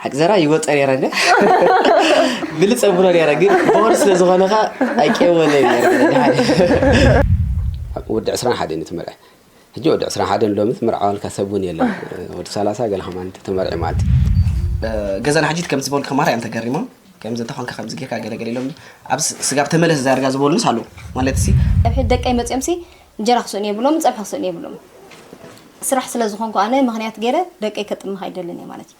ኣቅዘራ ይወፀ ነይረ እንደ ብልፅ ኣብሎ ነይረ፣ ግን ቦር ስለ ዝኾነኻ ኣይቀወለ ነይረ። ወዲ ዕስራን ሓደን እዩ ትመርዐ። ሕጂ ወዲ ዕስራን ሓደን ሎሚ ትምርዓወልካ ሰብ እውን የለን። ወዲ ሰላሳ ገለ ከማን ተመርዒ ማለት እዩ። ገዛና ሕጂ ከምዚ ዝበሉ ተማሃራይ እዮም ተገሪሞም። ከምዚ እንተኾንካ ከምዚ ጌርካ ገለ ገለ ኢሎም ኣብ ስ- ስጋብ ተመለስ ዛርጋ ዝበሉንስ ኣለዉ ማለት ሲ። ኣብ ሕድ ደቀይ መጺኦም ሲ እንጀራ ክስእኑ የብሎም፣ ጸብሒ ክስእኑ የብሎም። ስራሕ ስለ ዝኾንኩ ኣነ ምኽንያት ገይረ ደቀይ ከጥምኽ ኣይደልን እየ ማለት እዩ።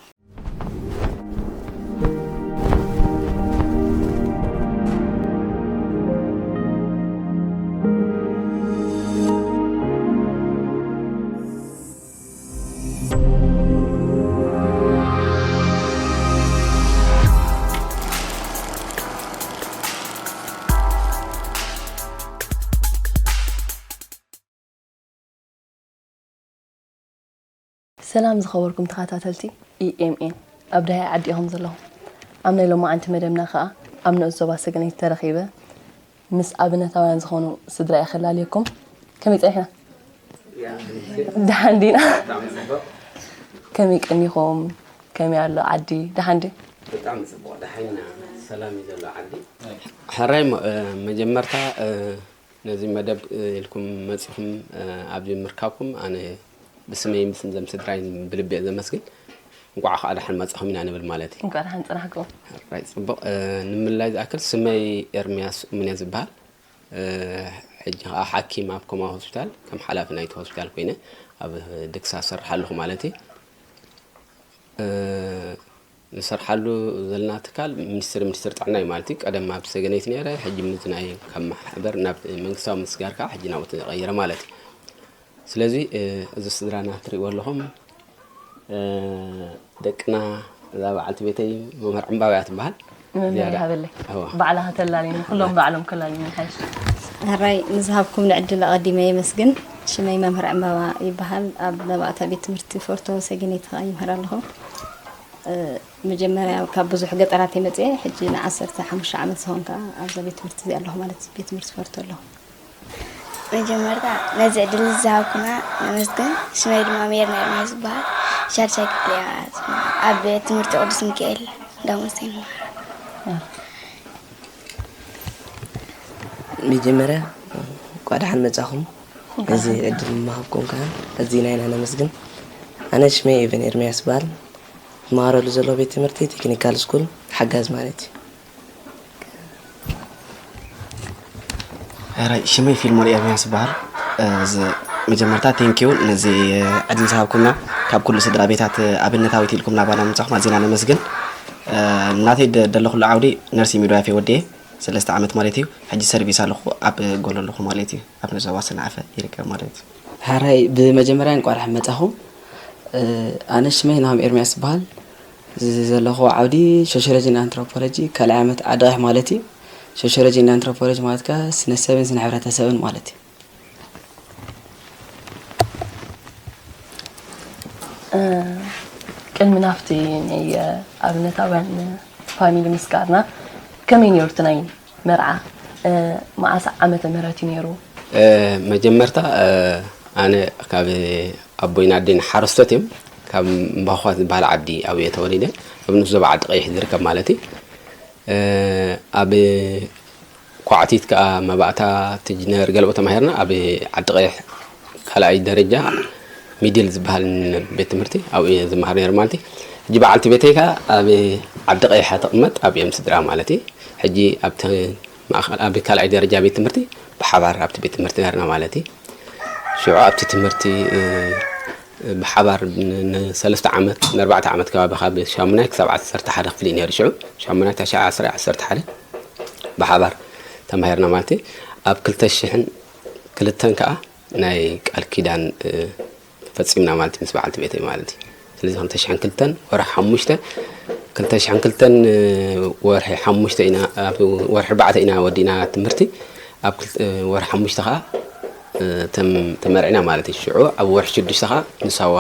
ሰላም ዝኸበርኩም ተኸታተልቲ ኢኤምኤን፣ ኣብ ደሃይ ዓዲ ኢኹም ዘለኹም። ኣብ ናይ ሎማዓንቲ መደብና ከኣ ኣብ ንኡስ ዞባ ሰገነይቲ ተረኺበ ምስ ኣብነታውያን ዝኾኑ ስድራ እየ ከላልየኩም። ከመይ ጸኒሕና? ደሓን ዲና? ከመይ ቀኒኹም? ከመይ ኣሎ ዓዲ? ደሓን ድዩ? ብጣዕሚ ጽቡቕ፣ ደሓን ኢና። ሰላም እዩ ዘሎ ዓዲ። ሕራይ እሞ፣ እ፣ መጀመርታ፣ እ፣ ነዚ መደብ፣ እ፣ ኢልኩም መጺኹም፣ እ፣ ኣብዚ ምርካብኩም ኣነ ብስመይን ብስም ዘም ስድራይን ብልቢ እየ ዘመስግን። እንቋዕ ከኣ ደሓን መጻኹም ኢና ንብል ማለት እዩ። እንቋዕ ደሓን ጸናሕኩም። ሕራይ ጽቡቕ፣ እ፣ ንምልላይ ዝኣክል ስመይ ኤርምያስ እሙን እየ ዝበሃል። እ፣ ሕጂ ከኣ ሓኪም ኣብ ኮማ ሆስፒታል ከም ሓላፊ ናይቲ ሆስፒታል ኮይነ ኣብ ድግሳ እሰርሕ ኣለኹ ማለት እዩ። እ፣ ንሰርሓሉ ዘለና ትካል ሚኒስትሪ፣ ሚኒስትሪ ጥዕና እዩ ማለት እዩ። ቀደም ኣብ ሰገነይቲ ነይረ፣ ሕጂ ምዚ ናይ ካብ ማሕበር ናብ መንግስታዊ ምስጋር ከዓ ሕጂ ናብኡ ተቐይረ ማለት እዩ። ስለዚ፣ እ፣ እዚ ስድራና ትርእይዎ ኣለኹም፣ እ፣ ደቅና፣ እዛ በዓልቲ ቤተይ መምህር ዕምባባ እያ ትበሃል። መምህር ዝያዳ ይሃበለይ። እዋ። ባዕላ ከተላልዩኒ፣ ኩሎም ባዕሎም ከላልዩኒ ይሓይሽ። ሕራይ ንዝሃብኩምኒ ዕድል ኣቐዲመ የመስግን። ሽመይ መምህር ዕምባባ ይበሃል። ኣብ መባእታ ቤት ትምህርቲ ፎርቶ ሰገነይቲ ከዓ ይምህር ኣለኹ። እ፣ መጀመርያ ካብ ብዙሕ ገጠራት እየ መፅየ። ሕጂ ንዓሰርተ ሓሙሽተ ዓመት ዝኸውን ከዓ ኣብዛ ቤት ትምህርቲ እዚኣ ኣለኹ ማለት እዩ። ቤት ትምህርቲ ፎርቶ ኣለኹ። መጀመርታ ነዚ ዕድል ዝሃብኩና ነመስግን። ሽመይ ድማ ሜርና ኤርምያስ ዝበሃል። ሻድሻይ ክፍሊ እየ ማለት እዩ። ኣብ ቤት ትምህርቲ ቅዱስ ሚካኤል ዳሞስቴን ይመሃር። መጀመርያ እንኳዕ ደሓን መጻኹም። ነዚ ዕድል ምሃብኩም ከኣ ኣዚና ኢና ነመስግን። ኣነ ሽመይ ኤቨን ኤርምያስ ይበሃል። ዝመሃረሉ ዘሎ ቤት ትምህርቲ ቴክኒካል ስኩል ሓጋዝ ማለት እዩ። ሕራይ ሽመይ ፊልሞን ኤርምያስ ይበሃል። እ፣ ዝ-፣ መጀመርታ ቴንኪው ነዚ ዕድል ዝሃብኩምና፣ ካብ ኩሉ ስድራ ቤታት ኣብነታዊት ኢልኩም ናባና ምጻኹም ኣዚና ነመስግን። እ፣ ናተይ ደ-፣ ደለኹሉ ዓውዲ ነርሲ ሚድዋይፍ እየ ወዲኤ፣ ሰለስተ ዓመት ማለት እዩ። ሕጂ ሰርቪስ ኣለኹ፣ ኣብ ጎሎ ኣለኹ ማለት እዩ። ኣብ ነዞባ ሰንዓፈ ይርከብ ማለት እዩ። ሕራይ ብመጀመርያ እንቋዕ ደሓን መጻኹም። እ፣ ኣነ ሽመይ ናሆም ኤርምያስ ይበሃል። እዚ ዘለኹ ዓውዲ ሶሽዮሎጂ እና ኣንትሮፖሎጂ ካልኣይ ዓመት ዓዲ ቀይሕ ማለት እዩ። ሶሽዮሎጂ እና ኣንትሮፖሎጂ ማለት ከኣ ስነ ሰብን ስነ ሕብረተሰብን ማለት እዩ። እ፣ ቅድሚ ናብቲ ናይ ኣብነታውያን ፋሚሊ ምስጋርና ከመይ ነይሩ እቲ ናይ መርዓ፣ እ፣ መዓስ ዓመተ ምህረት እዩ ነይሩ? እ፣ መጀመርታ፣ እ፣ ኣነ ካብ ኣቦይን ኣደይን ሓረስቶት እዮም። ካብ እምባኾት ዝበሃል ዓዲ ኣብኡ እየ ተወሊደ። ኣብ ንኡስ ዞባ ዓዲ ቀይሕ ዝርከብ ማለት እዩ። እ፣ ኣብ ኳዕቲት ከኣ መባእታ፣ ትጅነር፣ ገለኦ ተማሂርና። ኣብ ዓዲ ቀይሕ ካልኣይ ደረጃ ሚድል ዝበሃል ቤት ትምህርቲ ኣብኡ እየ ዝመሃር ነይረ ማለት እዩ። ሕጂ በዓልቲ ቤተይ ከኣ ኣብ ዓዲ ቀይሕ እያ ትቕመጥ፣ ኣብኡ እዮም ስድራ ማለት እዩ። ሕጂ ኣብቲ ማእኸል፣ ኣብ ካልኣይ ደረጃ ቤት ትምህርቲ ብሓባር ኣብቲ ቤት ትምህርቲ ነርና ማለት እዩ። ሽዑ ኣብቲ ትምህርቲ፣ እ፣ ብሓባር ን-፣ ንሰለስተ ዓመት፣ ንኣርባዕተ ዓመት ከባቢ ካብ ሻሙናይ ክሳብ ዓሰርተ ሓደ ክፍሊ ነይሩ። ሽዑ ሻሙናይ፣ ታሽዓይ፣ ዓስራይ፣ ዓሰርተ ሓደ ብሓባር ተማሂርና ማለት እዩ። ኣብ ክልተ ሽሕን ክልተን ከኣ ናይ ቃል ኪዳን፣ እ፣ ፈጺምና ማለት እዩ፣ ምስ በዓልቲ ቤተይ ማለት እዩ። ስለዚ ክልተ ሽሕን ክልተን ወርሒ ሓሙሽተ፣ ክልተ ሽሕን ክልተን ወርሒ ሓሙሽተ ኢና፣ ኣብ ወርሒ ኣርባዕተ ኢና ወዲእና ትምህርቲ። ኣብ ክልተ፣ ወርሒ ሓሙሽተ ኸኣ፣ እ፣ ተም-፣ ተመርዕና ማለት እዩ። ሽዑ ኣብ ወርሒ ሽዱሽተ ኸኣ ንሳዋ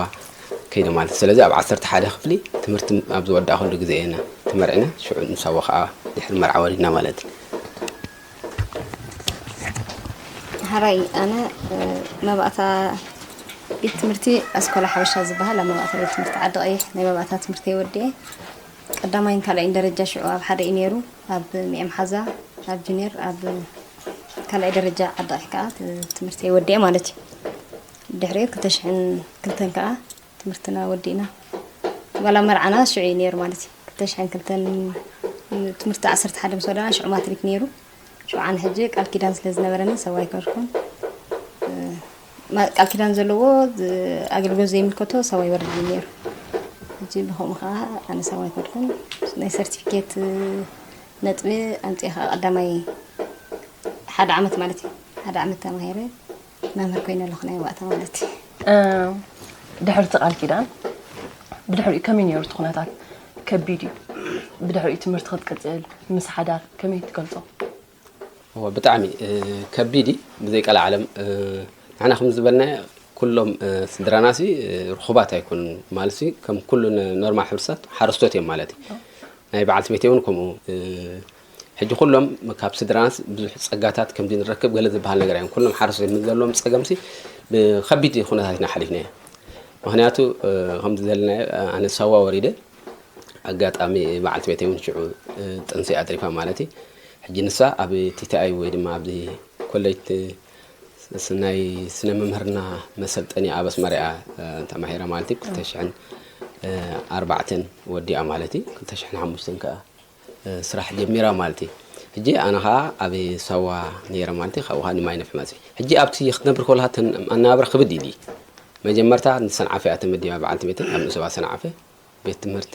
ከይደ ማለት እዩ። ስለዚ ኣብ ዓሰርተ ሓደ ክፍሊ ትምህርቲ ኣብ ዝወዳእኩሉ ግዜ ኢና ተመርዕና። ሽዑ ንሳዋ ኸኣ ድሕሪ መርዓ ወሊድና ማለት እዩ። ሕራይ ኣነ፣ እ፣ መባእታ ቤት ትምህርቲ ኣስኮላ ሓበሻ ዝበሃል ኣብ መባእታ ቤት ትምህርቲ ዓዲ ቀይሕ ናይ መባእታ ትምህርቲ ወዲኤ። ቀዳማይን ካልኣይን ደረጃ ሽዑ ኣብ ሓደ እዩ ነይሩ። ኣብ ሚኤም ሓዛ፣ ኣብ ጁኒየር፣ ኣብ ካልኣይ ደረጃ ዓዲ ቃይሕ ከዓ ት-፣ ትምህርተይ ወዲኤ ማለት እዩ። ድሕሪኡ ክልተ ሽሕን ክልተን ከዓ ትምህርትና ወዲእና። ዋላ መርዓና ሽዑ እዩ ነይሩ ማለት እዩ። ክልተ ሽሕን ክልተን ትምህርቲ ዓሰርተ ሓደ ምስ ወዳና ሽዑ ማትሪክ ነይሩ። ሽዑ ኣነ ሕጂ ቃል ኪዳን ስለ ዝነበረኒ ሰው ኣይኮንኩን። እ፣ ማ-፣ ቃል ኪዳን ዘለዎ ዝ-፣ ኣገልግሎት ዘይምልከቶ ሰው ኣይወርድን ነይሩ። ሕጂ ብኸምኡ ከዓ ኣነ ሰው ኣይኮንኩን። ናይ ሰርቲፊኬት ነጥቢ ኣምፅኤ ከዓ ቀዳማይ ሓደ ዓመት ማለት እዩ። ሓደ ዓመት ተማሂረ መምህር ኮይነ ኣለኹ ናይ ዋእታ ማለት እዩ። እ፣ ድሕርቲ ቃል ኪዳን ብድሕሪኡ ከመይ ነይሩ እቲ ኩነታት? ከቢድ እዩ። ብድሕሪኡ ትምህርቲ ክትቅፅል ምስ ሓዳር ከመይ ትገልፆ? እወ፣ ብጣዕሚ፣ እ፣ ከቢድ እዩ። ብዘይ ቀልዓለም፣ እ፣ ንሕና ከም ዝበልናዮ ኩሎም፣ እ፣ ስድራናሲ፣ እ፣ ርኹባት ኣይኮኑን። ማለትሲ ከም ኩሉ ን-፣ ኖርማል ሕብረተሰብ ሓረስቶት እዮም ማለት እዩ። ናይ በዓልቲ ቤተይ እውን ከምኡ፣ እ፣ ሕጂ ኩሎም ካብ ስድራናስ ብዙሕ ጸጋታት ከምዚ ንረክብ ገለ ዝበሃል ነገር ኣይኮን። ኩሎም ሓረስቶት እዮም። ዘለዎም ጸገምሲ ብኸቢድ ኩነታት ኢና ሓሊፍናዮ። ምኽንያቱ፣ እ፣ ከምዚ ዘለናዮ፣ እ፣ ኣነ ሳዋ ወሪደ፣ ኣጋጣሚ በዓልቲ ቤተይ እውን ሽዑ፣ እ፣ ጥንሲ ኣትሪፋ ማለት እዩ። ሕጂ ንሳ ኣብ ቲ ቲ ኣይ ወይ ድማ ኣብዚ ኮሌጅ ስ-፣ ናይ ስነ መምህርና መሰልጠኒ ኣብ ኣስመራ እያ፣ እ፣ ተማሂራ ማለት እዩ። ክልተ ሽሕን ኣርባዕተን ወዲኣ ማለት እዩ። ክልተ ሽሕን ሓሙሽተን ከኣ፣ እ፣ ስራሕ ጀሚራ ማለት እዩ። ሕጂ ኣነ ኸኣ ኣብ ሳዋ ነይረ ማለት እዩ። ካብኡ ኸኣ ንማይ ነፍሒ መጽእ። ሕጂ ኣብቲ ክትነብር ከለኻ ተን-፣ ኣነባብራ ክብድ ኢሉ እዩ። መጀመርታ ንሰንዓፈ እያ ተመዲባ በዓልቲ ቤተይ፣ ኣብ ንኡስ ኣበባ ሰንዓፈ። ቤት ትምህርቲ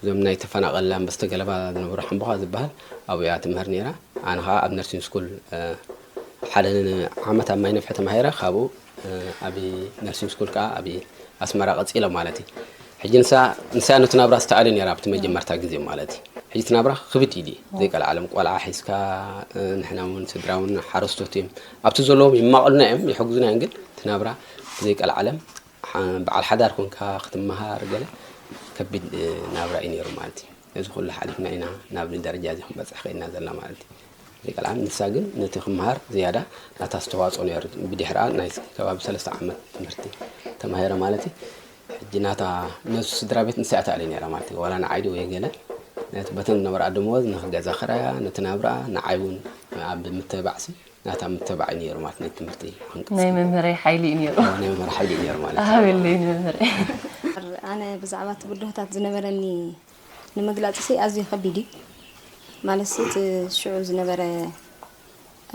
እዞም ናይ ተፈናቐል ኣንበስተ ገለባ ዝነበሩ ሓምቦኻ ዝበሃል ኣብኡ እያ ትምህር ነይራ። ኣነ ኸዓ ኣብ ነርሲንግ ስኩል፣ እ፣ ሓደ ን-፣ ዓመት ኣብ ማይ ነፍሒ ተማሂረ፣ ካብኡ፣ እ፣ ኣብ ነርሲንግ ስኩል ከዓ ኣብ ኣስመራ ቀጺለ ማለት እዩ። ሕጂ ንሳ፣ ንሳ ነቲ ናብራ ዝተኣለ ነይራ ኣብቲ መጀመርታ ግዜ ማለት እዩ። ሕጂ እቲ ናብራ ክብድ ኢሉ እዩ። ዘይቀልዓለም ቆልዓ ሒዝካ፣ እ፣ ንሕና እውን ስድራ እውን ሓረስቶት እዮም። ኣብቲ ዘለዎም ይማቐሉና እዮም፣ ይሕግዙና እዮም፣ ግን እቲ ናብራ ዘይቀልዓለም ሓ-፣ በዓል ሓዳር ኮንካ ክትመሃር ገለ ከቢድ፣ እ፣ ናብራ እዩ ነይሩ ማለት እዩ። እዚ ኩሉ ሓሊፍና ኢና ናብዚ ደረጃ እዚ ክንበጽሕ ኸኢልና ዘለና ማለት እዩ። ዘይቀልዓለም ንሳ ግን ነቲ ክመሃር ዝያዳ ናታ ኣስተዋጽኦ ነይሩ። ብድሕሪኣ ናይ ከባቢ ሰለስተ ዓመት ትምህርቲ ተማሂረ ማለት እዩ። ሕጂ ናታ ነሱ ስድራ ቤት ንሳ እያ ተኣልዮ ነይራ ማለት እዩ። ዋላ ንዓይ ድዩ ወይ ገለ ነቲ በተን ዝነበራ ደመወዝ ንኽገዛ ክራያ፣ ነቲ ናብራ፣ ንዓይ እውን ኣብ ምትብባዕሲ ናታ ምተባዕ እዩ ነይሩ ማለት ናይ ትምህርቲ ዓንቀጽ። ናይ መምህረይ ሓይሊ እዩ ነይሩ። ናይ መምህር ሓይሊ እዩ ነይሩ ማለት እዩ። ሃበለይ ንመምህረይ። ኣነ ብዛዕባ እቲ ብድሆታት ዝነበረኒ ንምግላጽ ሲ ኣዝዩ ከቢድ እዩ። ማለት ሲ እቲ ሽዑ ዝነበረ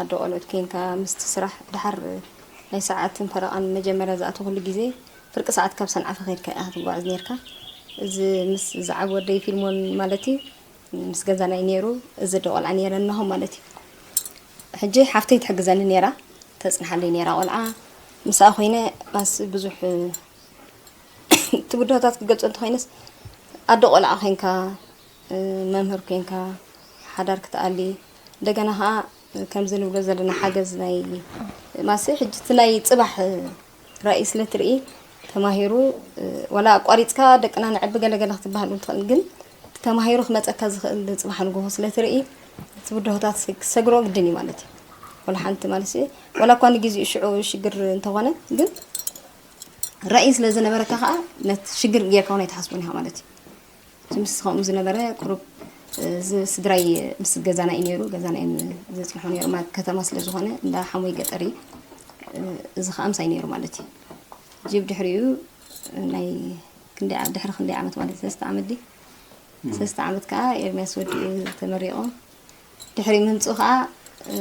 ኣዶ ቆልዑት ኬንካ ምስቲ ስራሕ ድሓር ናይ ሰዓትን ፈረቓን መጀመርያ ዝኣተኹሉ ግዜ ፍርቂ ሰዓት ካብ ሰንዓፈ ከይድካ ኢኻ ትጓዓዝ ነይርካ። እዚ ምስ ዝዓብ ወደይ ፊልሞን ማለት እዩ ምስ ገዛና እዩ ነይሩ። እዚ ኣዶ ቆልዓ ነይረ እነሆ ማለት እዩ። ሕጂ ሓፍተይ ትሕግዘኒ ነይራ፣ ተጽንሓለይ ነይራ ቆልዓ። ምስኣ ኮይነ ማስ ብዙሕ እቲ ብድሆታት ክገልጾ እንተኾይነስ ኣዶ ቆልዓ ኮይንካ፣ እ፣ መምህር ኮይንካ፣ ሓዳር ክትኣሊ፣ እንደገና ኸዓ ከምዚ ንብሎ ዘለና ሓገዝ ናይ ማስ ሕጂ እቲ ናይ ጽባሕ ራእይ ስለ ትርኢ ተማሂሩ፣ እ፣ ዋላ ኣቋሪጽካ ደቅና ነዕቢ ገለገለ ክትበሃል እውን ትኽእል፣ ግን ተማሂሩ ክመጸካ ዝኽእል ጽባሕ ንግሆ ስለ ትርኢ እቲ ብድሆታት ሰግ-፣ ሰግሮ ግድን እዩ ማለት እዩ። ዋላ ሓንቲ ማለት እዩ። ዋላ እኳ ንግዜኡ ሽዑ ሽግር እንተኾነ፣ ግን ራእይ ስለ ዝነበረካ ኸዓ ነቲ ሽግር ጌርካ እውን ኣይትሓስቦን ኢኻ ማለት እዩ። እቲ ምስ ከምኡ ዝነበረ ቁሩብ፣ እ፣ ዝ-፣ ስድራይ ምስ ገዛና እዩ ነይሩ፣ ገዛና እዮም ዘጽንሑ ነይሮም፣ ኣብ ከተማ ስለ ዝኾነ እንዳ ሓሞይ ገጠር እዩ። እ፣ እዚ ኸዓ ምሳይ ነይሩ ማለት እዩ። ሕጂ ብድሕሪኡ ናይ ክንደይ ዓ-፣ ድሕሪ ክንደይ ዓመት ማለት እዩ? ሰለስተ ዓመት ድዩ? እም። ሰለስተ ዓመት ከዓ ኤርምያስ ወዲኡ ተመሪቑ። ድሕሪ ምምፅኡ ከዓ፣ እ፣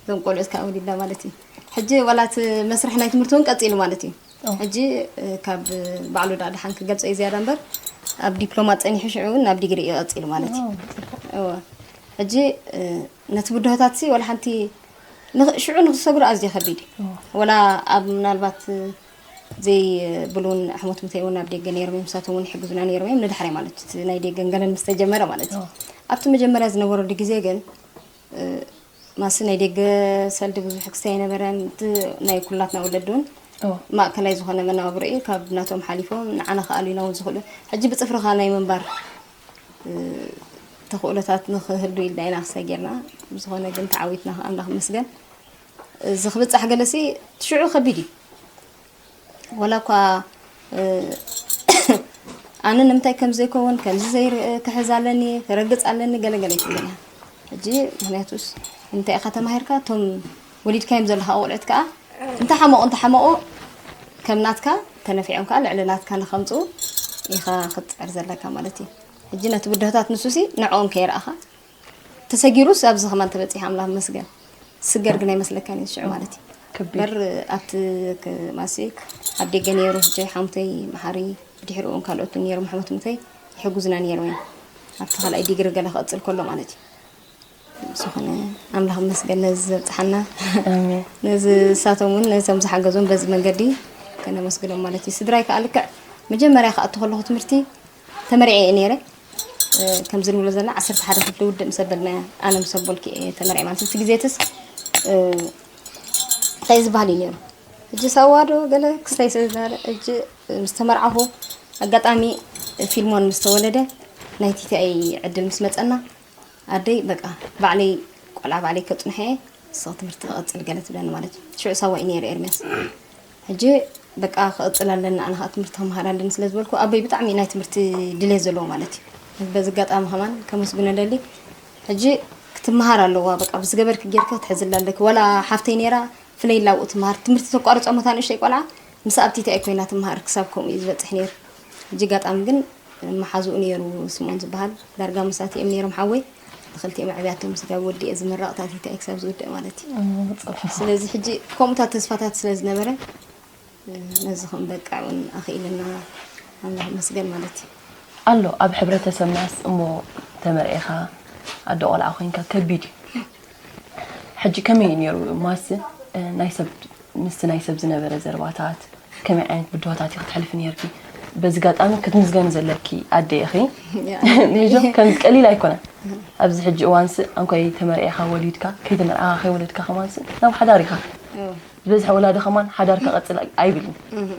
እዞም ቆልዑት ከዓ ወሊድና ማለት እዩ። ሕጂ ዋላ እቲ መስርሕ ናይ ትምህርቲ እውን ቀፂሉ ማለት እዩ። ኦ። ሕጂ፣ እ፣ ካብ ባዕሉ ዳ ድሓን ክገልፆ እዩ ዝያዳ እምበር፣ ኣብ ዲፕሎማ ፀኒሑ ሽዑ እውን ናብ ዲግሪ እዩ ቀፂሉ ማለት እዩ። ኦ፣ ፅቡቅ። እወ። ሕጂ፣ እ፣ ነቲ ብድሆታት ሲ ዋላ ሓንቲ ንኽ-፣ ሽዑ ንኽሰግሮ ኣዝዩ ከቢድ እዩ። ኦ። ወላ ኣብ ምናልባት ዘይብሉ እውን ኣሕሞት ምተይ እውን ኣብ ደገ ነይሮም እዮም፣ ንሳቶም እውን ይሕግዙና ነይሮም እዮም። ንዳሕራይ ማለት እቲ ናይ ደገን ገለን ምስ ተጀመረ ማለት እዩ። ኦ። ኣብቲ መጀመርያ ዝነበረሉ ግዜ ግን፣ እ፣ ማሲ ናይ ደገ ሰልዲ ብዙሕ ክስታይ ኣይነበረን። እቲ ናይ ኩላትና ወለዲ እውን ኦ። ማእከላይ ዝኾነ መነባብሮ እዩ። ካብ ናቶም ሓሊፎም ንዓና ክኣልዩና እውን ዝኽእሉ። ሕጂ ብጽፍርኻ ናይ ምንባር እ፣ ተኽእሎታት ንኽህሉ ኢልና ኢና ክሳይ ጌርና። ብዝኾነ ግን ተዓዊትና ከዓ ኣምላኽ ይመስገን። እዚ ክብጻሕ ገለሲ ሽዑ ከቢድ እዩ። ወላ እኳ፣ እ፣ ኣነ ንምንታይ ከም ዘይከውን፣ ከምዚ ዘይር-፣ ክሕዝ ኣለኒ፣ ክረግጽ ኣለኒ፣ ገለ ገለ ኣይትብልን እያ። ሕጂ ምኽንያቱስ እንታይ ኢኻ ተማሂርካ? እቶም ወሊድካዮም ዘለኻ ቆልዑት ከኣ እንተሓመቑ፣ እንተሓመቑ ከም ናትካ ተነፊዖም ከኣ ልዕሊ ናትካ ንኸምጽኡ ኢኻ ክትጽዕር ዘለካ ማለት እዩ። ሕጂ ነቲ ብድሆታት ንሱሲ ንዕኦም ከይረኣኻ ተሰጊሩስ ኣብዚ ከማን ተበጺሐ ኣምላኽ ይመስገን። ስገር ግን ኣይመስለካን እዩ ሽዑ ማለት እዩ። ከቢድ። በር ኣብቲ ክ-፣ ማሲ ኣብ ደገ ነይሩ፣ ሕጂ ሓሙተይ መሓሪ፣ ብድሕሪኡ እውን ካልኦት እውን ነይሮም፣ ኣሕዋት ምተይ ይሕጉዝና ነይሮም እዮም። ኣብቲ ካልኣይ ዲግሪ ገለ ክቕጽል ከሎ ማለት እዩ። ዝኾነ ኣምላኽ ይመስገን ነዚ ዘብጽሓና። ኣሜን። ነዚ ንሳቶም እውን ነቶም ዝሓገዞም በዚ መንገዲ ከነመስግኖም ማለት እዩ። ስድራይ ከኣ ልክዕ መጀመርያ ክኣቱ ከለኹ ትምህርቲ ተመሪዐ እየ ነይረ። እ፣ ከምዚ ንብሎ ዘለና ዓሰርተ ሓደ ክፍሊ ውድእ ምስ ኣበልናያ፣ ኣነ ምስ ኣቦልኪ እየ ተመሪዐ ማለት እዩ። እቲ ግዜ ትስ፣ እ፣ እንታይ ዝበሃል እዩ ነይሩ? ሕጂ ሳዋ ዶ ገለ ክስታይ ስለ ዝበለ፣ ሕጂ ምስ ተመርዓኹ ኣጋጣሚ ፊልሞን ምስ ተወለደ፣ ናይ ቲቲኣይ ዕድል ምስ መጸና፣ ኣደይ በቃ ባዕለይ ቆልዓ ባዕለይ ከጽንሖ እየ፣ ንስኺ ትምህርቲ ክቐጽል ገለ ትብለኒ ማለት እዩ። ሽዑ ሳዋ እዩ ነይሩ ኤርምያስ። ሕጂ በቃ ክቕጽል ኣለኒ፣ ኣነ ኸኣ ትምህርቲ ክመሃር ኣለኒ ስለ ዝበልኩ፣ ኣቦይ ብጣዕሚ ናይ ትምህርቲ ድሌት ዘለዎ ማለት እዩ። በዚ ኣጋጣሚ ከማን ከመስግኖ ደሊ። ሕጂ ክትመሃር ኣለዋ፣ በቃ ብዝገበርኪ ጌርኪ ክትሕዝላ ኣለኪ። ዋላ ሓፍተይ ነይራ፣ ፍለይላ ኣብኡ ትመሃር። ትምህርቲ ተቋርጾ እሞ እታ ንእሽተይ ቆልዓ፣ ምስ ኣብቲታ እያ ኮይና ትመሃር፣ ክሳብ ከምኡ እዩ ዝበጽሕ ነይሩ። ሕጂ ኣጋጣሚ ግን መሓዝኡ ነይሩ ስምኦን ዝበሃል፣ ዳርጋ መሳቲኦም ነይሮም ሓወይ። ንኽልቲኦም ኣዕብያቶም ስጋብ ወዲኤ ዝምረቕ፣ እታ ቲታ እየ ክሳብ ዝውድእ ማለት እዩ። እም፣ ጽቡቕ። ስለዚ ሕጂ ከምኡታት ተስፋታት ስለ ዝነበረ፣ ነዚ ከም በቃ እውን ኣኽኢልና ኣምላኽ ይመስገን ማለት እዩ። ኣሎ ኣብ ሕብረተሰብናስ እሞ ተመርዒኻ ኣደ ቆልዓ ኮይንካ ከቢድ እዩ። ሕጂ ከመይ እዩ ነይሩ ማሲ፣ እ፣ ናይ ሰብ፣ ምስቲ ናይ ሰብ ዝነበረ ዘረባታት ከመይ ዓይነት ብድሆታት እዩ ክትሕልፊ ነይርኪ? በዚ ኣጋጣሚ ክትምስገኒ ዘለኪ ኣደ ኢኺ። ያ። ነይዞ ከም ቀሊል ኣይኮነን። ኣብዚ ሕጂ እዋንስ ኣንኳይ ተመርዒኻ ወሊድካ፣ ከይተመርዓኻ ከይወለድካ ከማንስ ናብ ሓዳር ኢኻ። እዎ። ዝበዝሐ ወላዲ ከማን ሓዳር ክቐጽል ኣይ-፣ ኣይብልን። እህ።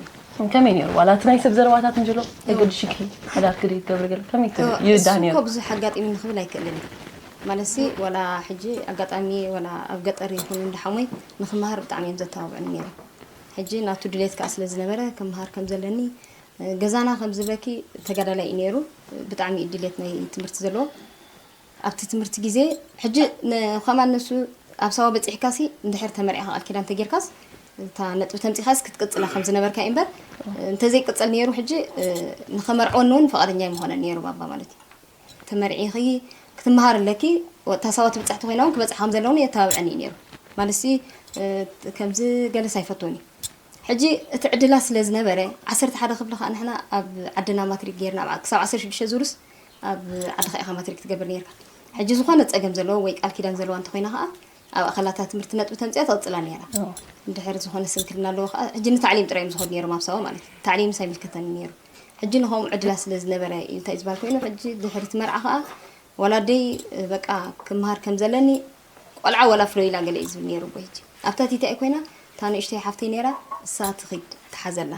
ከመይ ነይሩ? ዋላ እቲ ናይ ሰብ ዘረባታት እንጀሎ፣ እዎ። የገድሽኪ፣ ሓዳር ክዲ ትገብሪ ገለ፣ ከመይ ትብል? እዎ፣ ይርዳህ እሱ ነይሩ። እኮ ብዙሕ ኣጋጢሙኒ ክብል ኣይክእልን እየ። ማለትሲ፣ ዋላ ሕጂ ኣጋጣሚ፣ ዋላ ኣብ ገጠር ይኹን እንዳ ሓሞይ ንኽመሃር ብጣዕሚ እዮም ዘተባብዑኒ ነይሮም። ሕጂ ናቱ ድሌት ከኣ ስለ ዝነበረ፣ ክመሃር ከም ዘለኒ፣ ገዛና ከም ዝብለኪ ተጋዳላይ እዩ ነይሩ። ብጣዕሚ እዩ ድሌት ናይ ትምህርቲ ዘለዎ። ኣብቲ ትምህርቲ ግዜ፣ ሕጂ ን-፣ ከማን ንሱ ኣብ ሳዋ በጺሕካሲ፣ እንድሕር ተመርዒኻ ቃል ኪዳን ተጌርካስ፣ እታ ነጥቢ ተምጺኻስ ክትቅጽላ ከም ዝነበርካ እዩ እምበር፣ እንተዘይቅጸል ነይሩ፣ ሕጂ፣ እ፣ ንኸመርዕወኒ እውን ፍቓደኛ ኣይምኾነን ነይሩ ባባ ማለት እዩ። ተመርዒኺ ክትመሃር ኣለኪ፣ ወ-፣ እታ ሳዋ ትብጻሕ ተኾይና እውን ክበጽሓ ከም ዘለውን የተባብዐኒ እዩ ነይሩ። ማለትሲ፣ እ፣ ከምዚ ገለስ ኣይፈትዎን እዩ። ሕጂ እቲ ዕድላት ስለ ዝነበረ፣ ዓሰርተ ሓደ ክፍሊ ከኣ ንሕና ኣብ ዓድና ማትሪክ ጌርና፣ ኣብ ዓ-፣ ክሳብ ዓሰርተ ሽዱሽተ ዙርስ ኣብ ዓድኻ ኢኻ ማትሪክ ትገብር ኔርካ። ሕጂ ዝኾነ ጸገም ዘለዎ ወይ ቃል ኪዳን ዘለዋ እንተኾይና ከኣ፣ ኣብ ኣኸላታ ትምህርቲ ነጥቢ ተምጽያ ትቕጽላ ኔራ። ኣዎ። እንድሕር ዝኾነ ስንክልና ኣለዎ ከኣ፣ ሕጂ ንታዕሊም ጥራይ እዮም ዝኸዱ ኔሮም ኣብ ሳዋ ማለት እዩ። ታዕሊምስ ኣይምልከተኒ ኔሩ። ሕጂ ንኸምኡ ዕድላት ስለ ዝነበረ እዩ እንታይ ዝበሃል ኮይኑ፣ ሕጂ ድሕሪ እቲ መርዓ ከኣ፣ ወላደይ፣ በቃ፣ ክመሃር ከም ዘለኒ፣ ቆልዓ ወላ ፍሎይላ ገለ እዩ ዝብል ኔሩ ኣቦይ። ሕጂ ኣብታ ቲታ እየ ኮይና፣ እታ ንእሽተይ ሓፍተይ ኔራ፣ እሳ ትኺድ፣ ትሓዘላ።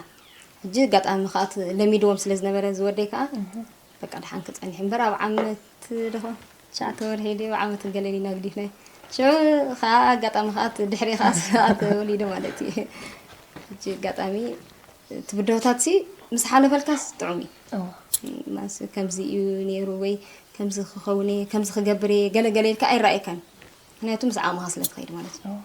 ሕጂ ኣጋጣሚ ከኣ እቲ ለሚድዎም ስለ ዝነበረ ዝወደይ ከኣ፣ እህ። በቃ፣ ደሓን ክጸንሕ እምበር፣ ኣብ ዓመት ዶ ትሽዓተ ወርሒ ድዩ፣ ዓመት ገለ ኢና ገዲፍናዮ። ሽዑ ከኣ ኣጋጣሚ ከኣ እቲ ድሕሪ ከኣ ሰብኣይ ተወሊዱ ማለት እዩ። ሕጂ ኣጋጣሚ እቲ ብድሆታትሲ ምስ ሓለፈልካስ ጥዑም እዩ። እወ። ማስ-፣ ከምዚ እዩ ነይሩ ወይ ከምዚ ክኸውን እየ፣ ከምዚ ክገብር እየ፣ ገለ ገለ ኢልካ ኣይረኣየካን። ምኽንያቱ ምስ ዓቕምኻ ስለ ትኸይድ ማለት እዩ። እወ።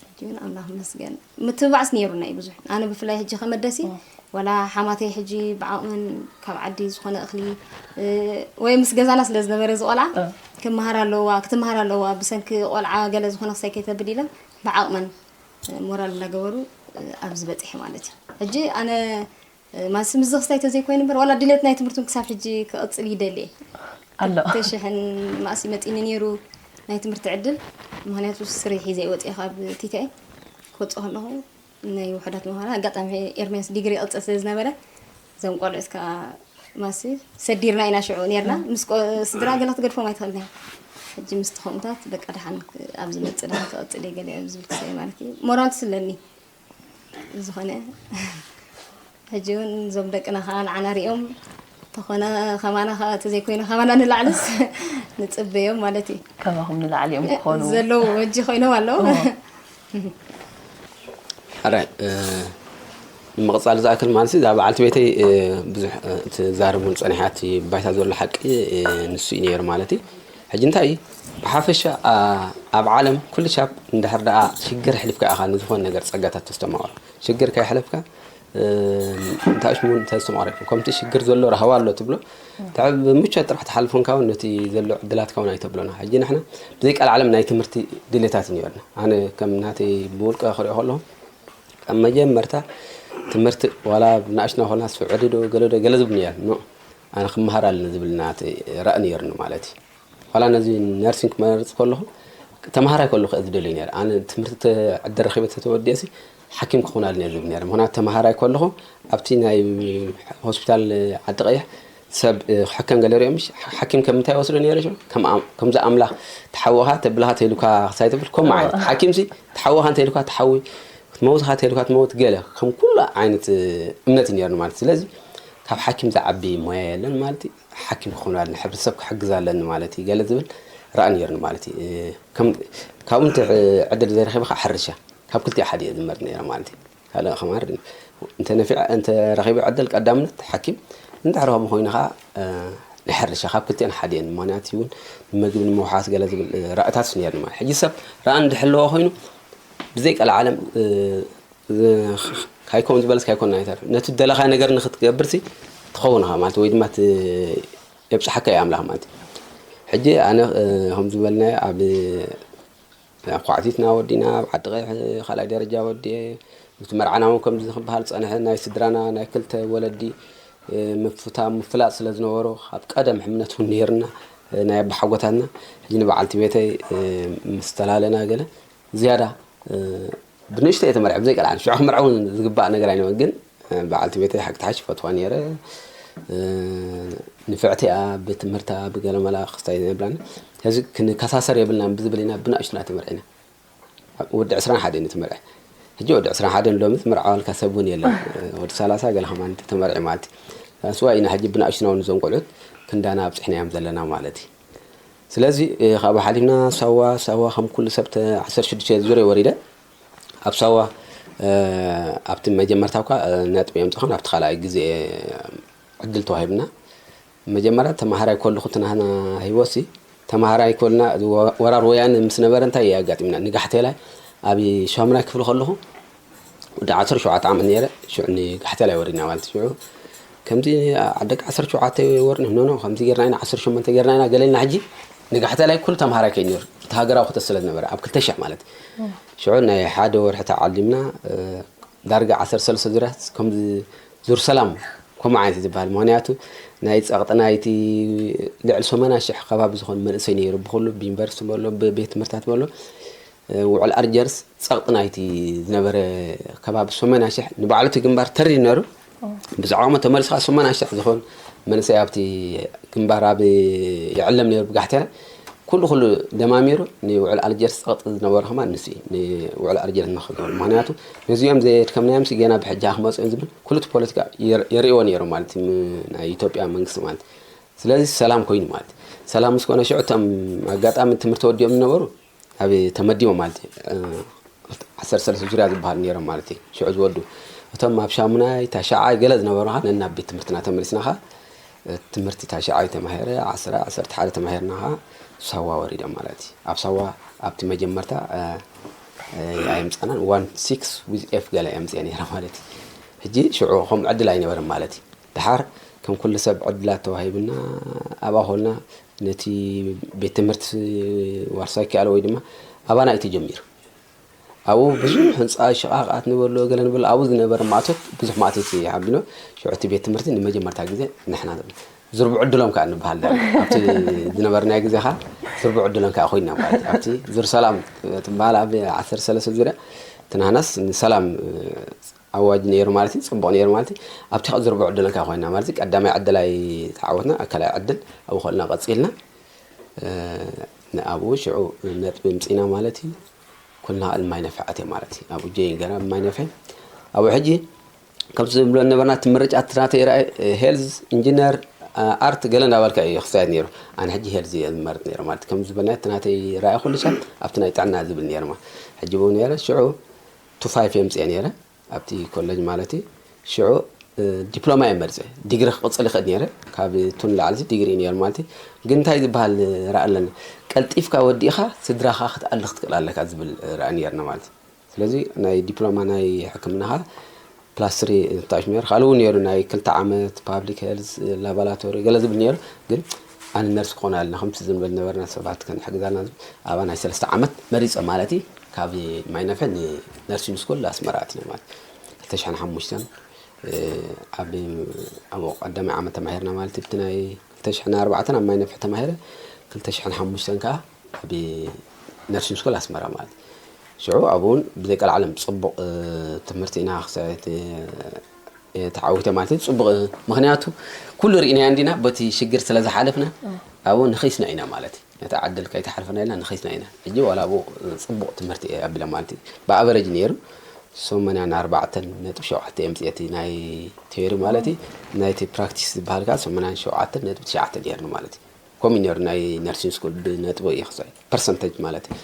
ሕጂ እውን ኣምላኽ ይመስገን። ምትብባዕስ ነይሩና እዩ ብዙሕ። ኣነ ብፍላይ ሕጂ ከመደሲ፣ እወ። ወላ ሓማተይ ሕጂ ብዓቕመን ካብ ዓዲ ዝኾነ እኽሊ፣ እ፣ ወይ ምስ ገዛና ስለ ዝነበረ እዚ ቆልዓ፣ እወ። ክመሃር ኣለዋ፣ ክትመሃር ኣለዋ፣ ብሰንኪ ቆልዓ ገለ ዝኾነ ክሳይ ከይተብል ኢለን ብዓቕመን ሞራል እናገበሩ፣ እ፣ ኣብዚ በጺሐ ማለት እዩ። ሕጂ ኣነ፣ እ፣ ማሲ ምዚ ክስታይ ተዘይኮይኑ እምበር፣ ዋላ ድሌት ናይ ትምህርቱን ክሳብ ሕጂ ክቕጽል ይደሊ እየ። ኣሎ። ክልተ ሽሕን ማእሲ መጺኒ ነይሩ ናይ ትምህርቲ ዕድል፣ ምኽንያቱ ስርሒ ዘይወጽኤ ካብ ቲቲኣይ ክወጽእ ከለኹ ናይ ውሑዳት ምዃና፣ ኣጋጣሚ ኤርምያስ ዲግሪ ይቕጽል ስለ ዝነበረ፣ እዞም ቆልዑት ከኣ ማሲ ሰዲርና ኢና ሽዑ ኔርና። እም። ምስ ቆ-፣ ስድራ ገለ ክትገድፎም ኣይትኽእልን እያ። ሕጂ ምስቲ ከምኡታት በቃ ደሓን ክ-፣ ኣብ ዝመጽእ ደሓን ክቕጽል እየ ገለ ኣብ ዝብል ክስታይ ማለት እዩ። ሞራል ትስለኒ። ዝኾነ ሕጂ እውን እዞም ደቅና ከኣ ንዓና ሪኦም ተኾነ ከማና ከኣ ተዘይኮይኑ ከማና ንላዕልስ ንጽበዮም ማለት እዩ። ካባኹም ንላዕሊ እዮም ክኾኑ። ዘለዉ ሕጂ ኮይኖም ኣለዉ። እዎ። ሕራይ፣ እ፣ ንምቕጻል ዝኣክል ማለት እዛ በዓልቲ ቤተይ ብዙሕ ትዛረብ እውን ጸኒሓ፣ እቲ ባይታ ዘሎ ሓቂ ንሱ እዩ ነይሩ ማለት እዩ። ሕጂ እንታይ እዩ ብሓፈሻ ኣብ ዓለም ኩሉ ሻብ እንድሕር ደኣ ሽግር ሕሊፍካ ኢኻ ንዝኾነ ነገር ጸጋታት ተስተማቕሮ። ሽግር ከይሕለፍካ እንታይ ሽሙ እንተስተማቕሮ ይኹን ከምቲ ሽግር ዘሎ ረሃዋ ኣሎ ትብሎ። እንተ ብምቾት ጥራሕ ትሓልፎንካ እውን ነቲ ዘሎ ዕድላትካ እውን ኣይተብሎና። ሕጂ ንሕና ብዘይ ቀልዓለም ናይ ትምህርቲ ድሌታት እዩ ነይርና። ኣነ ከም ናተይ ብውልቀ ክሪኦ ከለኹ ኣብ መጀመርታ ትምህርቲ ዋላ ብናእሽና ኮና ስዑዲ ዶ ገለ ዶ ገለ ዝብል ነይሩ። ኖ፣ ኣነ ክመሃር ኣለኒ ዝብል ናተይ ራእ ነይርኒ ማለት እዩ። ዋላ ነዚ ነርሲንግ ክመርጽ ከለኹ ተመሃራይ ከለኹ እየ ዝደልዩ ነይረ። ኣነ ትምህርቲ ዕድል ረኺበ ተተወዲኤሲ ሓኪም ክኾን ኣለኒ እየ ዝብል ነይረ። ምኽንያቱ ተመሃራይ ከለኹ ኣብቲ ናይ ሆስፒታል ዓዲ ቀይሕ ሰብ ክሕከም ገለ ሪኦም ሓኪም ከም እንታይ ወስዶ ነይረ ከምዚ ኣምላኽ ተሓወኻ ተብልኻ ተይሉካ ክሳይ ትብል ከምኡ ዓይነት ሓኪምሲ ተሓወኻ እንተይሉካ ተሓዊ ክትመውት ኢኻ ተይሉካ ትመውት ገለ ከም ኩሉ ዓይነት እምነት እዩ ነርኒ ማለት እዩ። ስለዚ ካብ ሓኪም ዝዓቢ ሞያ የለን ማለት እዩ። ሓኪም ክኾን ኣለኒ፣ ሕብረተሰብ ክሕግዝ ኣለኒ ማለት እዩ ገለ ዝብል ራእ ነርኒ ማለት እዩ። ካብኡ እንተ ዕድል ዘይረኺበ ከዓ ሕርሻ ካብ ክልቲኡ ሓደ እየ ዝመርጥ ነይረ ማለት እዩ። ካልእ ከማር እንተ ነፊዐ እንተ ረኺበ ዕድል ቀዳምነት ሓኪም እንድሕር ከምኡ ኮይኑ ከዓ ናይ ሕርሻ ካብ ክልቲአን ሓደ እየን። ምክንያቱ እውን ንምግቢ ንምውሓስ ገለ ዝብል ራእታት ነርኒ ማለት ሕጂ ሰብ ራእ እንድሕለዎ ኮይኑ ብዘይ ቀልዓለም ካይኮን ዝበለስ ካይኮን ኣይተርፍ ነቲ ደለኻ ነገር ንክትገብርሲ ትኸውን ኢኻ ማለት ወይ ድማ የብፅሓካ እዩ ኣምላኽ ማለት እዩ። ሕጂ ኣነ ከም ዝበልናዮ ኣብ ኳዕቲትና ወዲና ኣብ ዓዲ ቀይሕ ካልኣይ ደረጃ ወዲኤ እቲ መርዓና እውን ከምዚ ክበሃል ፀንሐ ናይ ስድራና ናይ ክልተ ወለዲ ምፍታ ምፍላጥ ስለ ዝነበሮ ኣብ ቀደም ሕምነት እውን ነይርና ናይ ኣባሓጎታትና ሕጂ ንበዓልቲ ቤተይ ምስ ተላለና ገለ ዝያዳ ብንእሽቶ እየ ተመርዐ ብዘይ ቀልዓን ሽዑ ክምርዐ እውን ዝግባእ ነገር ኣይነበረ ግን በዓልቲ ቤተይ ሓቂ ተሓሽ ፈትዋ ነይረ ንፍዕቲ እያ ብትምህርታ ብገለመላ ክስታይ ነብላን ሕዚ ክንከሳሰር የብልናን ብዝብል ኢና ብንእሽትና ተመርዒና ወዲ ዕስራን ሓደን ተመርዐ ሕጂ ወዲ ዕስራን ሓደን ሎሚ ትምርዓዋልካ ሰብ እውን የለን ወዲ ሰላሳ ገለ ከማን ተመርዒ ማለት እዩ ስዋ ኢና ሕጂ ብንእሽትና እውን እዞም ቆልዑት ክንዳና ኣብፅሕናዮም ዘለና ማለት እዩ ስለዚ ካብኡ ሓሊፍና ሳዋ ሳዋ ከም ኩሉ ሰብ ዓሰርተ ሽዱሽተ ዙርያ ወሪደ ኣብ ሳዋ ኣብቲ መጀመርታ እኳ ነጥቢ የምፅኹን ኣብቲ ካልኣይ ግዜ ዕድል ተዋሂብና መጀመርያ ተማሃራይ ከለኹ እቲ ናህና ህይወትሲ ተማሃራይ ከልና ወራር ወያነ ምስ ነበረ እንታይ እዩ ኣጋጢምና ንጋሕቴላይ ኣብ ሻሙናይ ክፍሊ ከለኹ ወዲ ዓሰርተ ሸውዓተ ዓመት ነይረ ሽዑ ንጋሕቴላይ ወሪድና ማለት ሽዑ ከምዚ ዓደቂ ዓሰርተ ሸውዓተ ወርኒ ኖኖ ከምዚ ጌርና ኢና ዓሰርተ ሸሞንተ ጌርና ኢና ገለ ኢልና ሕጂ ንጋሕቴላይ ኩሉ ተማሃራይ ከይድ ነይሩ እቲ ሃገራዊ ክተት ስለ ዝነበረ ኣብ ክልተ ሽሕ ማለት ሽዑ ናይ ሓደ ወርሒ ተዓሊምና ዳርጋ ዓሰርተ ሰለስተ ዙርያት ከምዚ ዙር ሰላም ከምኡ ዓይነት ዝበሃል ምክንያቱ ናይ ፀቕጢ ናይቲ ልዕሊ ሰማንያ ሽሕ ከባቢ ዝኾን መንእሰይ ነይሩ ብኩሉ ብዩኒቨርሲቲ በሎ ብቤት ትምህርታት በሎ ውዕል ኣርጀርስ ፀቕጢ ናይቲ ዝነበረ ከባቢ ሰማንያ ሽሕ ንባዕሉ እቲ ግንባር ተሪር ነይሩ ብዛዕባሞ ተመሊስካ ሰማንያ ሽሕ ዝኾን መንእሰይ ኣብቲ ግንባር ኣብ ይዕለም ነይሩ ብጋሕቴና ኩሉ ኩሉ ደማሚሩ ንውዕል ኣልጀርስ ፀቕጢ ዝነበሩ ከማ ንስ ንውዕል ኣልጀርስ ንክገብሩ ምክንያቱ ነዚኦም ዘየድከምናዮም ሲ ገና ብሕጂ ክመፅኦም ዝብል ኩሉ እቲ ፖለቲካ የርእዎ ነይሩ ማለት ናይ ኢትዮጵያ መንግስቲ ማለት ስለዚ ሰላም ኮይኑ ማለት ሰላም ምስ ኮነ ሽዑ እቶም ኣጋጣሚ ትምህርቲ ወዲኦም ዝነበሩ ኣብ ተመዲቦም ማለት እዩ ዓሰርተ ሰለስተ ዙርያ ዝበሃል ነይሮም ማለት እዩ ሽዑ ዝወዱ እቶም ኣብ ሻሙናይ ታሽዓይ ገለ ዝነበሩ ከዓ ነናብ ቤት ትምህርትና ተመሊስና ከዓ ትምህርቲ ታሽዓይ ተማሂረ ዓስራ ዓሰርተ ሓደ ተማሂርና ከዓ ሳዋ ወሪዶም ማለት እዩ ኣብ ሳዋ ኣብቲ መጀመርታ ኣየምፃናን ዋን ሲክስ ዊዝ ኤፍ ገለ የምፅአ ነይረ ማለት እዩ ሕጂ ሽዑ ከም ዕድል ኣይነበረን ማለት እዩ ድሓር ከም ኩሉ ሰብ ዕድላት ተዋሂብና ኣብኣ ኮልና ነቲ ቤት ትምህርቲ ዋርሳይ ክኣለ ወይ ድማ ኣባና እዩ ተጀሚሩ ኣብኡ ብዙሕ ህንፃ ሽቓቓት ንበሎ ገለ ንበሎ ኣብኡ ዝነበረ ማእቶት ብዙሕ ማእቶት ሓቢሎ ሽዑ እቲ ቤት ትምህርቲ ንመጀመርታ ግዜ ንሕና ዝርብዑ ዕድሎም ከዓ ንበሃል ኣብቲ ዝነበርናይ ግዜ ከዓ ዝርብዑ ዕድሎም ከዓ ኮይና ማለት ኣብቲ ዙር ሰላም ትበሃል ኣብ ዓሰርተ ሰለስተ ዙርያ ትናህናስ ንሰላም ኣዋጅ ነይሩ ማለት እዩ ፅቡቕ ነይሩ ማለት እዩ ኣብቲ ከዓ ዝርብዑ ዕድሎም ከዓ ኮይና ማለት እዩ ቀዳማይ ዕድል ኣይተዓወትና ካልኣይ ዕድል ኣብኡ ከልና ቀፂልና ንኣብኡ ሽዑ ነጥቢ ምፅና ማለት እዩ ኩልና እልማይ ነፍሐት እየ ማለት እዩ ኣብኡ ጀይን ገና እልማይ ነፍሐ ኣብኡ ሕጂ ከምቲ ዝብሎ ነበርና እቲ ምርጫ ትናተይ ራእይ ሄልዝ ኢንጂነር ኣርት ገለ እንዳበልካ እዩ ክሳየድ ነይሩ ኣነ ሕጂ ሄልዝ እየ ዝመርጥ ነይረ ማለት ከም ዝበልና እቲ ናተይ ራእይ ኩሉ ሰብ ኣብቲ ናይ ጥዕና ዝብል ነይሩ ማለት ሕጂ ብኡ ነይረ ሽዑ ቱ ፋይፍ የምፅአ ነይረ ኣብቲ ኮለጅ ማለት እዩ ሽዑ ዲፕሎማ እየ መርፀ። ዲግሪ ክቕፅል ይኽእል ነይረ። ካብ ቱ ንላዕሊ ዲግሪ እዩ ነይሩ ማለት እዩ። ግን እንታይ ዝበሃል ራእ ኣለኒ፣ ቀልጢፍካ ወዲእኻ ስድራኻ ክትኣሊ ክትክእል ኣለካ ዝብል ራእ ነይርና ማለት እዩ። ስለዚ ናይ ዲፕሎማ ናይ ሕክምናኻ ፕላስ ስሪ ታሽ ነይሩ። ካልእ እውን ነይሩ፣ ናይ ክልተ ዓመት ፓብሊክ ሄልዝ ላቦራቶሪ ገለ ዝብል ነይሩ። ግን ኣነ ነርስ ክኾን ኣለና ከምቲ ዝንበል ነበርና ሰባት ከንሕግዛና ዝብል፣ ኣብኣ ናይ ሰለስተ ዓመት መሪፀ ማለት እዩ። ካብ ማይነፍሒ ንነርሲንግ ስኩል ኣስመራ ኣቲና ማለት ክልተ ሽሕን ሓሙሽተን ኣብ ኣብ ቀዳማይ ዓመት ተማሂርና ማለት እዩ። ብቲ ናይ ክልተ ሽሕን ኣርባዕተን ኣብ ማይነፍሒ ተማሂረ፣ ክልተ ሽሕን ሓሙሽተን ከዓ ኣብ ነርሲንግ ስኩል ኣስመራ ማለት እዩ። ሽዑ ኣብኡ እውን ብዘይ ቀልዓለም ፅቡቕ ትምህርቲ ኢና ክሳየት ተዓዊተ ማለት እዩ። ፅቡቕ ምክንያቱ ኩሉ ርኢናዮ እንዲና በቲ ሽግር ስለ ዝሓለፍና ኣብኡ ንኺስና ኢና ማለት እዩ። ነታ ዕድል ከይተሓልፈና ኢልና ንኺስና ኢና። ሕጂ ዋላ ኣብኡ ፅቡቕ ትምህርቲ እየ ኣቢለ ማለት እዩ። ብኣቨረጅ ነይሩ ሰማንያን ኣርባዕተን ነጥቢ ሸውዓተ የምፅኤቲ ናይ ቴዮሪ ማለት እዩ። ናይቲ ፕራክቲስ ዝበሃል ከዓ ሰማንያን ሸውዓተን ነጥቢ ትሽዓተ ነይርኒ ማለት እዩ። ከምኡ ነይሩ ናይ ነርሲንግ ስኩል ብነጥቢ እዩ ክሳይ ፐርሰንተጅ ማለት እዩ።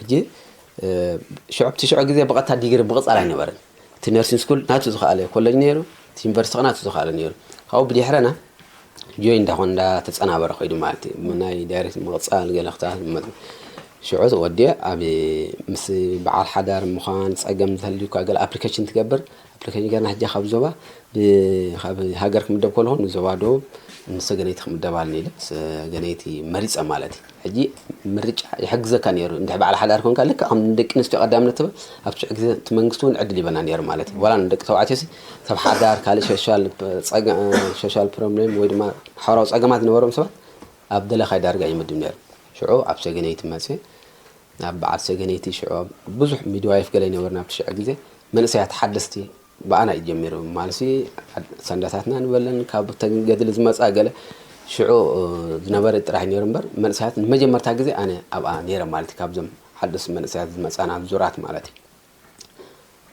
ሕጂ ሽዑ እቲ ሽዑ ግዜ ብቐጥታ ዲግሪ ብቕፃል ኣይነበረን። እቲ ነርሲንግ ስኩል ናቱ ዝኸኣለ ኮለጅ ነይሩ፣ እቲ ዩኒቨርሲቲ ናቱ ዝኸኣለ ነይሩ። ካብኡ ብድሕረና ጆይ እንዳኾን እንዳተፀናበረ ኮይዱ ማለት እዩ። ናይ ዳይሬክት ምቕፃል ገለ ክታ ሽዑ ወዲየ ኣብ ምስ በዓል ሓዳር ምዃን ፀገም እንተልዩካ ገለ ኣፕሊኬሽን ትገብር። ኣፕሊኬሽን ገርና ሕጂ ካብ ዞባ ካብ ሃገር ክምደብ ከለኹ ንዞባ ደቡብ ንሰገነይቲ ክምደብ ኣለኒ ኢለ ሰገነይቲ መሪፀ ማለት እዩ። ሕጂ ምርጫ ይሕግዘካ ነይሩ። እንድሕ በዓል ሓዳር ኮንካ ልክዕ ከም ደቂ ኣንስትዮ ቀዳምነት ትብል ኣብቲ ሽዑ ግዜ እቲ መንግስቲ እውን ዕድል ይበና ነይሩ ማለት እዩ። ዋላ ንደቂ ተባዕትዮ ሲ ሰብ ሓዳር ካልእ ሶሻል ፕሮብሌም ወይ ድማ ሓበራዊ ፀገማት ዝነበሮም ሰባት ኣብ ደለኻይ ዳርጋ ይምድብ ነይሩ። ሽዑ ኣብ ሰገነይቲ መፅእ ናብ በዓል ሰገነይቲ ሽዑ ብዙሕ ሚድዋይፍ ገለ ይነበርና ኣብቲ ሽዑ ግዜ መንእሰያት ሓደስቲ ብኣና እዩ ጀሚሩ ማለሲ ሰንዳታትና ንበለን ካብ ተገድሊ ዝመፃ ገለ ሽዑ ዝነበረ ጥራሕ ነይሩ እምበር መንእሰያት ንመጀመርታ ግዜ ኣነ ኣብኣ ነይረ ማለት ካብዞም ሓደስ መንእሰያት ዝመፃና ዙራት ማለት እዩ።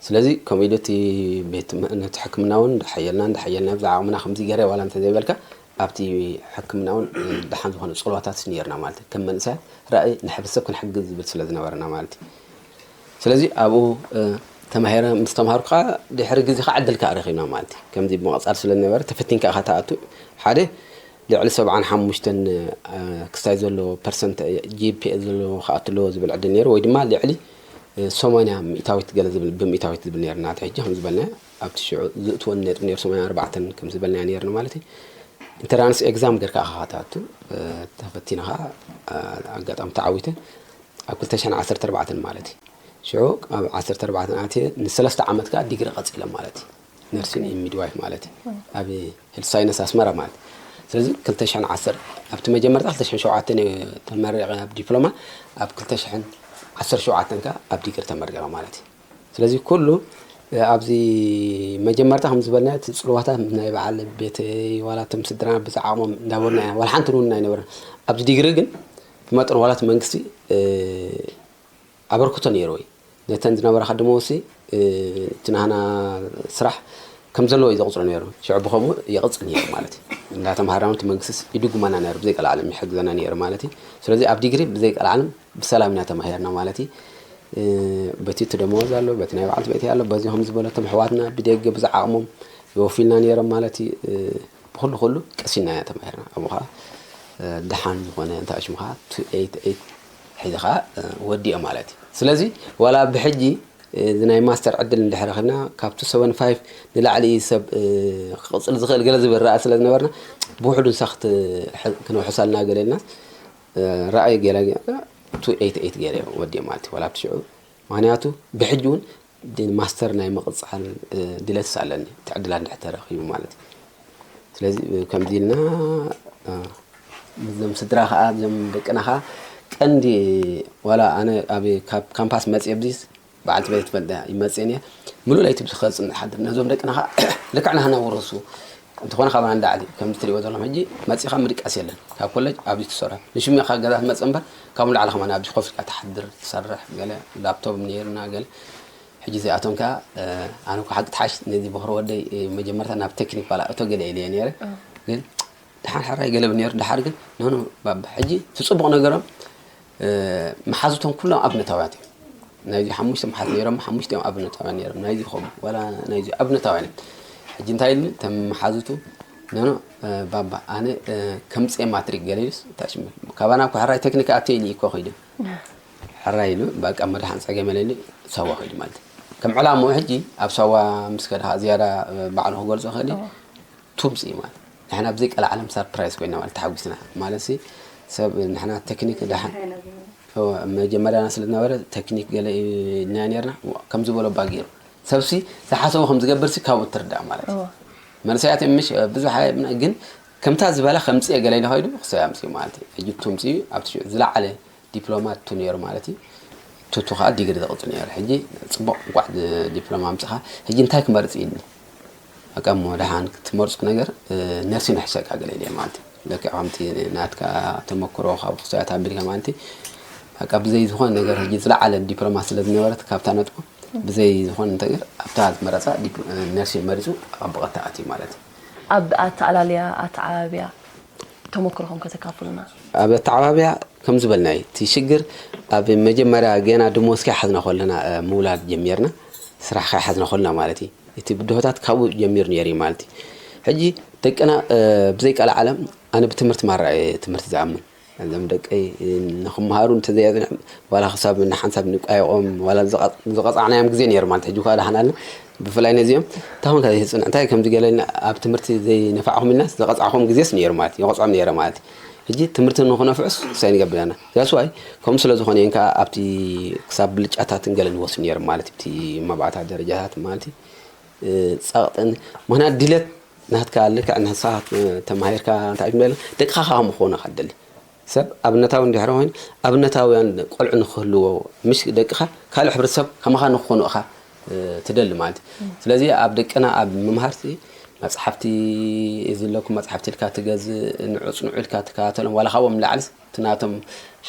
ስለዚ ከምኡ ኢሉ እቲ ቤት ነቲ ሕክምና እውን እንዳሓየልና እንዳሓየልና ብዛ ዓቕምና ከምዚ ገረ ዋላ እንተዘይበልካ ኣብቲ ሕክምና እውን ደሓን ዝኾነ ፀልዋታት ነርና ማለት እዩ። ከም መንእሰያት ራእይ ንሕብረተሰብ ክንሕግዝ ዝብል ስለ ዝነበረና ማለት እዩ። ስለዚ ኣብኡ ተማሂረ ምስ ተምሃርኩ ከዓ ድሕሪ ግዜ ከዓ ዕድል ከዓ ረኺብና ማለት እዩ። ከምዚ ብምቕፃል ስለ ዝነበረ ተፈቲንካ ኢኻ ትኣቱ። ሓደ ልዕሊ ሰብዓን ሓሙሽተን ክስታይ ዘለዎ ፐርሰንት ጂፒኤ ዘለዎ ክኣቱ ኣለዎ ዝብል ዕድል ነይሩ ወይ ድማ ልዕሊ ሰማንያ ሚእታዊት ገለ ዝብል ብምእታዊት ዝብል ነይሩ ናተ ሕጂ ከም ዝበልና ኣብቲ ሽዑ ዝእትወን ነጥቢ ነይሩ ሰማንያ ኣርባዕተን ከም ዝበልናዮ ነይርና ማለት እዩ። ኢንተራንስ ኤግዛም ገርካ ኢኻ ክትኣቱ ተፈቲንኻ ኣጋጣሚ ተዓዊተ ኣብ ክልተ ሽሕን ዓሰርተ ኣርባዕተን ማለት እዩ። ሽዑ ኣብ ዓሰርተ ኣርባዕተን ኣትየ ንሰለስተ ዓመት ከዓ ዲግሪ ቀፂለ ማለት እዩ። ነርሲን ሚድዋይፍ ማለት እዩ ኣብ ሄልት ሳይነስ ኣስመራ ማለት እዩ። ስለዚ ክልተ ሽሕን ዓሰርተ ኣብቲ መጀመርታ ክልተ ሽሕን ሸውዓተን ተመሪቐ ኣብ ዲፕሎማ ኣብ ክልተ ሽሕን ዓሰርተ ሸውዓተን ከዓ ኣብ ዲግሪ ተመሪቐ ማለት እዩ። ስለዚ ኩሉ ኣብዚ መጀመርታ ከም ዝበልና እቲ ፅልዋታት ናይ በዓል ቤተይ ዋላ እቶም ስድራና ብዝዓቕሞም እንዳበልና ኢና ዋላ ሓንቲ ንውና ኣይነበረን። ኣብዚ ዲግሪ ግን ብመጠን ዋላ እቲ መንግስቲ ኣበርክቶ ነይሩ ወይ ነተን ዝነበራ ከድመ ወሲ እቲ ናህና ስራሕ ከም ዘለዎ እዩ ዘቕፅሮ ነይሩ። ሽዑ ብኸምኡ ይቕፅል ነይሩ ማለት እዩ። እንዳተምሃርና እቲ መንግስቲ ይድጉመና ነይሩ ብዘይ ቀልዓለም ይሕግዘና ነይሩ ማለት እዩ። ስለዚ ኣብ ዲግሪ ብዘይ ቀልዓለም ብሰላም ኢና ተማሂርና ማለት እዩ። በቲ እቲ ደመወዝ ኣሎ በቲ ናይ በዓልቲ ቤት ኣሎ በዚ ከም ዝበለቶም ኣሕዋትና ብደገ ብዝዓቕሞም ይወፊልና ነይሮም ማለት እዩ። ብኩሉ ኩሉ ቀሲና ኢና ተማሂርና ኣብኡ ከዓ ደሓን ዝኾነ እንታይ ሽሙ ከዓ ቱ ኤይት ኤይት ሒዘ ከዓ ወዲኦ ማለት እዩ። ስለዚ ዋላ ብሕጂ እዚ ናይ ማስተር ዕድል እንድሕር ረኺብና ካብ ቱ ሰቨን ፋይቭ ንላዕሊ ሰብ ክቕፅል ዝኽእል ገለ ዝብል ራእይ ስለ ዝነበርና ብውሕዱ ንሳ ክነውሕሳልና ገለ ኢልና ራእይ ገለ ቱ ኤይት ኤይት ገለ ወዲኦ ማለት እዩ። ዋላ ኣብቲ ሽዑ ምክንያቱ ብሕጂ እውን ማስተር ናይ ምቕፃል ድሌትስ ኣለኒ እቲ ዕድላት እንድሕር ተረኺቡ ማለት እዩ። ስለዚ ከምዚ ኢልና እዞም ስድራ ከዓ እዞም ደቅና ከዓ ቀንዲ ዋላ ኣነ ኣብ ካብ ካምፓስ መፅየ ብዚስ በዓልቲ ቤት ትፈልጥ እያ ይመፅእን እየ ምሉእ ለይቲ ብዝኸፅን ሓድር ነዞም ደቅና ከዓ ልክዕ ናህና ውርሱ እንተኾነ ካባና ንላዕሊ ከምዚ ትሪእዎ ዘለኹም ሕጂ መፂኻ ምድቃስ የለን። ካብ ኮለጅ ኣብዚ ትሰርሕ ንሽም ኢኻ ገዛ ትመፅእ እምበር ካብኡ ንላዕሊ ከማን ኣብዚ ኮፍ ኢልካ ትሓድር ትሰርሕ ገለ ላፕቶፕ ነይርና ገለ ሕጂ እዚኣቶም ከዓ ኣነ እኮ ሓቂ ትሓሽ ነዚ በኽሪ ወደይ መጀመርታ ናብ ቴክኒክ ባላ እቶ ገለ ኢለ እየ ነይረ ግን ደሓን ሕራይ ገለ ነይሩ ደሓር ግን ንሕኑ ባባ ሕጂ እቲ ፅቡቕ ነገሮም መሓዙቶም ኩሎም ኣብነታውያት እዮም ናይዚ ሓሙሽተ መሓዝ ነይሮም ሓሙሽተ እዮም ኣብነታውያን ነይሮም ናይዚ ኸም ዋላ ናይዚ ኣብነታውያን እዮም ሕጂ እንታይ ኢልኒ ተመሓዙቱ፣ ኖኖ፣ ባባ፣ ኣነ ከምፅኤ ማትሪክ ገለ ኢሉስ፣ ታሽመ ካባና እኮ ሕራይ ቴክኒክ ኣትየ ኢሉ እኮ ኸይዱ። ሕራይ ኢሉ፣ በቃ መድሓን ፀገም የለ ኢሉ፣ ሳዋ ኸይዱ ማለት እዩ። ከም ዕላምኡ ሕጂ ኣብ ሳዋ ምስ ከድኻ ዝያዳ ባዕሉ ክገልፆ ኸእል እዩ። ቱምፂ ማለት ንሕና ብዘይ ቀልዓለም ሰርፕራይዝ ኮይና ማለት ተሓጒስና ማለት ሲ ሰብ ንሕና ቴክኒክ ደሓን መጀመርያና ስለ ዝነበረ ቴክኒክ ገለ ኢና ነርና ከም ዝበሎ ባጊሩ ሰብሲ ዝሓሰቦ ከም ዝገብርሲ ካብኡ ትርዳእ ማለት እዩ። መንእሰያት እዮም ምሽ ብዙሕ ኣየብና ግን ከምታ ዝበላ ከምፅእ ገለ ኢለ ከይዱ ክሰብ ኣምፅኡ ማለት እዩ። ሕጂ ቱምፂ ኣብቲ ሽዑ ዝለዓለ ዲፕሎማ ቱ ነይሩ ማለት እዩ። ቱቱ ከዓ ዲግሪ ዘቕፅል ነይሩ። ሕጂ ፅቡቕ እንኳዕ ዲፕሎማ ኣምፅኻ ሕጂ እንታይ ክመርፅ ኢልኒ በቃ እሞ ደሓን ክትመርፁ ነገር ነርሲ ንሕሸካ ገለ ኢለ ማለት እዩ። ለክዕ ከምቲ ናትካ ተመክሮ ካብ ክስያት ኣቢልካ ማለት እዩ። በቃ ብዘይ ዝኾነ ነገር ሕጂ ዝለዓለ ዲፕሎማ ስለ ዝነበረት ካብታ ነጥቡ ብዘይ ዝኾነ ነገር ኣብታ ዝመረፃ ነርሲ መሪፁ ኣብ ብቐታ ኣትዩ ማለት እዩ። ኣብ ኣተኣላልያ ኣተዓባብያ ተሞክሮኹም ከተካፍሉና? ኣብ ኣተዓባብያ ከም ዝበልናዩ እቲ ሽግር ኣብ መጀመርያ ገና ድሞዝ ከይሓዝና ከለና ምውላድ ጀሚርና ስራሕ ከይሓዝና ከለና ማለት እዩ። እቲ ብድሆታት ካብኡ ጀሚሩ ነይሩ እዩ ማለት እዩ። ሕጂ ደቅና ብዘይ ቀልዓለም ኣነ ብትምህርቲ ማራ እየ ትምህርቲ ዝኣምን እዞም ደቀይ ንክመሃሩ እንተዘይኣፅንዕ ዋላ ክሳብ ንሓንሳብ ንቃየቆም ዋላ ዝቐፃዕናዮም ግዜ ነይሩ ማለት ሕጂ ኳ ደሓን ኣለ ብፍላይ ነዚኦም እንታይ ኮንካ ዘይትፅንዕ እንታይ ከምዚ ገለ ኢልና ኣብ ትምህርቲ ዘይነፋዕኹም ኢልና ዝቐፃዕኹም ግዜስ ነይሩ ማለት ይቐፅዖም ነይረ ማለት ሕጂ ትምህርቲ ንክነፍዕስ ሳይ ንገብር ኢና that's why ከምኡ ስለ ዝኾነ እየን ከዓ ኣብቲ ክሳብ ብልጫታትን ገለ ንወስድ ነይሩ ማለት እቲ መባእታ ደረጃታት ማለት ጸቕጥን ምክንያት ድሌት ናትካ ልክዕ ንስኻ ተማሂርካ እንታይ ትበል ደቅኻ ከም ክኾኑ ኢኻ ትደሊ ሰብ ኣብነታዊ እንድሕር ኮይኑ ኣብነታውያን ቆልዑ ንክህልዎ ምሽ ደቅኻ ካልእ ሕብረተሰብ ከማኻ ንክኾኑ ኢኻ ትደሊ ማለት እዩ ስለዚ ኣብ ደቅና ኣብ ምምሃር መፅሓፍቲ እዩ ዘለኩም መፅሓፍቲ ኢልካ ትገዝእ ንዑ ፅንዑ ኢልካ ትከታተሎም ዋላ ካብኦም ንላዕልስ እቲ ናቶም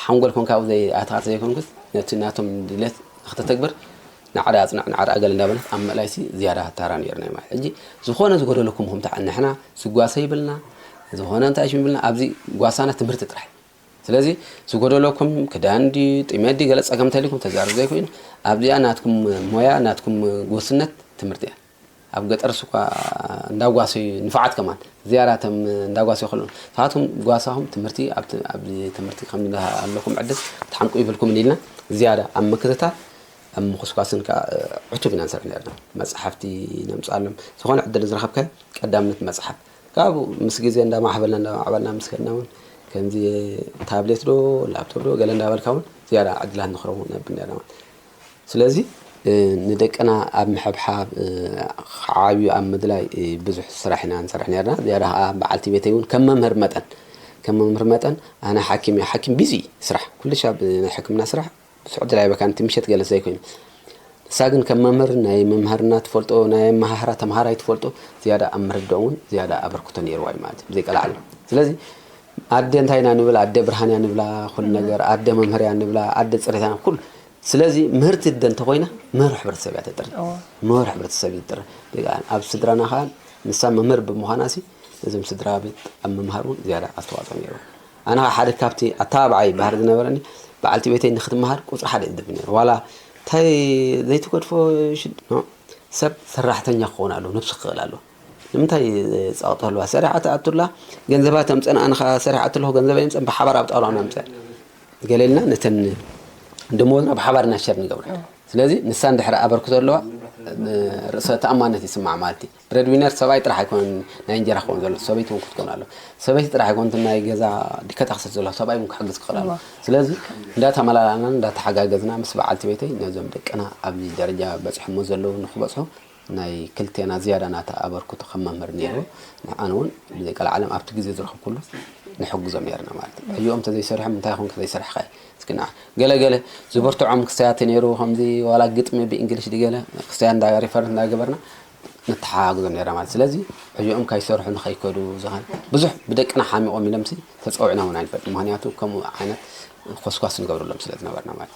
ሓንጎል ኮንካ ኣብኡ ዘይኣትኻ ተዘይኮንኩስ ነቲ ናቶም ድሌት ንክተተግብር ንዓዳ ኣፅናዕ ንዓዳ ኣገል እንዳበለት ኣብ ምእላይሲ ዝያዳ ታራ ነይርና ማለት ሕጂ ዝኾነ ዝጎደለኩም ኹም ተዓ ንሕና ዝጓሰ ይብልና ዝኾነ እንታይ ሽም ይብልና ኣብዚ ጓሳና ትምህርቲ ጥራሕ ስለዚ ዝጎደለኩም ክዳን ድዩ ጥሜት ድዩ ገለ ፀገም እንተሊኩም ተዛረብ ዘይኮይኑ ኣብዚኣ ናትኩም ሞያ ናትኩም ጎስነት ትምህርቲ እያ ኣብ ገጠር ስኳ እንዳጓሰዩ ንፋዓት ከማን ዝያዳ ተም እንዳጓሰዩ ከለዉ ንፋዓትኩም ጓሳኹም ትምህርቲ ኣብዚ ትምህርቲ ከም ኣለኩም ዕድል ክትሓንቁ ይብልኩም ኢልና ዝያዳ ኣብ ምክትታል ኣብ ምኩስኳስን ከዓ ዕቱብ ኢና ንሰርሕ ነርና መፅሓፍቲ ነምፅኣሎም ዝኾነ ዕድል ዝረኸብካዮ ቀዳምነት መፅሓፍ ካብኡ ምስ ግዜ እንዳማዕበልና እንዳማዕበልና ምስ ከድና እውን ከምዚ ታብሌት ዶ ላፕቶፕ ዶ ገለ እንዳበልካ እውን ዝያዳ ዕድላት ንክረቡ ነብል ነርና ማለት ስለዚ ንደቅና ኣብ ምሕብሓብ ክዓብዩ ኣብ ምድላይ ብዙሕ ስራሕ ኢና ንሰርሕ ነርና ዝያዳ ከዓ በዓልቲ ቤተይ እውን ከም መምህር መጠን ከም መምህር መጠን ኣነ ሓኪም እየ ሓኪም ቢዚ ስራሕ ኩሉ ሻብ ናይ ሕክምና ስራሕ ብዙሕ ዕድል ኣይበካን እቲ ምሸት ገለ ዘይኮይኑ ንሳ ግን ከም መምህር ናይ መምሃርና ትፈልጦ ናይ ኣመሃህራ ተምሃራይ ትፈልጦ ዝያዳ ኣብ ምርድኦ እውን ዝያዳ ኣበርክቶ ነይርዋ እዩ ማለት እዩ ብዘይቀላዓሉ ስለዚ ኣደ እንታይ ኢና ንብል ኣደ ብርሃን እያ ንብላ ኩሉ ነገር ኣደ መምህር እያ ንብላ ኣደ ፅሬት እያ ኩሉ ስለዚ ምህርቲ ኣደ እንተኮይና ምህሮ ሕብረተሰብ እያ ተጥሪ ምህሮ ሕብረተሰብ እዩ ዝጥሪ ኣብ ስድራና ከዓ ንሳ መምህር ብምዃና ሲ ነዞም ስድራ ቤት ኣብ ምምሃር እውን ዝያዳ ኣስተዋፅኦ ነይሩ ኣነ ሓደ ካብቲ ኣተባብዓይ ባህሪ ዝነበረኒ በዓልቲ ቤተይ ንክትመሃር ቁፅሪ ሓደ እድብ ነይሩ ዋላ እንታይ ዘይትገድፎ ሽድ ሰብ ሰራሕተኛ ክኸውን ኣለዎ ነብሱ ክኽእል ኣለዎ ንምንታይ ፀቕጦ ኣለዋ ሰሪሓ ትኣቱላ ገንዘባ ተምፀን ኣነ ከዓ ሰሪሓ ኣለኹ ገንዘበ የምፀን ብሓባር ኣብ ጣውላ ነምፀ ገለ ኢልና ነተን ደሞዝና ብሓባር ኢና ሸር ንገብራ ስለዚ ንሳ እንድሕር ኣበርክቶ ኣለዋ ርእሰ ተኣማነት ይስማዕ ማለት እዩ ብሬድ ዊነር ሰብኣይ ጥራሕ ኣይኮነን ናይ እንጀራ ክኾን ዘሎ ሰበይቲ እውን ክትኮን ኣሎ ሰበይቲ ጥራሕ ኣይኮነትን ናይ ገዛ ድከታ ክሰት ዘሎ ሰብኣይ እውን ክሕግዝ ክኽእል ኣሎ ስለዚ እንዳተመላላእናን እንዳተሓጋገዝና ምስ በዓልቲ ቤተይ ነዞም ደቅና ኣብዚ ደረጃ በፂሖሞ ዘለዉ ንክበፅሑ ናይ ክልቴና ዝያዳ ናታ ኣበርክቶ ከም መምህር ነይሩ ኣነ እውን ብዘይቀልዓለም ኣብቲ ግዜ ዝረኸብኩሉ ንሕግዞም ነርና ማለት እዩ ሕጂኦም ተዘይሰርሖም እንታይ ኮንካ ዘይሰርሕካ እስኪ ንዓ ገለ ገለ ዝበርትዖም ክስተያት ነይሩ ከምዚ ዋላ ግጥሚ ብእንግሊሽ ድገለ ክስተያ እንዳ ሪፈረንስ እንዳገበርና ንተሓጋግዞም ነርና ማለት ስለዚ ሕጂኦም ካይሰርሑ ንኸይከዱ ዝኻን ብዙሕ ብደቅና ሓሚቖም ኢሎምሲ ተፀውዕና እውን ኣይንፈልጥ ምክንያቱ ከምኡ ዓይነት ኮስኳስ ንገብረሎም ስለ ዝነበርና ማለት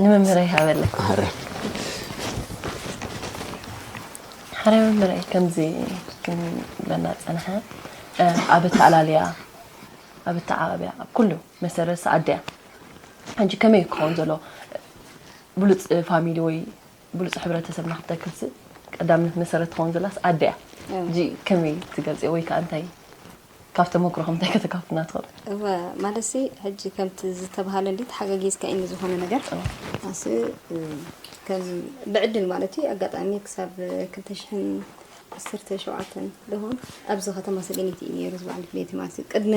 ንመምህረይ ሃበለይ ሓረ መምህረይ ከምዚ ክንበና ፀንሐ ኣብ ኣተኣላልያ ኣብ ኣተዓባብያ ኣብ ኩሉ መሰረት ሰኣድያ ሕጂ ከመይ ክኸውን ዘሎ ብሉፅ ፋሚሊ ወይ ብሉፅ ሕብረተሰብና ክተክልስ ቀዳምነት መሰረት ትኸውን ዘላስ ኣደ እያ። ሕጂ ከመይ ትገልጽ ወይ ከዓ እንታይ ካብ ተመክሮኹም እንታይ ከተካፍሉና ትኽእሉ? እወ፣ ማለትሲ ሕጂ ከምቲ ዝተባሃለ እንዲ ተሓጋጊዝካ እዩ ዝኾነ ነገር ኣስ ከም ብዕድል ማለት እዩ ኣጋጣሚ ክሳብ ክልተ ሽሕን ዓሰርተ ሸውዓተን ደሆን ኣብዚ ከተማ ሰገኒት እዩ ነይሩ ዝበዓል ቤት ማለት እዩ ቅድሚ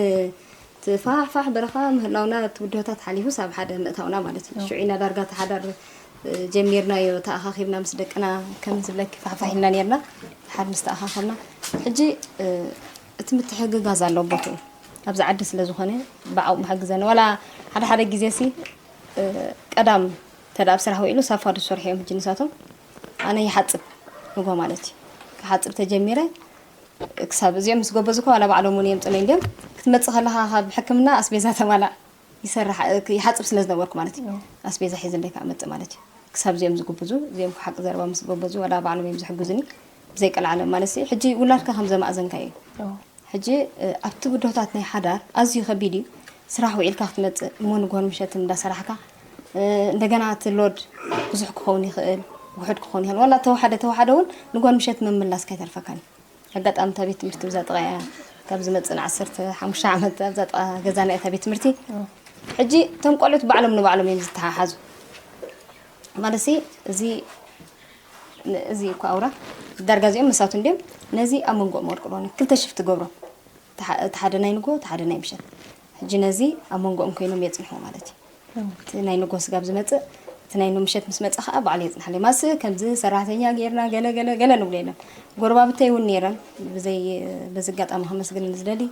እቲ ፋሕፋሕ በረኻ ምህላውና እቲ ብድሆታት ሓሊፉ ሳብ ሓደ ምእታውና ማለት እዩ ሽዑ ኢና ዳርጋ ተሓዳር ጀሚርናዮ ተኣኻኺብና ምስ ደቅና ከም ዝብለኪ ፋሕፋሕ ኢልና ነርና ሓድ ምስ ተኣኻኸብና ሕጂ እቲ ምትሕግጋዝ ኣሎ ቦትኡ ኣብዚ ዓዲ ስለ ዝኾነ ብዓቕሙ ሕግዘኒ ዋላ ሓደ ሓደ ግዜ ሲ ቀዳም እንተ ኣብ ስራሕ ውዒሉ ሳፋ ዝሰርሑ እዮም ሕጂ ንሳቶም ኣነ ይሓፅብ ንጎ ማለት እዩ ክሓፅብ ተጀሚረ ክሳብ እዚኦም ምስ ጎበዙ ከ ዋላ ባዕሎም እውን የምፅሉ እንዲዮም ክትመፅእ ከለካ ካብ ሕክምና ኣስቤዛ ተማላእ ይሰርሕ ይሓፅብ ስለ ዝነበርኩ ማለት እዩ ኣስቤዛ ሒዝለይ ከዓ መፅእ ማለት እዩ ክሳብ እዚኦም ዝጉብዙ እዚኦም ሓቂ ዘረባ ምስ ጎበዙ ዋላ ባዕሎም እዮም ዝሕግዙኒ ብዘይቀልዓለም ማለት እዩ ሕጂ ውላድካ ከም ዘማእዘንካ እዩ ሕጂ ኣብቲ ብድሆታት ናይ ሓዳር ኣዝዩ ከቢድ እዩ ስራሕ ውዒልካ ክትመፅእ እሞ ንጎን ምሸት እንዳሰራሕካ እንደገና እቲ ሎድ ብዙሕ ክኸውን ይኽእል ውሑድ ክኸውን ይኽእል ዋላ ተወሓደ ተወሓደ እውን ንጎን ምሸት ምምላስካ ይተርፈካን ኣጋጣሚ እታ ቤት ትምህርቲ ብዛ ጥቓ እያ ካብ ዝመፅእ ን ዓሰርተ ሓሙሽተ ዓመት ኣብዛ ጥቓ ገዛና እያ እታ ቤት ትምህርቲ ሕጂ እቶም ቆልዑት ባዕሎም ንባዕሎም እዮም ዝተሓሓዙ ማለትሲ እዚ እዚ እኮ ኣውራ ዳርጋ እዚኦም መሳቱ እንዲዮም ነዚ ኣብ መንጎኦም ወርቅሎኒ ክልተ ሽፍቲ ገብሮም እቲ ሓደ ናይ ንጎ እቲ ሓደ ናይ ምሸት ሕጂ ነዚ ኣብ መንጎኦም ኮይኖም የፅንሕዎ ማለት እዩ እቲ ናይ ንጎ ስጋብ ዝመፅእ እቲ ናይ ምሸት ምስ መፀ ከዓ ባዕሉ የፅንሓለይ ማስ ከምዚ ሰራሕተኛ ጌርና ገለ ገለ ገለ ንብሎ የለን ጎረባብተይ እውን ነይረን ብዘይ በዚ ኣጋጣሚ ከመስግን ዝደሊ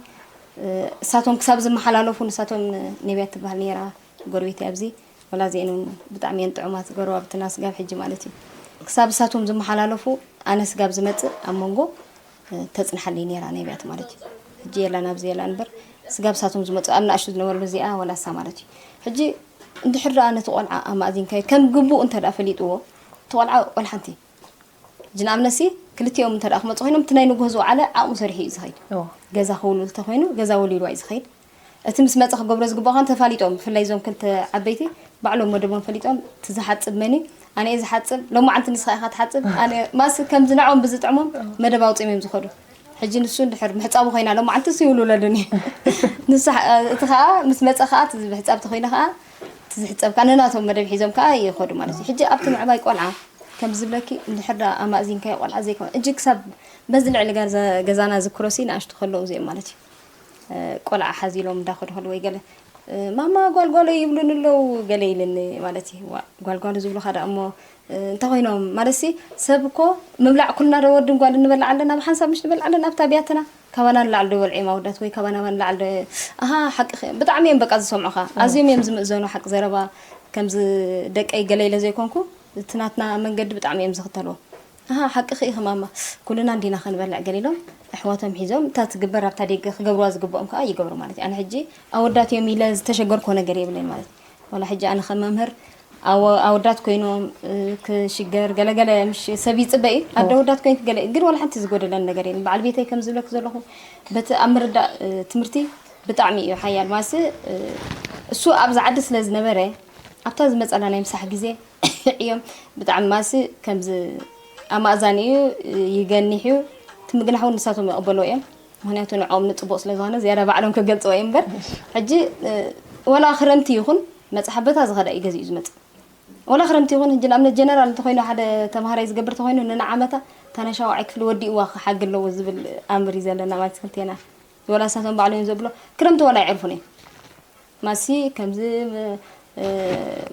እሳቶም ክሳብ ዝመሓላለፉ ንሳቶም ነቢያት ትበሃል ነይራ ጎረቤት ኣብዚ ወላ እዚአን እውን ብጣዕሚ እየን ጥዑማት ጎረባብትና ስጋብ ሕጂ ማለት እዩ ክሳብ እሳቶም ዝመሓላለፉ ኣነ ስጋብ ዝመፅእ ኣብ መንጎ ተፅንሓለይ ነይራ ነቢያት ማለት እዩ ሕጂ የላን ኣብዚ የላ እምበር ስጋብ እሳቶም ዝመፁ ኣብ ንኣሽቱ ዝነበርሉ እዚኣ ወላ እሳ ማለት እዩ ሕጂ እንድሕር ደኣ ነቲ ቆልዓ ኣማእዚንካዮ ከም ግቡእ እንተ ደኣ ፈሊጥዎ እቲ ቆልዓ ቆልሓንቲ ሕጂ ንኣብነሲ ክልቲኦም እንተ ደኣ ክመፁ ኮይኖም እቲ ናይ ንጉሆ ዝወዓለ ዓቕሙ ሰሪሑ እዩ ዝኸይድ ገዛ ክውልውል እንተኮይኑ ገዛ ወሊሉ እዩ ዝኸይድ እቲ ምስ መፀ ክገብሮ ዝግባእ ከ ተፋሊጦም ብፍላይ እዞም ክልተ ዓበይቲ ባዕሎም መደቦም ፈሊጦም እቲ ዝሓፅብ መን እዩ ኣነ እየ ዝሓፅብ ሎማዓንቲ ንስኻ ኢኻ ትሓፅብ ኣነ ማስ ከምዚ ንዖም ብዝጥዕሞም መደብ ኣውፂኦም እዮም ዝኸዱ ሕጂ ንሱ እንድሕር ምሕፃቡ ኮይና ሎማዓንቲ እሱ ይውልውለሉኒ ንሱ እቲ ከዓ ምስ መፀ ከዓ እቲ ምሕፃብ ተኮይነ ከዓ እቲ ዝሕፀብ ከዓ ነናቶም መደብ ሒዞም ከዓ ይኸዱ ማለት እዩ ሕጂ ኣብቲ ምዕባይ ቆልዓ ከም ዝብለኪ እንድሕር ዳ ኣማእዚንካዮ ቆልዓ ዘይኮነ እጂ ክሳብ በዚ ልዕሊ ገዛና ዝክሮሲ ንኣሽቱ ከለዉ እዚኦም ማለት እዩ ቆልዓ ሓዚሎም እንዳኸዱ ከለዉ ወይ ገለ ማማ ጓልጓሎ ይብሉን ኣለዉ ገለ ኢልኒ ማለት እዩ ጓልጓሎ ዝብሉካ ዳ እሞ እንታይ ኮይኖም ማለትሲ ሰብ እኮ ምብላዕ ኩልና ዶ ወድን ጓል እንበልዕ ኣለና ብሓንሳብ ምሽ ንበልዕ ኣለና ኣብታ ብያትና ካባና ንላዕሊ ዶ በልዑ እዮም ኣወዳት ወይ ካባና ንላዕሊ ዶ ኣሃ ሓቂ ብጣዕሚ እዮም በቃ ዝሰምዑኻ ኣዝዮም እዮም ዝምእዘኑ ሓቂ ዘረባ ከምዚ ደቀይ ገለ ኢለ ዘይኮንኩ እቲ ናትና መንገዲ ብጣዕሚ እዮም ዝኽተልዎ ኣሃ ሓቅኺ ኢኺ ማማ ኩልና እንዲና ክንበልዕ ገለ ኢሎም ኣሕዋቶም ሒዞም እታ ትግበር ኣብታ ደገ ክገብርዋ ዝግብኦም ከዓ ይገብሩ ማለት እዩ ኣነ ሕጂ ኣወዳት እዮም ኢለ ዝተሸገርኮ ነገር የብለይ ማለት እዩ ዋላ ሕጂ ኣነ ከም መምህር ኣወዳት ኮይኖም ክሽገር ገለገለ ምሽ ሰብ ይፅበ እዩ ኣደ ኣወዳት ኮይንክ ገለ ግን ዋላ ሓንቲ ዝጎደለን ነገር የለን በዓል ቤተይ ከም ዝብለክ ዘለኹ በቲ ኣብ ምርዳእ ትምህርቲ ብጣዕሚ እዩ ሓያል ማለትሲ እሱ ኣብዚ ዓዲ ስለ ዝነበረ ኣብታ ዝመፀና ናይ ምሳሕ ግዜ እዮም ብጣዕሚ ማለትሲ ከምዚ ኣማእዛኒ እዩ ይገኒሕ እዩ ትምግናሕ እውን ንሳቶም ይቕበልዎ እዮም ምክንያቱ ንዕኦም ንፅቡቕ ስለ ዝኾነ ዝያዳ ባዕሎም ክገልፅዎ እዮም እምበር ሕጂ ወላ ክረምቲ ይኹን መፅሓፍ በታ ዝኸዳ እዩ ገዚኡ ዝመፅእ ወላ ክረምቲ ይኹን ሕጂ ንኣብነት ጀነራል እንተኮይኑ ሓደ ተምሃራይ ዝገብር ተኮይኑ ንንዓመታ ታነሻዋዓይ ክፍሊ ወዲእዋ ክሓጊ ኣለዎ ዝብል ኣምር እዩ ዘለና ማለት ክልቴና ወላ ንሳቶም ባዕሎም እዮም ዘብሎ ክረምቲ ወላ ይዕርፉን እዮም ማሲ ከምዚ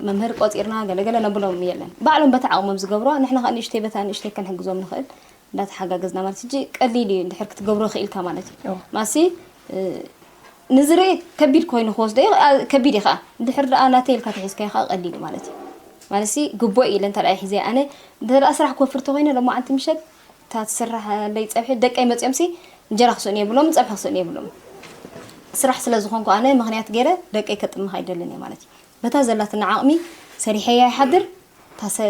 መምህር ቆፂርና ገለገለ ነብሎም የለን ባዕሎም በታ ዓቕሞም ዝገብርዋ ንሕና ከዓ ንእሽተይ በታ ንእሽተይ ከንሕግዞም ንኽእል እንዳተሓጋገዝና ማለት ሕጂ ቀሊል እዩ እንድሕር ክትገብሮ ክኢልካ ማለት እዩ ማሲ ንዝርኢ ከቢድ ኮይኑ ክወስዶ እዩ ከቢድ እዩ ከዓ እንድሕር ደኣ ናተይ ኢልካ ተሒዝካዮ ከዓ ቀሊል እዩ ማለት እዩ ማለት ሲ ግቦ እዩ ኢለ እንተ ሒዘ ኣነ እንተ ስራሕ ክወፍር ተኮይነ ሎማዓንቲ ምሸት እታ ትስርሐለይ ፀብሒ ደቀይ መፂኦም ሲ እንጀራ ክስእኑ የብሎም ፀብሒ ክስእኑ የብሎም ስራሕ ስለ ዝኾንኩ ኣነ ምክንያት ገይረ ደቀይ ከጥምኽ ኣይደልን እየ ማለት እዩ በታ ዘላትና ዓቕሚ ሰሪሐያ ይሓድር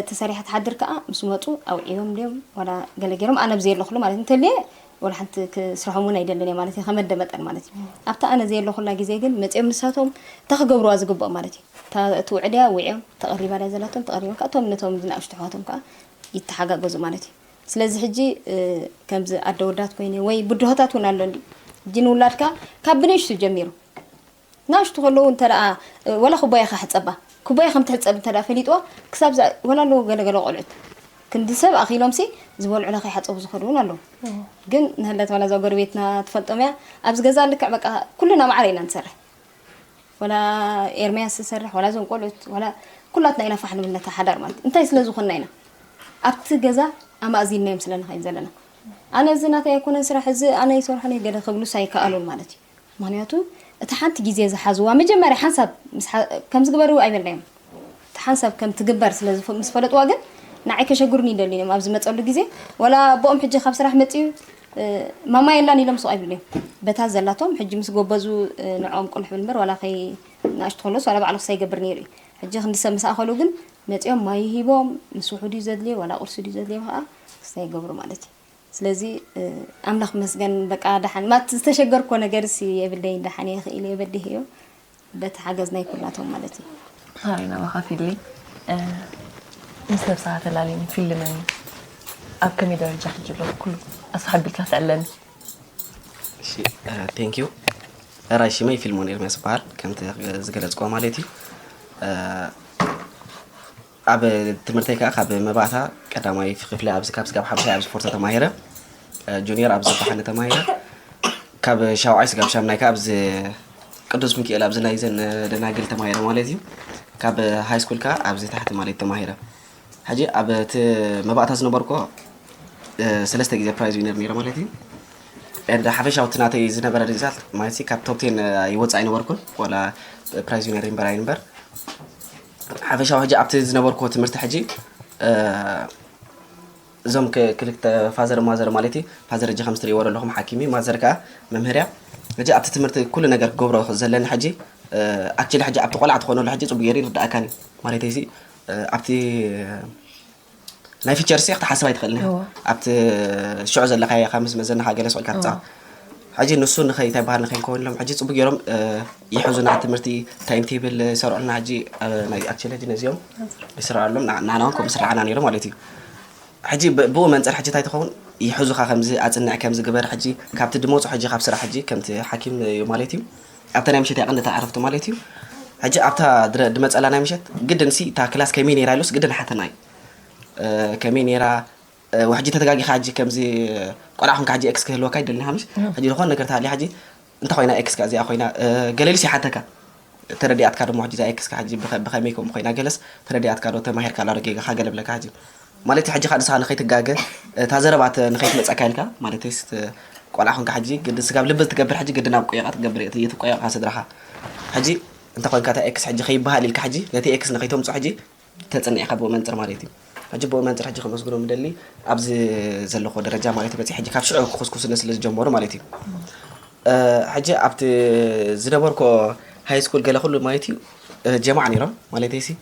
ተሰሪሐ ትሓድር ከዓ ምስ መፁ ኣውዒዮም ድዮም ዋላ ገለ ገይሮም ኣነ ብዘየለኩሉ ማለት እንተልየ ዋላ ሓንቲ ክስርሖም እውን ኣይደልን እየ ማለት እዩ ከመደ መጠን ማለት እዩ ኣብታ ኣነ ዘየለኩላ ግዜ ግን መፅኦም ንሳቶም እታ ክገብርዋ ዝግብኦም ማለት እዩ እታ ትውዕድ እያ ውዕዮም ተቐሪባ ድያ ዘላቶም ተቐሪቦም ከዓ እቶም ነቶም ዝናእሽቱ ኣሕዋቶም ከዓ ይተሓጋገዙ ማለት እዩ ስለዚ ሕጂ ከምዚ ኣደወዳት ኮይነ ወይ ብድሆታት እውን ኣሎኒ። ሕጂ ንውላድካ ካብ ብንእሽቱ ጀሚሩ ናሽቱ ከለዉ እንተ ደኣ ወላ ኩባያ ከሕጸባ ኩባያ ከም ትሕጸብ እንተ ደኣ ፈሊጥዋ ክሳብ ወላ ኣለዉ ገለገለ ቆልዑት ክንዲ ሰብ ኣኺሎም ሲ ዝበልዑላ ከይሓጸቡ ዝኸዱ እውን ኣለዉ። ግን ንህለት ዋላ እዛ ጎረቤትና ትፈልጦም እያ። ኣብዚ ገዛ ልክዕ በቃ ኩልና ማዕረ ኢና ንሰርሕ። ወላ ኤርምያስ ዝሰርሕ ዋላ እዞም ቆልዑት ዋላ ኩላትና ኢና ፋሕ ንብል ነታ ሓዳር ማለት እንታይ ስለ ዝኾንና ኢና ኣብቲ ገዛ ኣማእዚንናዮም ስለ ንኸይድ ዘለና። ኣነ እዚ ናተይ ኣይኮነን ስራሕ እዚ ኣነ ይሰርሖ ነይ ገለ ክብሉስ ኣይከኣሉን ማለት እዩ። ምክንያቱ እቲ ሓንቲ ግዜ ዝሓዝዋ መጀመርያ ሓንሳብ ከምዚ ግበርዎ ኣይበልናዮም። እቲ ሓንሳብ ከም ትግበር ስለ ምስ ፈለጥዋ ግን ንዓይ ከሸግሩኒ ይደልዩ እዮም ኣብ ዝመፀሉ ግዜ። ወላ ኣቦኦም ሕጂ ካብ ስራሕ መፅዩ ማማ የላን ኢሎም ሱቕ ኣይብሉ እዮም። በታ ዘላቶም ሕጂ ምስ ጎበዙ ንዕኦም ቁልሕ ብል እምበር ዋላ ከይ ንኣሽቱ ከሎስ ዋላ ባዕሉ ክሳይ ይገብር ነይሩ እዩ። ሕጂ ክንዲ ሰብ ምስ ኣኸሉ ግን መፂኦም ማይ ሂቦም ምስ ውሑ ድዩ ዘድልዮ ዋላ ቁርሲ ድዩ ዘድልዮ ከዓ ክሳይ ይገብሩ ማለት እዩ። ስለዚ ኣምላኽ መስገን በቃ ደሓን ማት ዝተሸገርኮ ነገር ሲ የብለይን ደሓን እየ ክኢለ እየ በዲህ እዮ። በቲ ሓገዝ ናይ ኩላቶም ማለት እዩ። ሓሪና ባኻፊልኒ ምስ ነብስኻ ተላልየኒ ፊልመኒ ኣብ ከመይ ደረጃ ሕጂ ኣሎ ኩሉ ኣስሓቢልካ ትዕለኒ። እሺ thank you። ሕራይ ሽመይ ፊልሞን ኤርምያስ ይበሃል። ከምቲ ዝገለፅክዎ ማለት እዩ። ኣብ ትምህርተይ ከዓ ካብ መባእታ ቀዳማይ ክፍሊ ኣብዚ ካብ ስጋብ ሓምሳይ ኣብዚ ፎርቶ ተማሂረ። ጁኒየር ኣብዚ በሓነ ተማሂረ። ካብ ሻውዓይ ስጋብ ሻምናይ ከዓ ኣብዚ ቅዱስ ሚካኤል ኣብዚ ናይ ዘን ደናግል ተማሂረ ማለት እዩ። ካብ ሃይ ስኩል ከዓ ኣብዚ ታሕቲ ማለት ተማሂረ። ሕጂ ኣብ እቲ መባእታ ዝነበርኮ ሰለስተ ግዜ ፕራይዝ ዊነር ነይረ ማለት እዩ። እንደ ሓፈሻዊ እቲ ናተይ ዝነበረ ሪዛልት ማለት ካብ ቶፕ ቴን ይወፅእ ኣይነበርኩን ዋላ ፕራይዝ ዊነር ይንበር ኣይንበር ሓፈሻዊ ሕጂ ኣብቲ ዝነበርኮ ትምህርቲ ሕጂ እዞም ክልተ ፋዘር ማዘር ማለት እዩ። ፋዘር ሕጂ ከም ትሪእዎ ዘለኹም ሓኪም እዩ። ማዘር ከዓ መምህር እያ። ሕጂ ኣብቲ ትምህርቲ ኩሉ ነገር ክገብሮ ዘለኒ ሕጂ ኣክቹሊ ሕጂ ኣብቲ ቆልዓ ትኾነሉ ሕጂ ፅቡቅ ገይሩ ይርዳእካን እዩ ማለት እዚ ኣብቲ ናይ ፊቸር ሲ ክትሓስብ ኣይትኽእልን ኢኻ። ኣብቲ ሽዑ ዘለካ ኢኻ ምስ መዘናኻ ገለ ስቕ ኢልካ ትፃወት። ሕጂ ንሱ ንኸይ እንታይ በሃል ንኸይንከውን ኢሎም ሕጂ ፅቡቅ ገይሮም ይሕዙና ትምህርቲ ታይም ቴብል ይሰርዑልና ሕጂ ናይ ኣክቹሊ ሕጂ ነዚኦም ይስርዓሎም ንዓና እውን ከምኡ ስርዓና ነይሩ ማለት እዩ። ሕጂ ብኡ መንፅር ሕጂ እንታይ ትኸውን ይሕዙኻ ከምዚ ኣፅንዕ ከምዚ ግበር ሕጂ ካብቲ ድመፁ ሕጂ ካብ ስራሕ ሕጂ ከምቲ ሓኪም እዩ ማለት እዩ ኣብታ ናይ ምሸት ያቐንታ ዕረፍቲ ማለት እዩ ሕጂ ኣብታ ድመፀላ ናይ ምሸት ግድን ሲ እታ ክላስ ከመይ ነይራ ኢሉስ ግድን ሓተና እዩ ከመይ ነይራ ሕጂ ተተጋጊኻ ሕጂ ከምዚ ቆልዓ ኹንካ ሕጂ ኤክስ ክህልወካ ይደልኒ ሓምሽ ሕጂ ዝኾነ ነገር ተሃልያ ሕጂ እንታይ ኮይና ኤክስካ እዚኣ ኮይና ገለ ኢሉስ ይሓተካ ተረዲኣትካ ደሞ ሕጂ እዛ ኤክስካ ሕጂ ብኸመይ ከምኡ ኮይና ገለስ ተረዲኣትካ ዶ ተማሂርካ ኣላ ዶ ጌጋኻ ገለ ብለካ ሕጂ ማለት ሕጂ ካ ንስኻ ንኸይትጋገ እታ ዘረባ ንኸይትመፀካ ኢልካ ማለት ቆልዓ ኹንካ ሕጂ ግዲ ስጋብ ልቢ ትገብር ሕጂ ግዲ ናብ ቆየቃ ትገብር እየ ትቆየቃ ስድራኻ ሕጂ እንተ ኮይንካ እታ ኤክስ ሕጂ ከይበሃል ኢልካ ሕጂ ነቲ ኤክስ ንኸይተምፅኦ ሕጂ ተፅኒዕካ ብኡ መንፅር ማለት እዩ ሕጂ ብኡ መንፅር ሕጂ ከመስግኖም ደሊ ኣብዚ ዘለኹ ደረጃ ማለት እዩ በፂ ሕጂ ካብ ሽዑ ክኩስኩስኒ ስለ ዝጀመሩ ማለት እዩ ሕጂ ኣብቲ ዝነበርኮ ሃይ ስኩል ገለ ኩሉ ማለት እዩ ጀማዕ ነይሮም ማለት ሲ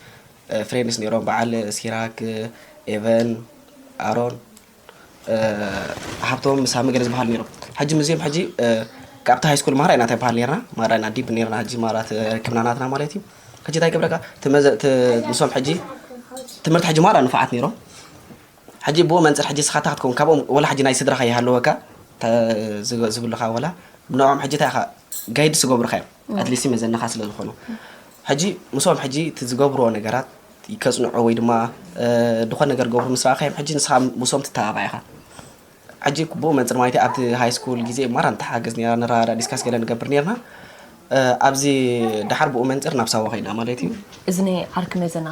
ፍሬንድስ ነይሮም በዓል ሲራክ ኤቨን ኣሮን ሃብቶም ሳሚ ገለ ዝበሃሉ ነይሮም ሕጂ ምስዚኦም ሕጂ ካብቲ ሃይ ስኩል ማራ ኢና እንታይ በሃል ነርና ማራ ኢና ዲፕ ነርና ሕጂ ማራ ተረክብና ናትና ማለት እዩ ሕጂ እንታይ ገብረካ ንሶም ሕጂ ትምህርቲ ሕጂ ማራ ንፋዓት ነይሮም ሕጂ ብኡ መንፅር ሕጂ ስኻ ታክትከውን ካብኦም ወላ ሕጂ ናይ ስድራኻ ይሃለወካ ዝብልኻ ወላ ንዕኦም ሕጂ እንታይ ኢኻ ጋይድ ዝገብሩኻ እዮም ኣትሊስት መዘናኻ ስለ ዝኾኑ ሕጂ ምስኦም ሕጂ እቲ ዝገብርዎ ነገራት ከፅንዑ ወይ ድማ ዝኾነ ነገር ገብሩ ምስ ረኣኻዮም ሕጂ ንስኻ ምስኦም ትተባባዕ ኢኻ ሕጂ ብኡ መንፅር ማለት ኣብቲ ሃይ ስኩል ግዜ ማራ ንተሓገዝ ነራ ንረዳዳ ዲስካስ ገለ ንገብር ነርና ኣብዚ ደሓር ብኡ መንፅር ናብ ሳዋ ከይና ማለት እዩ እዚ ናይ ዓርኪ መዘና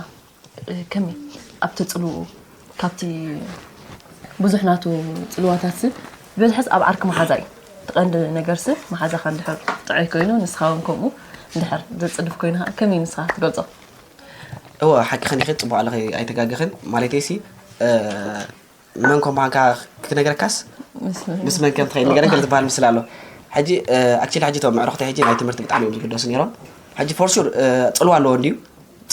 ከመይ ኣብቲ ፅልውኡ ካብቲ ብዙሕ ናቱ ፅልዋታት ሲ ብዝሕስ ኣብ ዓርኪ መሓዛ እዩ እቲ ቀንዲ ነገር ሲ መሓዛኻ እንድሕር ጥዑይ ኮይኑ ንስኻ እውን ከምኡ እንድሕር ዘፅድፍ ኮይኑ ከመይ ንስኻ ትገልፆ እወ ሓቂ ከኒኺ ፅቡቅ ኣለኺ ኣይተጋገኽን ማለተይ ሲ መን ኮምባንካ ክነግረካስ ምስ መን ከም ትኸይድ ንገረን ከም ዝበሃል ምስል ኣሎ ሕጂ ኣክቹሊ ሕጂ ቶም ምዕርኽቲ ሕጂ ናይ ትምህርቲ ብጣዕሚ እዮም ዝግደሱ ነይሮም ሕጂ ፎር ሹር ፅልዋ ኣለዎ እንድዩ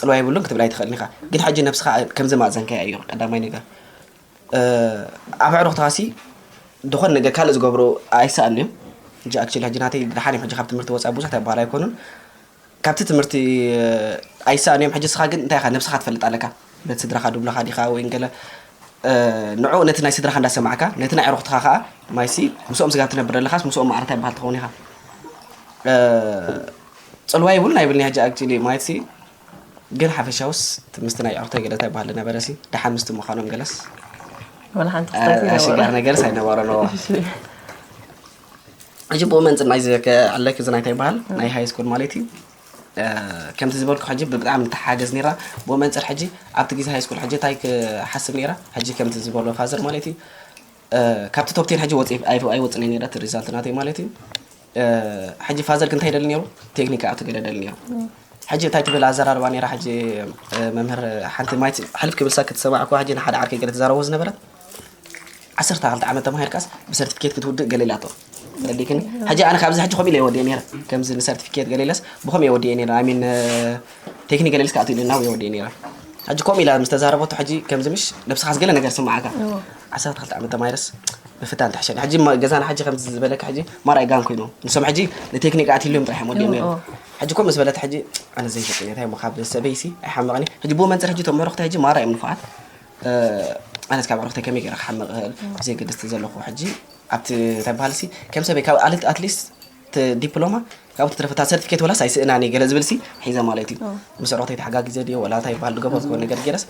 ፅልዋ የብሉን ክትብል ኣይትኽእልን ኢኻ ግን ሕጂ ነብስኻ ከምዚ ማእዘንካያ እዩ ቀዳማይ ነገር ኣብ ኣዕሩኽትኻ ሲ ዝኾነ ነገር ካልእ ዝገብሩ ኣይሰኣን እዮም ሕጂ ኣክቹሊ ሕጂ ናተይ ድሓን እዮም ሕጂ ካብ ትምህርቲ ወፃኢ ብዙሕ ተባህል ኣይኮኑን ካብቲ ትምህርቲ ኣይሰኣን እዮም ሕጂ ስኻ ግን እንታይ ኢኻ ነብስኻ ትፈልጥ ኣለካ በቲ ስድራኻ ድብሉኻ ዲኻ ወይ ገለ ንዑ ነቲ ናይ ስድራኻ እንዳሰማዕካ ነቲ ናይ ዕሩኽትኻ ከዓ ማይሲ ምስኦም ስጋብ ትነብር ኣለኻስ ምስኦም ማዕረ እንታይ በሃል ትኸውን ኢኻ። ጽልዋ ይብሉን ኣይብልን ሕጂ ኣክቹሊ ማየትሲ ግን ሓፈሻውስ እቲ ምስቲ ናይ ዕሩኽተይ ገለ እንታይ በሃል ነበረሲ ደሓን ምስቲ ምዃኖም ገለስ ወላ ሓንቲ ክስታይ ኣሸጋሪ ነገርስ ኣይነበረን። ሕጂ ብኡ መንፅር ናይ ኣለክ እዚ ናይታይ በሃል ናይ ሃይ ስኩል ማለት እዩ። ከምቲ ዝበልኩ ሕጂ ብጣዕሚ ንተሓጋገዝ ነራ። ብኡ መንፅር ሕጂ ኣብቲ ግዜ ሃይ ስኩል ሕጂ እንታይ ክሓስብ ነራ? ሕጂ ከምቲ ዝበሎ ፋዘር ማለት እዩ ካብቲ ቶፕቴን ሕጂ ወፂ ኣይወፅነ ነራ እቲ ሪዛልት ናተይ ማለት እዩ። ሕጂ ፋዘር እንታይ ይደሊ ነሩ? ቴክኒክ ኣብቲ ገለ ደሊ ነሩ። ሕጂ እንታይ ትብል ኣዘራርባ ነራ? ሕጂ መምህር ሓንቲ ማየት ሕልፍ ክብልሳ ክትሰማዕኩ ሕጂ ንሓደ ዓርከይ ገለ ትዛረቦ ዝነበረት ዓሰርተ ክልተ ዓመት ተማሂርካስ ብሰርቲፊኬት ክትውድእ ገለ ኢላቶ ተረዲክኒ። ሕጂ ኣነ ካብዚ ሕጂ ከምኡ ኢለ የወዲኤ ነረ። ከምዚ ንሰርቲፊኬት ገለ ኢለስ ብኸም የወዲኤ ነረ። ኣሚን ቴክኒክ ገለ ኢልስ ከኣቱ ኢልና የወዲኤ ነረ። ሕጂ ከምኡ ኢላ ምስ ተዛረበቶ ሕጂ ከምዚ ምሽ ነብስኻስ ገለ ነገር ስማዓካ። ዓሰርተ ክልተ ዓመት ተማሂረስ ብፍታን ትሕሸኒ። ሕጂ ገዛና ሕጂ ከምዚ ዝበለካ ሕጂ ማርኣይ ጋን ኮይኑ ንሶም ሕጂ ንቴክኒክ ኣትልዮም ጥራሕ እዮም ወዲኦም ነይሩ። ሕጂ ከምኡ ዝበለት ሕጂ ኣነ ዘይፈጥን እንታይ ሞ ካብ ሰበይሲ ኣይሓምቕኒ። ሕጂ ብኡ መንፅር ሕጂ ቶም ምዕሩኽቲ ሕጂ ማራ እዮም ንፉዓት። ኣነስ ካብ ዕሩኽተይ ከመይ ገይረ ክሓምቕ እኽእል ብዘይ ገድስቲ ዘለኹ ሕጂ ኣብቲ እንታይ በሃል ሲ ከም ሰበይ ካብ ኣትሊስት ዲፕሎማ ካብኡ ተረፈታ ሰርቲፊኬት ወላስ ኣይስእናን እየ ገለ ዝብል ሲ ሒዘ ማለት እዩ። ምስ ዕሩኽተይ ተሓጋጊዘ ድዮ ወላ እንታይ በሃል ዝገብሮ ዝኾነ ነገር ገይረስ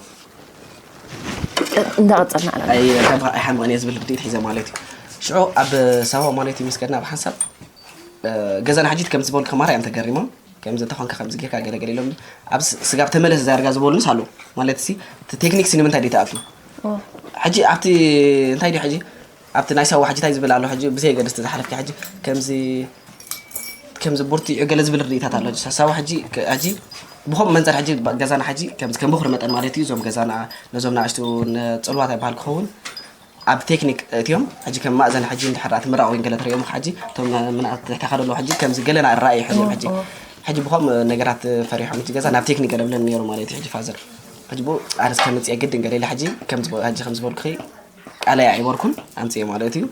እንዳቐፀልና ኣላ ኣይሓምቕን እየ ዝብል ርድኢት ሒዘ ማለት እዩ። ሽዑ ኣብ ሳዋ ማለት እዩ ምስ ከድና ብሓንሳብ ገዛና ሕጂ ከምዚ ዝበልኩ ከማራ እዮም ተገሪሞም። ከምዚ እንተኾንካ ከምዚ ጌርካ ገለገለ ኢሎም ኣብ ስጋብ ተመለስ ዛርጋ ዝበሉንስ ኣለዉ። ማለት ሲ እቲ ቴክኒክስ ንምንታይ ድዩ ተኣቱ? ሕጂ ኣብቲ እንታይ ድዩ ሕጂ ኣብቲ ናይ ሳዋ ሕጂ እንታይ ዝብል ኣሎ ሕጂ ብዘይ ገድስቲ ዝሓለፍካ ሕጂ ከምዚ ከምዚ ቡርቲ እዩ ገለ ዝብል ርድኢታት ኣሎ። ሳዋ ሕጂ ሕጂ ብኸም መንፀር ሕጂ ገዛና ሕጂ ከምዚ ከም በኹሪ መጠን ማለት እዩ እዞም ገዛና ነዞም ንኣሽቱ ፅልዋት ኣይበሃል ክኸውን ኣብ ቴክኒክ እትዮም ሕጂ ከም ማእዘን ሕጂ እንድሕር ኣቲ ምራቕ ወይ ገለ ትሪኦም ሕጂ እቶም ምናእት ትሕተኻ ደለዉ ሕጂ ከምዚ ገለና ራእይ ሕዞም ሕጂ ሕጂ ብኸም ነገራት ፈሪሖም ሕጂ ገዛ ናብ ቴክኒክ ገለ ብለን ነይሩ ማለት እዩ። ሕጂ ፋዘር ሕጂ ብኡ ኣነስ ከምፅየ ግድን ገለ ኢለ ሕጂ ከምዚ ሕጂ ከም ዝበልኩኺ ቃለይ ኣይበርኩን ኣምፅየ ማለት እዩ።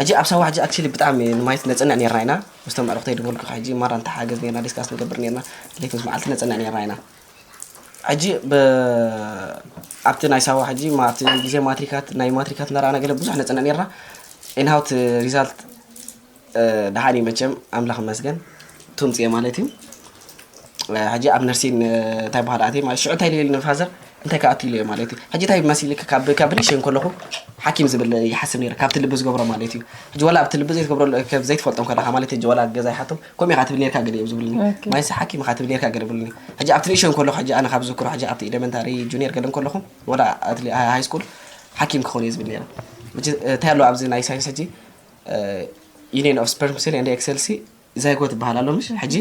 ሕጂ ኣብ ሳዋ ሕጂ ኣክቹሊ ብጣዕሚ ንማየት ነፅንዕ ነርና ኢና ምስቶም ኣዕሩኽተይ ዝበልኩ ሕጂ ማራ እንተሓገዝ ነርና ዲስካስ ንገብር ነርና ለይት ምስ መዓልቲ ነፅንዕ ነርና ኢና። ሕጂ ኣብቲ ናይ ሳዋ ሕጂ ኣብቲ ግዜ ማትሪካት ናይ ማትሪካት እናረኣና ገለ ብዙሕ ነፅንዕ ነርና ኢንሃውት ሪዛልት ደሓን እዩ መቸም ኣምላኽ ይመስገን ቱምፅየ ማለት እዩ። ሕጂ ኣብ ነርሲን እንታይ በሃል ኣትየ ማለት ሽዑ እንታይ ኢለ ንፋዘር እንታይ ከኣቱ ኢለ ማለት እዩ። ሕጂ እንታይ መሲልክ ካብ ካብ ሪሸ እንከለኹ ሓኪም ዝብል ይሓስብ ነይረ ካብቲ ልቢ ዝገብሮ ማለት እዩ። ሕጂ ዋላ ኣብቲ ልቢ ዘይትገብሮ ዘይትፈልጦም ከለኻ ማለት ሕጂ ዋላ ገዛ ይሓቶም ከምኡ ኢኻ ትብል ነርካ ገለ እዮም ዝብሉኒ። ማይስ ሓኪም ኢኻ ትብል ነርካ ገለ ብሉኒ። ሕጂ ኣብቲ ሪሸ እንከለኹ ሕጂ ኣነ ካብ ዝክሮ ሕጂ ኣብቲ ኤሌመንታሪ ጁኒየር ገለ እንከለኹ ወላ ሃይ ስኩል ሓኪም ክኸውን እየ ዝብል ነይረ። እንታይ ኣሎ ኣብዚ ናይ ሳይንስ ሕጂ ዩኒየን ኦፍ ስፐርም ሴል ኤንድ ኤክሰል ሲ ዛይጎት ይበሃል ኣሎ ምሽ ሕጂ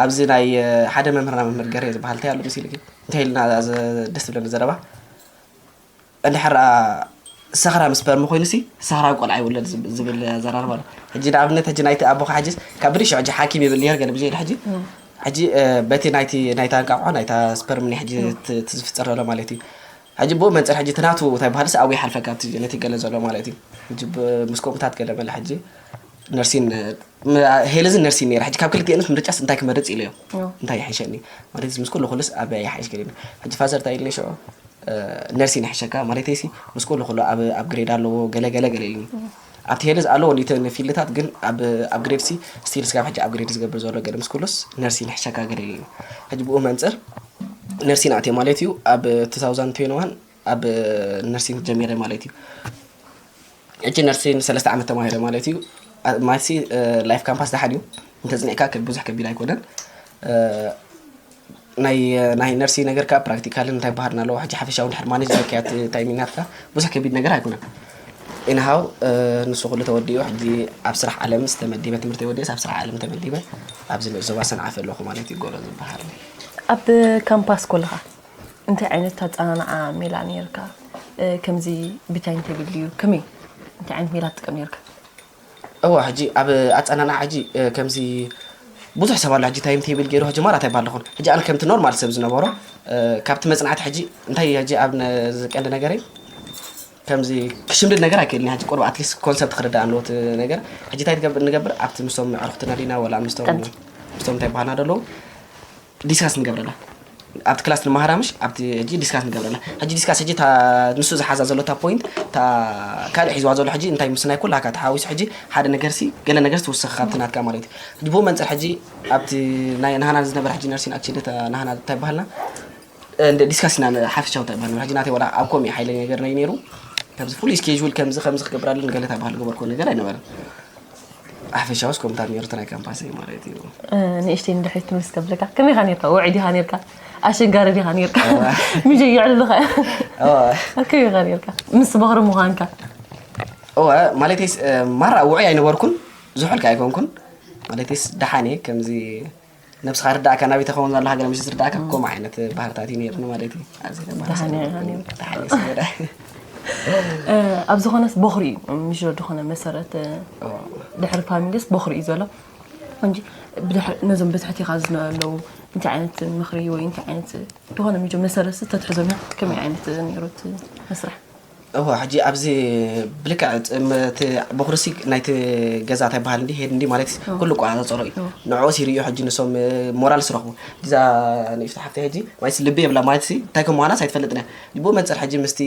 ኣብዚ ናይ ሓደ መምህርና መምህር ገሬ ዝበሃል እንታይ ኣሎ መሲልኪ እንታይ ኢልና ደስ ትብለኒ ዘረባ እንድሕር ሰኽራም ስፐርም ኮይኑ ሲ ሰኽራም ቆልዓ ይውለድ ዝብል ኣዘራርባ ኣሎ። ሕጂ ንኣብነት ሕጂ ናይቲ ኣቦኻ ሕጂ ካብ ብሪሽ ሕጂ ሓኪም ይብል ነር ገለ ብዘይ ሕጂ ሕጂ በቲ ናይቲ ናይታ እንቃቆ ናይታ ስፐርም ናይ ሕጂ ዝፍፀር ዘሎ ማለት እዩ። ሕጂ ብኡ መንፅር ሕጂ ትናቱ እንታይ በሃልስ ኣብኡ ይሓልፈካ ኣብቲ ነቲ ገለ ዘሎ ማለት እዩ። ሕጂ ምስ ከምኡታት ገለ በለ ሕጂ ነርሲን ሄለዝን ነርሲን ነይራ ሕጂ ካብ ክልቲኤንስ ምርጫስ እንታይ ክመርፅ ኢለዮ እንታይ ይሕሸኒ ማለት ምስ ኩሉ ኩሉስ ኣበይ ይሓይሽ ገለ ሕጂ ፋዘር እንታይ ኢልኒ ሽዑ ነርሲን ይሕሸካ ማለተይሲ ምስ ኩሉ ኩሉ ኣብ ኣፕግሬድ ኣለዎ ገለ ገለ ገለ ኢልኒ ኣብቲ ሄልዝ ኣለዎ ኒተን ፊልድታት ግን ኣብ ኣፕግሬድ ሲ ስቲል ስጋብ ሕጂ ኣፕግሬድ ዝገብር ዘሎ ገለ ምስ ኩሉስ ነርሲን ይሕሸካ ገለ ኢልኒ ሕጂ ብኡ መንፅር ነርሲን ኣትየ ማለት እዩ ኣብ two thousand twenty-one ኣብ ነርሲን ጀሚረ ማለት እዩ። ሕጂ ነርሲን ሰለስተ ዓመት ተማሂረ ማለት እዩ። ማሲ ላይፍ ካምፓስ ደሓን እዩ እንተፅኒዕካ ብዙሕ ከቢድ ኣይኮነን። ናይ ናይ ነርሲ ነገር ከዓ ፕራክቲካልን እንታይ ባህርና ኣለዎ ሕጂ ሓፈሻዊ ድሕር ማኔጅ ዘካያ ታይሚንግ ናትካ ብዙሕ ከቢድ ነገር ኣይኮነን። ኢንሃው ንሱ ኩሉ ተወዲኡ ሕጂ ኣብ ስራሕ ዓለም ዝተመዲበ ትምህርቲ ወዲስ ኣብ ስራሕ ዓለም ተመዲበ ኣብዚ ንእዞባ ሰንዓፈ ኣለኹ ማለት እዩ ጎሎ ዝበሃል። ኣብ ካምፓስ ኮለኻ እንታይ ዓይነት ኣፀናንዓ ሜላ ነይርካ? ከምዚ ብታይም ቴብል ድዩ ከመይ እንታይ ዓይነት ሜላ ትጥቀም ነይርካ? እዋ ሕጂ ኣብ ኣፀናንዓ ሕጂ ከምዚ ብዙሕ ሰብ ኣሎ ሕጂ ታይም ቴብል ገይሩ ሕጂ ማራ እንታይ ባለኹን ሕጂ ኣነ ከምቲ ኖርማል ሰብ ዝነበሮ ካብቲ መፅናዕቲ ሕጂ እንታይ ሕጂ ኣብ ቀንዲ ነገረይ ከምዚ ክሽምድድ ነገር ኣይክእልን ሕጂ ቁርብ ኣትሊስት ኮንሰፕት ክርዳእ ኣለዎ እቲ ነገር ሕጂ እንታይ ትገብር ንገብር ኣብቲ ምስቶም ኣዕሩኽትና ዲና ወላ ምስቶም ምስቶም እንታይ ባህልና ደለዉ ዲስካስ ንገብረላ ኣብቲ ክላስ ንመሃራ ምሽ ኣብቲ ሕጂ ዲስካስ ንገብረላ። ሕጂ ዲስካስ ሕጂ እታ ንሱ ዝሓዛ ዘሎ እታ ፖይንት እታ ካልእ ሒዝዋ ዘሎ ሕጂ እንታይ ምስናይ ኩላካ ተሓዊሱ ሕጂ ሓደ ነገር ሲ ገለ ነገር ትውስኽ ካብቲ ናትካ ማለት እዩ። ሕጂ ብኡ መንፅር ሕጂ ኣብቲ ናይ ናህና ዝነበረ ሕጂ ነርሲን ኣክቹሊ እታ ናህና እንታይ ይበሃልና እንደ ዲስካስ ኢና ሓፈሻዊ እንታይ ይበሃል ሕጂ ናተይ ወላ ኣብ ኮሚ ሓይለ ነገር ናይ ነይሩ ከምዚ ፍሉይ ስኬጁል ከምዚ ከምዚ ክገብራለን ገለ እንታይ ይበሃል ገበርኮ ነገር ኣይነበረን። ኣፈሻውስ ኮምታት ነይሩ ናይ ካምፓስ ማለት እዩ። ንእሽተይ ንድሕሪት ትምልስ ከብለካ ከመይ ኢኻ ነርካ ውዒ ዲኻ ነርካ ኣሸንጋሪ ዲኻ ነርካ ምጀ ይዕልልኻ ከመይ ኢኻ ነርካ ምስ በኽሪ ምዃንካ እወ ማለት ማራ ውዒ ኣይነበርኩን ዝሑልካ ኣይኮንኩን ማለትስ ደሓን እየ ከምዚ ነብስኻ ርዳእካ ናበይ ተኸውን ዘለኻ ገለ ምሽ ዝርዳእካ ከምኡ ዓይነት ባህርታት እዩ ነይርኒ ማለት እዩ ኣብዚ ደሓን እየ ነይሩ። ደሓን እየ ስለ ደሓን ኣብ ዝኾነስ በኽሪ እዩ ምሽ ዝኾነ መሰረት ድሕሪ ፋሚሊስ በኽሪ እዩ ዘሎ እንጂ ብድሕሪ ነዞም ብትሕቲኻ ዝነበሩ እንታይ ዓይነት ምኽሪ ወይ እንታይ ዓይነት ዝኾነ ምጆ መሰረት ተትሕዞም ከመይ ዓይነት ነይሮት መስራሕ እወ ሕጂ ኣብዚ ብልክዕ እቲ በኹርሲ ናይቲ ገዛ እንታይ በሃል እንዲ ሄድ እንዲ ማለት ኩሉ ቋ ዘፀሮ እዩ ንዕኡ ሲሪዮ ሕጂ ንሶም ሞራል ስረኽቡ እዛ ንእሽቶ ሓፍቲ ሕጂ ማለት ልቢ የብላ ማለት እንታይ ከም ምዃናስ ኣይትፈልጥን እያ ብኡ መንፅር ሕጂ ምስቲ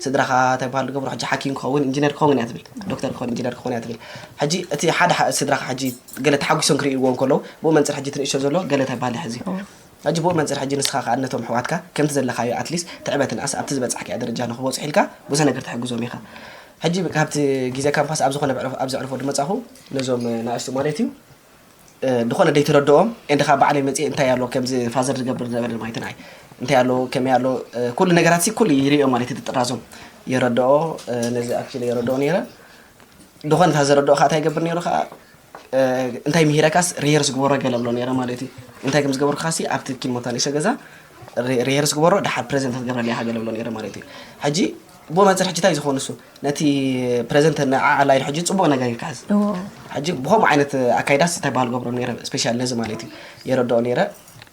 ስድራኻ እንታይ በሃል ዝገብሮ ሕጂ ሓኪም ክኸውን ኢንጂነር ክኸውን እያ ትብል ዶክተር ክኸውን ኢንጂነር ክኸውን እያ ትብል ሕጂ እቲ ሓደ ስድራኻ ሕጂ ገለ ተሓጒሶም ክርእይዎ እንከለዉ ብኡ መንፅር ሕጂ ትንእሽቶ ዘሎ ገለ እንታይ በሃል ሕዚ ሕጂ ብኡ መንፅር ሕጂ ንስኻ ከዓ ነቶም ኣሕዋትካ ከምቲ ዘለኻዮ ኣትሊስት ትዕበትንኣስ ኣብቲ ዝበፃሕካዮ ደረጃ ንኽበፅሑ ኢልካ ብዙሕ ነገር ትሕግዞም ኢኻ። ሕጂ ካብቲ ግዜ ካምፓስ ኣብ ዝኾነ ኣብ ዘዕርፎ ዝመፃኹ ነዞም ንኣሽቱ ማለት እዩ ዝኾነ ደይተረድኦም and ከዓ ባዕለይ መፅእ እንታይ ኣሎ ከምዚ ፋዘር ዝገብር ዝነበረ ማለት ንዓይ እንታይ ኣሎ ከመይ ኣሎ ኩሉ ነገራት ኩሉ ይሪኦ ማለት እዩ ጥራዞም ይረድኦ ነዚ ኣክቹሊ ይረድኦ ነይረ ዝኾነ እታ ዘረድኦ ከዓ እንታይ ይገብር ነይሩ ከዓ እንታይ ምሂረካስ ሪሄርስ ግበሮ ገለ ብሎ ነይረ ማለት እዩ እንታይ ከም ዝገበርኩ ካሲ ኣብቲ ኪን ሞታ ንእሽቶ ገዛ ሪሄርስ ግበሮ ድሓር ፕሬዘንት ክትገብረለይ ኢኻ ገለ ብሎ ነይረ ማለት እዩ ሕጂ ብኡ መንፅር ሕጂ እንታይ ዝኾኑ እሱ ነቲ ፕሬዘንት ንዓዓላ ኢሉ ሕጂ ፅቡቕ ነገር ይካዝ ሕጂ ብኸምኡ ዓይነት ኣካይዳስ እንታይ በሃል ገብሮ ነይረ ስፔሻል ነዚ ማለት እዩ የረድኦ ነይረ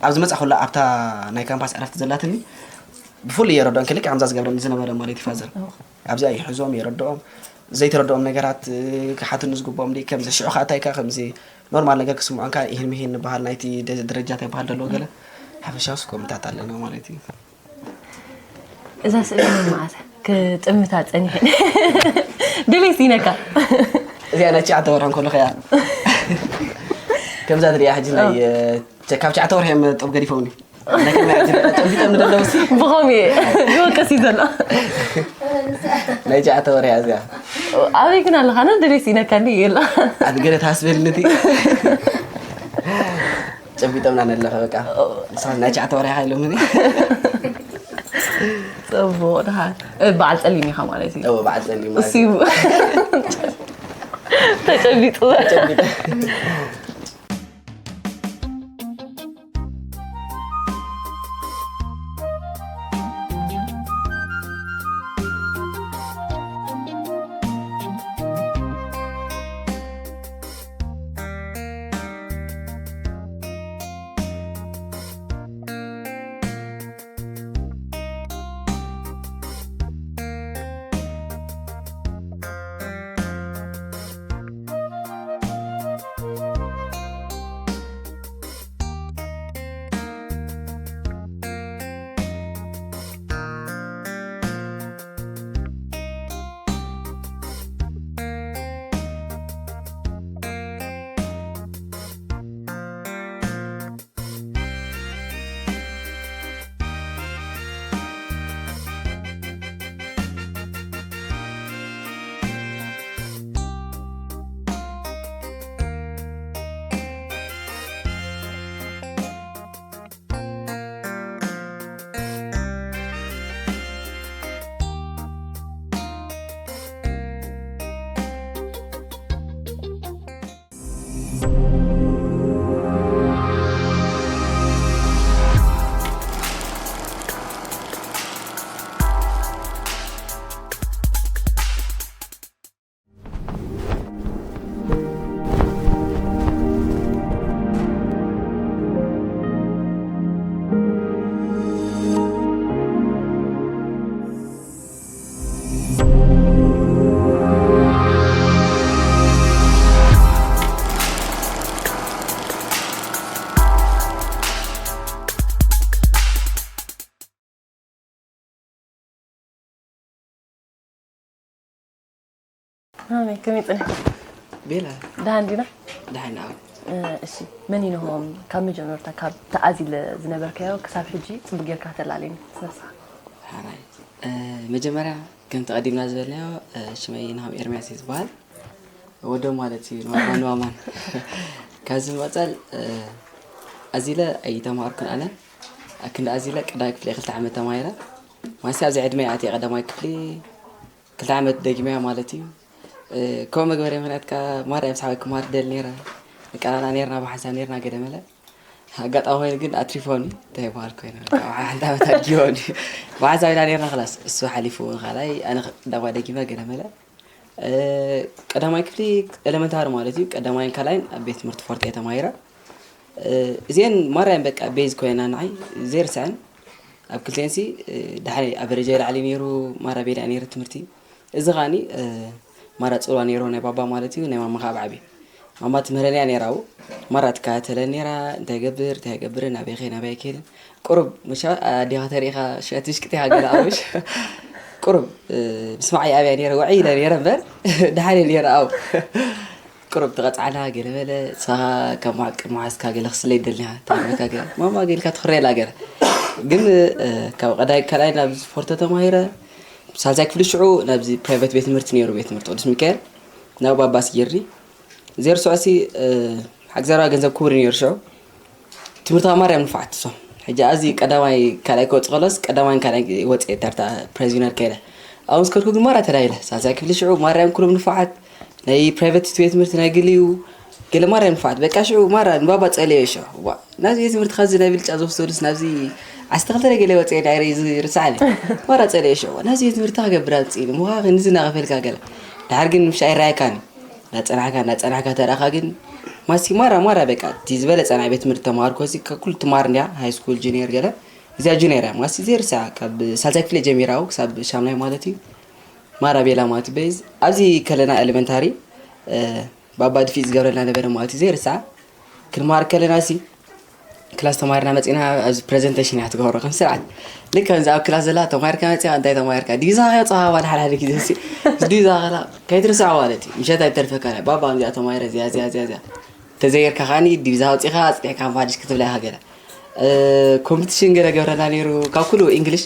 ኣብ ዝመፃ ኩላ ኣብታ ናይ ካምፓስ ዕረፍቲ ዘላትኒ ብፍሉይ የረድኦ ክልክ ከምዛ ዝገብረኒ ዝነበረ ማለት እዩ ፋዘር ኣብዚኣ ይሕዞም የረድኦም ዘይተረድኦም ነገራት ክሓትኑ ዝግብኦም ዲ ከምዚ ሽዑ ከዓ እንታይ ኢልካ ከምዚ ኖርማል ነገር ክስምዖንካ ይህን ምሂን ንበሃል ናይቲ ደረጃ እንታይ በሃል ዘለዎ ገለ ሓፈሻውስ ኮምታት ኣለና ማለት እዩ እዛ ስእሊ መዓት ክጥምታ ፀኒሐ ድሌት ኢነካ እዚኣ ናይ ትሽዓተ ወርሒ እንከሎ ከያ ከምዛ ትሪያ ሕጂ ናይ ካብ ትሽዓተ ወርሒ እዮም ጡብ ገዲፈውኒ ጨቢጦም ንደለውሲ ብኸምኡ ይወቀስ እዩ ዘሎ ናይ ትሽዓተ ወርሒ እዚኣ ኣበይ ግን ኣለኻ ነ ድሌት ኢነካ እንዲ የላ ኣቲ ገለ ትሃስበልኒ እቲ ጨቢጦምና ነለኸ በቃ ንስኻ ናይ ትሽዓተ ወርሒ ኢሎምኒ ፅቡቕ ድሓን በዓል ፀሊም ኢኻ ማለት እዩ እወ በዓል ፀሊም ማለት እሱ እዩ ተጨቢጡ ጨቢጠ ከመይ ከመይ ጽንሕ? ቤላ ደሃን ዲና? ደሓን ኣብ እሺ፣ መን ይንሆም ካብ መጀመርታ ካብ ተኣዚለ ዝነበርካዮ ክሳብ ሕጂ ጽቡቅ ጌርካ ተላልየኒ ስነሳ። ሓራይ መጀመርያ ከም ተቐዲምና ዝበልናዮ ሽመይ ናሆም ኤርሚያስ እዩ ዝበሃል። ወዶ ማለት እዩ ንዋማን ዋማን። ካብዚ መቐፀል ኣዚለ ኣይተማሃርኩን ኣነ። ኣክንዲ ኣዚለ ቀዳማይ ክፍሊ ክልተ ዓመት ተማሂረ። ማንሲ ኣብዚ ዕድመ ኣትየ ቀዳማይ ክፍሊ ክልተ ዓመት ደጊመያ ማለት እዩ። ከምኡ መግበሪ ምክንያት ከዓ ማርያም ሳሓዊ ክማር ደል ነይረ። ንቀናና ነርና ብሓንሳብ ነርና ገደመለ ኣጋጣሚ ኮይኑ ግን ኣትሪፎኒ እንታይ ይበሃል ኮይነ ሓንቲ ዓመት ኣድጊቦኒ። ብሓንሳብ ኢና ነርና ክላስ እሱ ሓሊፉ ካልኣይ ኣነ ቀዳማይ ደጊመ ገደመለ። ቀዳማይ ክፍሊ ኤለመንታሪ ማለት እዩ ቀዳማይን ካልኣይን ኣብ ቤት ትምህርቲ ፎርት እየ ተማሂረ። እዚአን ማርያም በቃ ቤዝ ኮይና ንዓይ ዘይርስዐን። ኣብ ክልቴንሲ ድሓይ ኣብ ደረጃ ላዕሊ ነይሩ ማራ ቤዳ ነይሩ ትምህርቲ። እዚ ኸዓኒ ማራ ፅልዋ ነይሩ ናይ ባባ ማለት እዩ ናይ ማማ ከዓ ብዓብዩ። ማማ ትምህረን እያ ነይራ ኣብኡ። ማራ ትከታተለን ነይራ እንታይ ገብር እንታይ ገብርን ኣበይ ከይን ኣበይ ከይንን። ቁሩብ ምሻ ኣዲኻ ተሪኢኻ ሸትሽቅት ኢኻ ገለ ኣብሽ። ቁሩብ ምስማዕ ይኣብያ ነይረ ውዕይ ኢለ ነይረ እምበር ድሓን እየ ነይረ ኣብኡ። ቁሩብ ትቐጽዓና ገለ በለ ንስኻ ካብ መሓዝ ቅድሚ መሓዝካ ገለ ክስለ ይደልኒኻ ተሃርመካ ገለ ማማ ገ ኢልካ ትኽረየላ ገለ። ግን ካብ ቀዳይ ካልኣይ ናብ ስፖርተ ተማሂረ ሳልሳይ ክፍሊ ሽዑ ናብዚ ፕራይቨት ቤት ትምህርቲ ነይሩ ቤት ትምህርቲ ቅዱስ ሚካኤል ናብ ባባስ ጌርኒ። ዘይርስዖሲ ሓቂ ዘረባ ገንዘብ ክቡር እዩ ነይሩ ሽዑ። ትምህርቲ ማርያም ንፋዓት እሶም ሕጂ ኣዚ ቀዳማይ ካልኣይ ክወፅ ከሎስ ቀዳማይ ካልኣይ ወፀ ተርታ ፕሬዚደንት ከይደ። ኣብ ምስ ከድኩ ግን ማራ ተዳይለ ሳልሳይ ክፍሊ ሽዑ ማርያም ኩሎም ንፋዓት ናይ ፕራይቨት ቤት ትምህርቲ ናይ ግሊ እዩ። ገለ ማርያም ንፋዓት በቃ ሽዑ ማራ ንባባ ፀለዮ ሽዑ ዋ ናዚ ቤት ትምህርቲ ካዚ ናይ ብልጫ ዝወሰዱስ ናብዚ ዓሰርተ ክልተ ገለ ወፀ ዳይረ ዝርስዓኒ። ማራ ፀለዮ ሽዑ ናዚ ቤት ትምህርቲ ክገብር ኣምፅእኒ ምዃ ክንዚ እናኸፈልካ ገለ ድሓር ግን ምሽ ኣይረኣየካን እዩ። እናፀናሕካ እናፀናሕካ ተረእኻ ግን ማሲ ማራ ማራ በቃ እቲ ዝበለፀ ናይ ቤት ትምህርቲ ተማሃርኮ ሲ ከኩል ትማር እንዲያ ሃይ ስኩል ጁኒየር ገለ እዚኣ ጁኒየር እያ ማሲ ዘይርሳዕ ካብ ሳልሳይ ክፍለ ጀሚራው ክሳብ ሻምናይ ማለት እዩ። ማራ ቤላ ማለት በይዝ ኣብዚ ከለና ኤሌመንታሪ ባባ ድፊት ዝገብረልና ነበረ ማለት እዩ ዘይርሳዕ። ክንመሃር ከለና ሲ ክላስ ተማሂርና መፂና ኣብዚ ፕሬዘንቴሽን እያ ትገብሮ ከም ስርዓት ልክ ከምዚ ኣብ ክላስ ዘላ ተማሂርካ መፂኻ እንታይ ተማሂርካ ዲቪዛ ከየውፅኻ ባል ሓደ ሓደ ግዜ ሲ ዲቪዛ ከላ ከይትርስዖ ማለት እዩ ምሸት ኣይተርፈካ ባባ ከምዚኣ ተማሂረ እዚኣ እዚኣ እዚኣ እዚኣ ተዘየርካ ከዓኒ ዲቪዛ ኣውፂኻ ኣፅኒዕካ ማዲሽ ክትብላ ኢኻ ገለ ኮምፒቲሽን ገለ ገብረና ነይሩ ካብ ኩሉ ኢንግሊሽ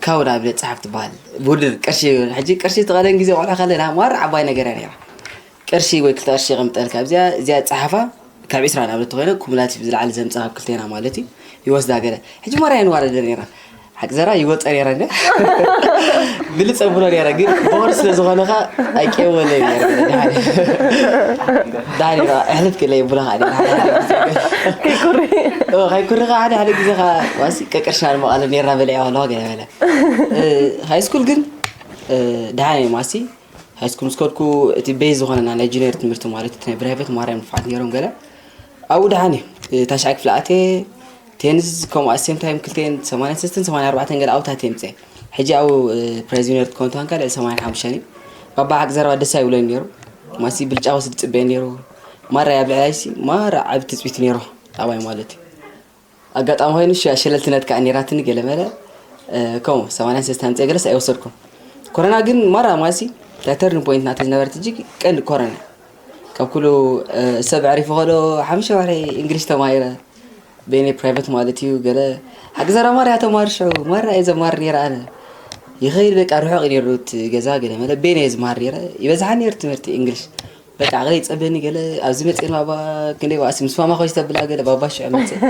ካብ ናብ ጸሓፍ ትበሃል ውድድር ቅርሺ ሕጂ ቅርሺ ተቐደም ግዜ ቆልዑ ከለና ማር ዓባይ ነገር እያ ነይራ ቅርሺ ወይ ክልተ ቅርሺ የቐምጠልካ ኣብዚኣ እዚኣ ጸሓፋ ካብ ዒስራ ናብ ተኾይነ ኩሙላቲቭ ዝለዓለ ዘምጻ ካብ ክልቴና ማለት እዩ ይወስዳ ገለ ሕጂ ማራ የንዋረደ ነይራ ሓቂ ዘራ ይወፀ ነይረ እንደ ብልፀ ብሎ ነይረ ግን ቦር ስለ ዝኾነኻ ኣይቄወለ ነይረ ዳኒ እሕልፍ ክለ ይብሎ ሓደ ከይኩሪ ከይኩርኻ ሓደ ሓደ ግዜ ኻ ዋሲ ቀቅርሽና ንመቓለ ነይርና በለ ኣለዋ ገለ በለ ሃይ ስኩል ግን ደሓን እዩ ማሲ ሃይስኩል ምስ ከድኩ እቲ ቤዝ ዝኾነና ናይ ጁኒየር ትምህርቲ ማለት እቲ ናይ ፕራይቬት ማርያም ንፉዓት ነይሮም ገለ ኣብኡ ደሓን እዩ ታሽዓይ ክፍሊ ኣትየ ቴንስ ከምኡ ኣት ሴም ታይም ክልቴን ሰማንያን ሰለስተን ሰማንያን ኣርባዕተን ገለ ኣብታት የምፅአ ሕጂ ኣብኡ ፕራይዝ ዊነር ትኮን ትኾን ካልዕ ሰማንያን ሓሙሽተን እዩ ባባ ሓቂ ዘረባ ደስ ኣይብሎን ነይሩ ማሲ ብልጫ ወስድ ፅበየ ነይሩ ማራ ኣብ ልዕላይሲ ማራ ዓብ ትፅቢት ነይሩ ኣባይ ማለት እዩ ኣጋጣሚ ኮይኑ ሸለልትነት ከዓ ነይራትኒ ገለ መለ ከምኡ ሰማንያን ሰለስተ ኣምፅአ ገለስ ኣይወሰድኩም ኮረና ግን ማራ ማሲ እታ ተርኒንግ ፖይንት ናተይ ዝነበረት እጅግ ቀንዲ ኮረና ካብ ኩሉ ሰብ ኣዕሪፉ ከሎ ሓሙሽተ ወርሒ እንግሊሽ ተማሂረ በይነይ ፕራይቨት ማለት እዩ ገለ ሓቂ ዘራ ማርያ ተማሪ ሽዑ ማራ እየ ዘማር ነይረ ኣነ ይኸይድ በቃ ርሑቕ እዩ ነይሩ እቲ ገዛ ገለ መለ በይነ እየ ዝማር ነይረ ይበዝሓ ነይሩ ትምህርቲ እንግሊሽ በቃ ዓቕለይ ይፀበኒ ገለ ኣብዚ መፅኤ ባባ ክንደይ ባእሲ ምስ ማማ ኮይስ ተብላ ገለ ባባ ሽዑ መፅእ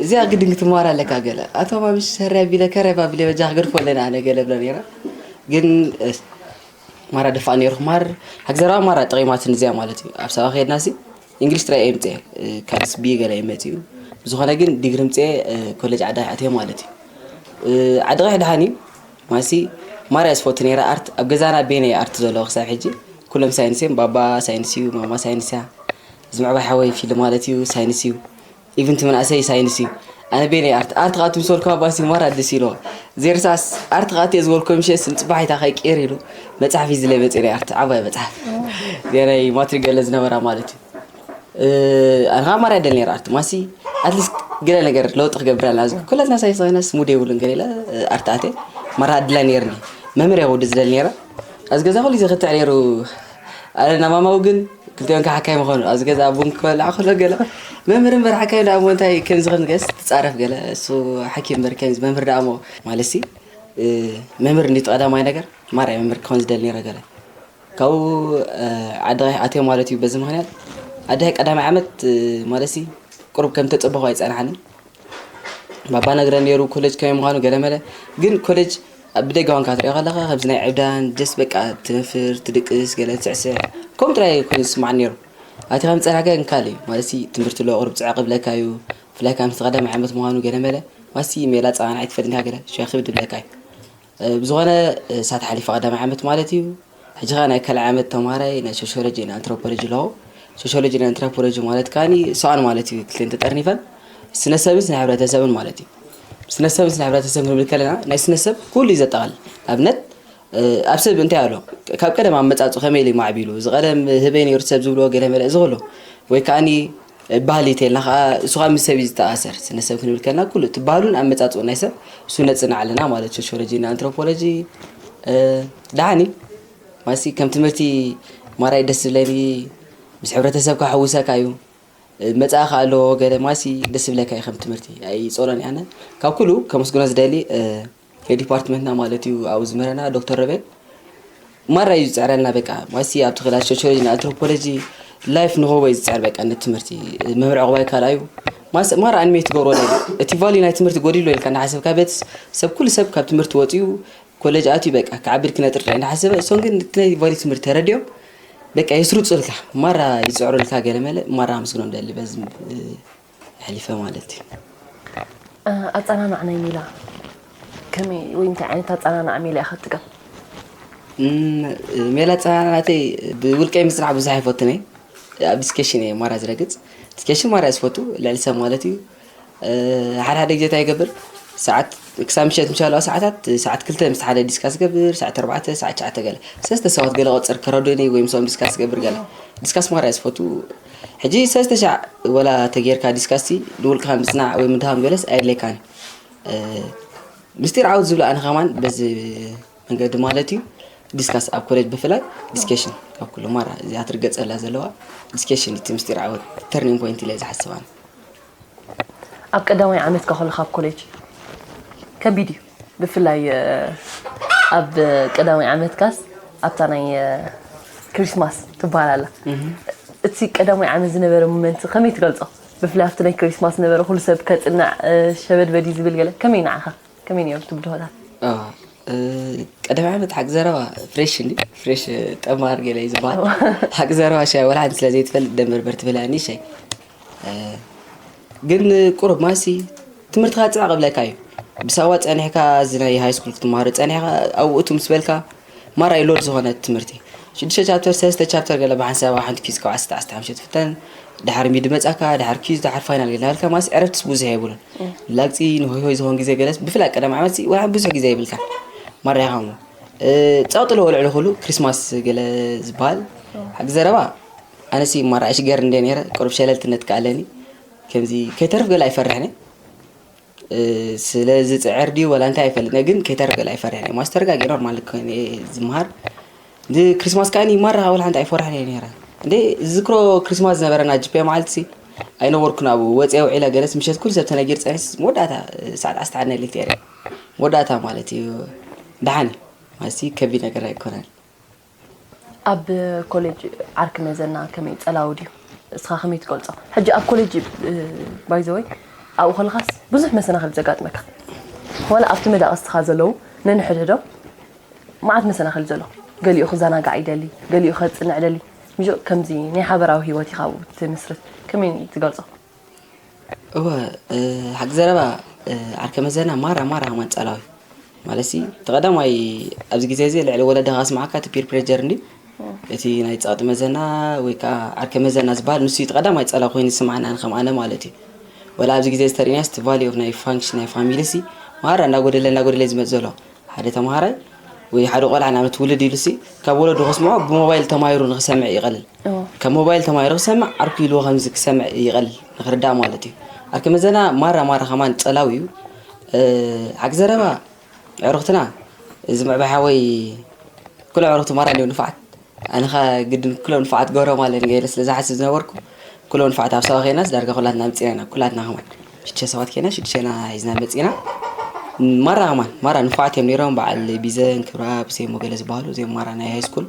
እዚኣ ግድን ክትመሃር ኣለካ ገለ ኣቶ ማምሽ ሰሪያ ቢለ ከረ ባቢለ በጃ ክገድፎ ኣለና ኣነ ገለ ብለ ነይረ ግን ማራ ደፋእ ነይሩ ክማር ሃግዘራዊ ማራ ጠቂማትን እዚኣ ማለት እዩ ኣብ ሰባ ከየድና ሲ እንግሊሽ ጥራይ እየ ምፅአ ካልስ ብይ ገለ እየ መፅኡ ብዝኾነ ግን ዲግሪ ምፅአ ኮሌጅ ዓዳ ኣትየ ማለት እዩ ዓዲ ቐይሕ ድሓን እዩ ማሲ ማርያ ዝፈቱ ነይረ ኣርት ኣብ ገዛና ቤነ ኣርት ዘለዎ ክሳብ ሕጂ ኩሎም ሳይንስ እዮም ባባ ሳይንስ እዩ ማማ ሳይንስ እያ ዝምዕባይ ሓወይ ፊል ማለት እዩ ሳይንስ እዩ ኢቭን እቲ መናእሰይ ሳይንስ እዩ ኣነ ቤነ ኣርት ኣርት ከዓ ትምሰልኩ ኣባሲ ማራ ደስ ኢልዎ ዘይርሳስ ኣርት ከዓ እየ ዝበልኮ ምሸ ስም ፅባሕ ይታ ከይቅየር ኢሉ መፅሓፍ እዩ ዝለይ መፅእ ናይ ኣርት ዓባይ መፅሓፍ ናይ ማትሪክ ገለ ዝነበራ ማለት እዩ ኣነ ከዓ ማርያ ደል ነይረ ኣርት ማሲ ኣትሊስት ገለ ነገር ለውጢ ክገብር ኣላ ኩላትና ሳይንስ ኮይናስ ሙድ የብሉን ገለ ኢለ ኣርት ኣትየ ማራ ኣድላ ነይርኒ መምህር እያ ወዲ ዝደል ነይረ ኣብዚ ገዛ ኩሉ ግዜ ክትዕ ነይሩ። ኣነ እና ማማው ግን ክልቲኦም ከዓ ሓካይ ምኾኑ። ኣብዚ ገዛ ቡን ክበልዓ ከሎ ገለ መምህር እምበር ሓካይ ደኣ እሞ እንታይ ከምዚ ከምዚ ገስ ትጻረፍ ገለ። እሱ ሓኪም እምበር ከምዚ መምህር ደኣ እሞ ማለትሲ፣ እ፣ መምህር እንዲት ቀዳማይ ነገር ማራይ መምህር ክኾን ዝደሊ ነይረ ገለ። ካብኡ፣ እ፣ ዓዲ ኣትዮ ማለት እዩ። በዚ ምኽንያት ዓዲ ቀዳማይ ዓመት፣ እ፣ ማለትሲ ቁሩብ ከም ተጸበኹ ኣይጸናሓንን። ባባ ነግረ ነይሩ ኮሌጅ ከመይ ምዃኑ ገለ መለ። ግን ኮሌጅ ኣብ ብደገ ዋንካ ትሪኦ ከለኻ ከምዚ ናይ ዕብዳን ጀስ በቃ ትነፍር፣ ትድቅስ፣ ገለ ትስዕስዕ። ከምኡ ጥራይ ኮይኑ ዝስማዓኒ ነይሩ። ኣቲ ከም ጸናገ እንካል እዩ። ማለትሲ ትምህርቲ ኣሎ ቁሩብ ጽዕቕ ብለካ እዩ። ብፍላይ ካብ ምስ ቀዳማይ ዓመት ምዃኑ ገለ መለ። ማለትሲ ሜላ ጸዋና ኣይትፈልጥን ኢኻ ገለ ሸኺብ ድብለካ እዩ። እ፣ ብዝኾነ፣ እ፣ እሳት ሓሊፋ ቀዳማይ ዓመት ማለት እዩ። ሕጂ ኸኣ ናይ ካልኣይ ዓመት ተምሃራይ ናይ ሶሽዮሎጂ እና ኣንትሮፖሎጂ ኣለኹ። ሶሽዮሎጂ እና ኣንትሮፖሎጂ ማለት ከኣኒ ሰኣን ማለት እዩ፣ ክልተን ተጠርኒፈን ስነሰብን ስነ ሕብረተሰብን ማለት እዩ። ስነሰብን ስነ ሕብረተሰብን ክንብል ከለና ናይ ስነሰብ ኩሉ እዩ ዘጠቓልል። ኣብነት፣ እ፣ ኣብ ሰብ እንታይ ኣሎ? ካብ ቀደም ኣመጻጽኡ ከመይ ኢሉ እዩ ማዕቢሉ? እዚ ቀደም ህበይ ነይሩ ሰብ ዝብልዎ ገለ መለ እዚ ኩሉ። ወይ ከኣኒ ባህሊ ተልና ኸዓ እሱ ኸዓ ምስ ሰብ እዩ ዝተኣሰር። ስነሰብ ክንብል ከለና ኩሉ እቲ ባህሉን ኣመጻጽኡ ናይ ሰብ እሱ ነጽንዕ ኣለና ማለት ሶሽዮሎጂ እና ኣንትሮፖሎጂ፣ እ፣ ደሓን እዩ። ማሲ ከም ትምህርቲ ማራይ ደስ ዝብለኒ ምስ ሕብረተሰብ ከሕውሰካ እዩ። እ፣ መጻኢ ከኣ ኣለዎ ገለ ማሲ ደስ ዝብለካ እዩ ከም ትምህርቲ። ኣይጾሎን እየ ኣነ። ካብ ኩሉ ከመስግኖ ዝደሊ፣ እ፣ ዲፓርትመንትና ማለት እዩ ኣብኡ ዝምህረና ዶክተር ሮቤል ማራ እዩ ዝጽዕረልና። በቃ ማሲ ኣብቲ ክላስ ሶሽዮሎጂ እና ኣንትሮፖሎጂ ላይፍ ንኸቦ እዩ ዝጽዕር። በቃ ነቲ ትምህርቲ መምህር ዕቑባይ ካልኣዩ ማስ ማራ ኣንሜ ትገብሮ ደሊ እቲ ቫልዩ ናይ ትምህርቲ ጎዲሎ ኢልካ እንዳሓሰብካ ቤት ሰብ ኩሉ ሰብ ካብ ትምህርቲ ወፂኡ ኮሌጅ ኣትዩ በቃ ክዓብድ ክነጥር ጥራይ እንዳሓሰበ እሶም ግን እቲ ናይ ቫልዩ ትምህርቲ ተረዲኦም በቃ የስሩፁልካ ማራ ይፅዕሩልካ ገለ መለ ማራ ኣመስግኖም ደሊ በዚ እ፣ ኣሕሊፈ ማለት እዩ። ኣጸናናዕ ናይ ሜላ ከመይ ወይ እንታይ ዓይነት ኣጸናናዕ ሜላ ኢኻ ትጥቀም? እም፣ ሜላ ኣጸናናዕ ናተይ ብውልቀይ ምጽናዕ ብዙሕ ኣይፈቱን እየ። ኣብ ዲስከሽን እየ ማራ ዝረግጽ። ዲስከሽን ማራ እየ ዝፈቱ፣ ልዕሊ ሰብ ማለት እዩ። እ፣ ሓደ ሓደ ግዜ እንታይ ይገብር? ሰዓት ክሳብ ምሸት ምሻለዋ ሰዓታት ሰዓት ክልተ ምስ ሓደ ዲስካስ ገብር፣ ሰዓት ኣርባዕተ፣ ሰዓት ትሽዓተ ገለ ሰለስተ ሰባት ገለ ቆጽር ከረዱኒ ወይ ምስኦም ዲስካስ ገብር ገለ ዲስካስ ማራ እየ ዝፈቱ። ሕጂ ሰለስተ ሻዕ ወላ ተጌርካ ዲስካሲ ንውልቅኻ ምጽናዕ ወይ ምድሃም ገለስ ኣየድለይካን። እ፣ ምስጢር ዓወት ዝብሎ ኣነ ከማን በዚ መንገዲ ማለት እዩ። ዲስካስ ኣብ ኮሌጅ ብፍላይ ዲስኬሽን ካብ ኩሉ ማራ እዚኣ ትርገጸላ ዘለዋ ዲስኬሽን እቲ ምስጢር ዓወት ተርኒንግ ፖይንት ኢለ ዝሓስብ ኣነ። ኣብ ቀዳማይ ዓመትካ ከለኻ ኣብ ኮሌጅ ከቢድ እዩ። ብፍላይ እ፣ ኣብ ቀዳማይ ዓመትካስ ኣብታ ናይ እ፣ ክሪስማስ ትበሃል ኣላ። እቲ ቀዳማይ ዓመት ዝነበረ ሞመንት ከመይ ትገልጾ? ብፍላይ ኣብቲ ናይ ክሪስማስ ነበረ ኩሉ ሰብ ከጽናዕ እ፣ ሸበድበድ እዩ ዝብል ገለ ከመይ ንዓኻ? ከመይ ነይሩ እቲ ብድሆታት? እ፣ ቀዳማይ ዓመት ሓቂ ዘረባ ፍሬሽ እንዲ ፍሬሽ ጠማር ገለ እዩ ዝበሃል። ሓቂ ዘረባ ሻይ ወላ ሓንቲ ስለ ዘይትፈልጥ ደንበርበር ትብለኒ ሻይ። እ፣ ግን ቁሩብ ማሲ ትምህርትኻ ጽዕቕ እብለካ እዩ። ብሳዋ ጸኒሕካ እዚ ናይ ሃይ ስኩል ክትመሃሮ ጸኒሕካ ኣብኡ እቱ ምስ በልካ ማራ እዩ ሎድ ዝኾነ ትምህርቲ። ሽዱሽተ ቻፕተር ሰለስተ ቻፕተር ገለ ብሓንሳብ ኣብ ሓንቲ ኪዝ ካብ ዓሰርተ ዓሰርተ ሓሙሽተ ትፍተን ድሓር ሚድ መጻካ ድሓር ኪዝ ድሓር ፋይናል ገለ ናበልካ ማሲ ዕረፍትስ ብዙሕ የብሉን። ላግጺ ንሆይ ሆይ ዝኾን ግዜ ገለስ ብፍላይ ቀደም ዓመትሲ ወላ ብዙሕ ግዜ የብልካ። ማራ ኢኻ እሞ እ፣ ጸቕጢ ኣለዎ ልዕሊ ኩሉ ክሪስማስ ገለ ዝበሃል ሓቂ ዘረባ ኣነሲ ማራ እሽገር እንደ ነይረ ቁሩብ ሸለልትነት ከኣለኒ ከምዚ ከይተርፍ ገለ ኣይፈርሕን እየ። እ፣ ስለ ዝፅዕር ድዩ ወላ እንታይ ኣይፈልጥን እየ፣ ግን ከይተርፍ ገለ ኣይፈርሕን እየ። ማስተር ጋጌ ኖርማል ኮይነ እየ ዝምሃር። ንክሪስማስ ከኣኒ ማራ ወላ ሓንቲ ኣይፈርሕን እየ ነይረ። እንደ ዝዝክሮ ክሪስማስ ዝነበረና ጅፔ መዓልትሲ ኣይነበርኩን ኣብኡ። ወፂአ ውዒለ ገለስ ምሸት ኩሉ ሰብ ተነጊር ፀኒስ መወዳእታ ሰዓት ዓሰርተ ሓደ ናይ ለይቲ እየ። መወዳእታ ማለት እዩ። ደሓን እዩ። ማለትሲ ከቢድ ነገር ኣይኮነን። ኣብ ኮሌጅ ዓርኪ መዘና ከመይ ጸላዊ ድዩ? እስኻ ከመይ ትገልጾ? ሕጂ ኣብ ኮሌጅ ባይዘወይ ኣብኡ ከለኻስ ብዙሕ መሰናኽል ዘጋጥመካ ዋላ ኣብቲ መዳቕስትኻ ዘለዉ ነንሕድሕዶም መዓት መሰናኽል ዘሎ ገሊኡ ክዘናጋዕ ይደሊ ገሊኡ ከጽንዕ ደሊ ምሽ ከምዚ ናይ ሓበራዊ ህይወት ኢኻ ኣብኡ ትምስርት ከመይ ትገልጾ? እወ፣ ሓቂ ዘረባ፣ ዓርከ መዘና ማራ ማራ ከማን ጸላዊ። ማለትሲ፣ እቲ ቀዳማይ ኣብዚ ግዜ እዚ ልዕሊ ወለድኻ ከስምዓካ እቲ ፒር ፕሬጀር እንዲ እቲ ናይ ጸቕጢ መዘና ወይ ከዓ ዓርከ መዘና ዝበሃል ንሱ እዩ እቲ ቀዳማይ ጸላዊ ኮይኑ ዝስምዓኒ ኣነ ከም ኣነ ማለት እዩ። ወላ ኣብዚ ግዜ እዚ ተሪእናስ እቲ ቫልዩ ኦፍ ናይ ፋንክሽን ናይ ፋሚሊ ሲ ማራ እንዳጎደለ እንዳጎደለ እዩ ዝመጽእ ዘሎ። ሓደ ተምሃራይ ወይ ሓደ ቆልዓ ንኣብነት ውልድ ኢሉሲ ካብ ወለዱ ከስምዖ ብሞባይል ተማሂሩ ንክሰምዕ ይቐልል። ካብ ሞባይል ተማሂሩ ክሰምዕ ዓርኩ ኢልዎ ከምዚ ክሰምዕ ይቐልል ንክርዳእ ማለት እዩ። ዓርኪ መዘና ማራ ማራ ከማን ጸላዊ እዩ። ሓቂ ዘረባ ኣዕሩኽትና እዚ ምዕባይ ሓወይ ኩሎም ኣዕሩኽቲ ማራ እዮም ንፉዓት። ኣነ ኸኣ ግድን ኩሎም ንፉዓት ክገብሮም ኣለኒ ገለ ስለ ዝሓስብ ዝነበርኩ፣ ኩሎም ንፉዓት ኣብ ሳዋ ኬናስ ዳርጋ ኩላትና መጺና ኢና፣ ኩላትና ከማን። ሽዱሽተ ሰባት ኬና፣ ሽዱሽተና ሒዝና መጺና። ማራ ከማን፣ ማራ ንፉዓት እዮም ነይሮም። በዓል ቢዘን፣ ክብረኣብ፣ ሴሞ ገለ ዝበሃሉ፣ እዚኦም ማራ ናይ ሃይስኩል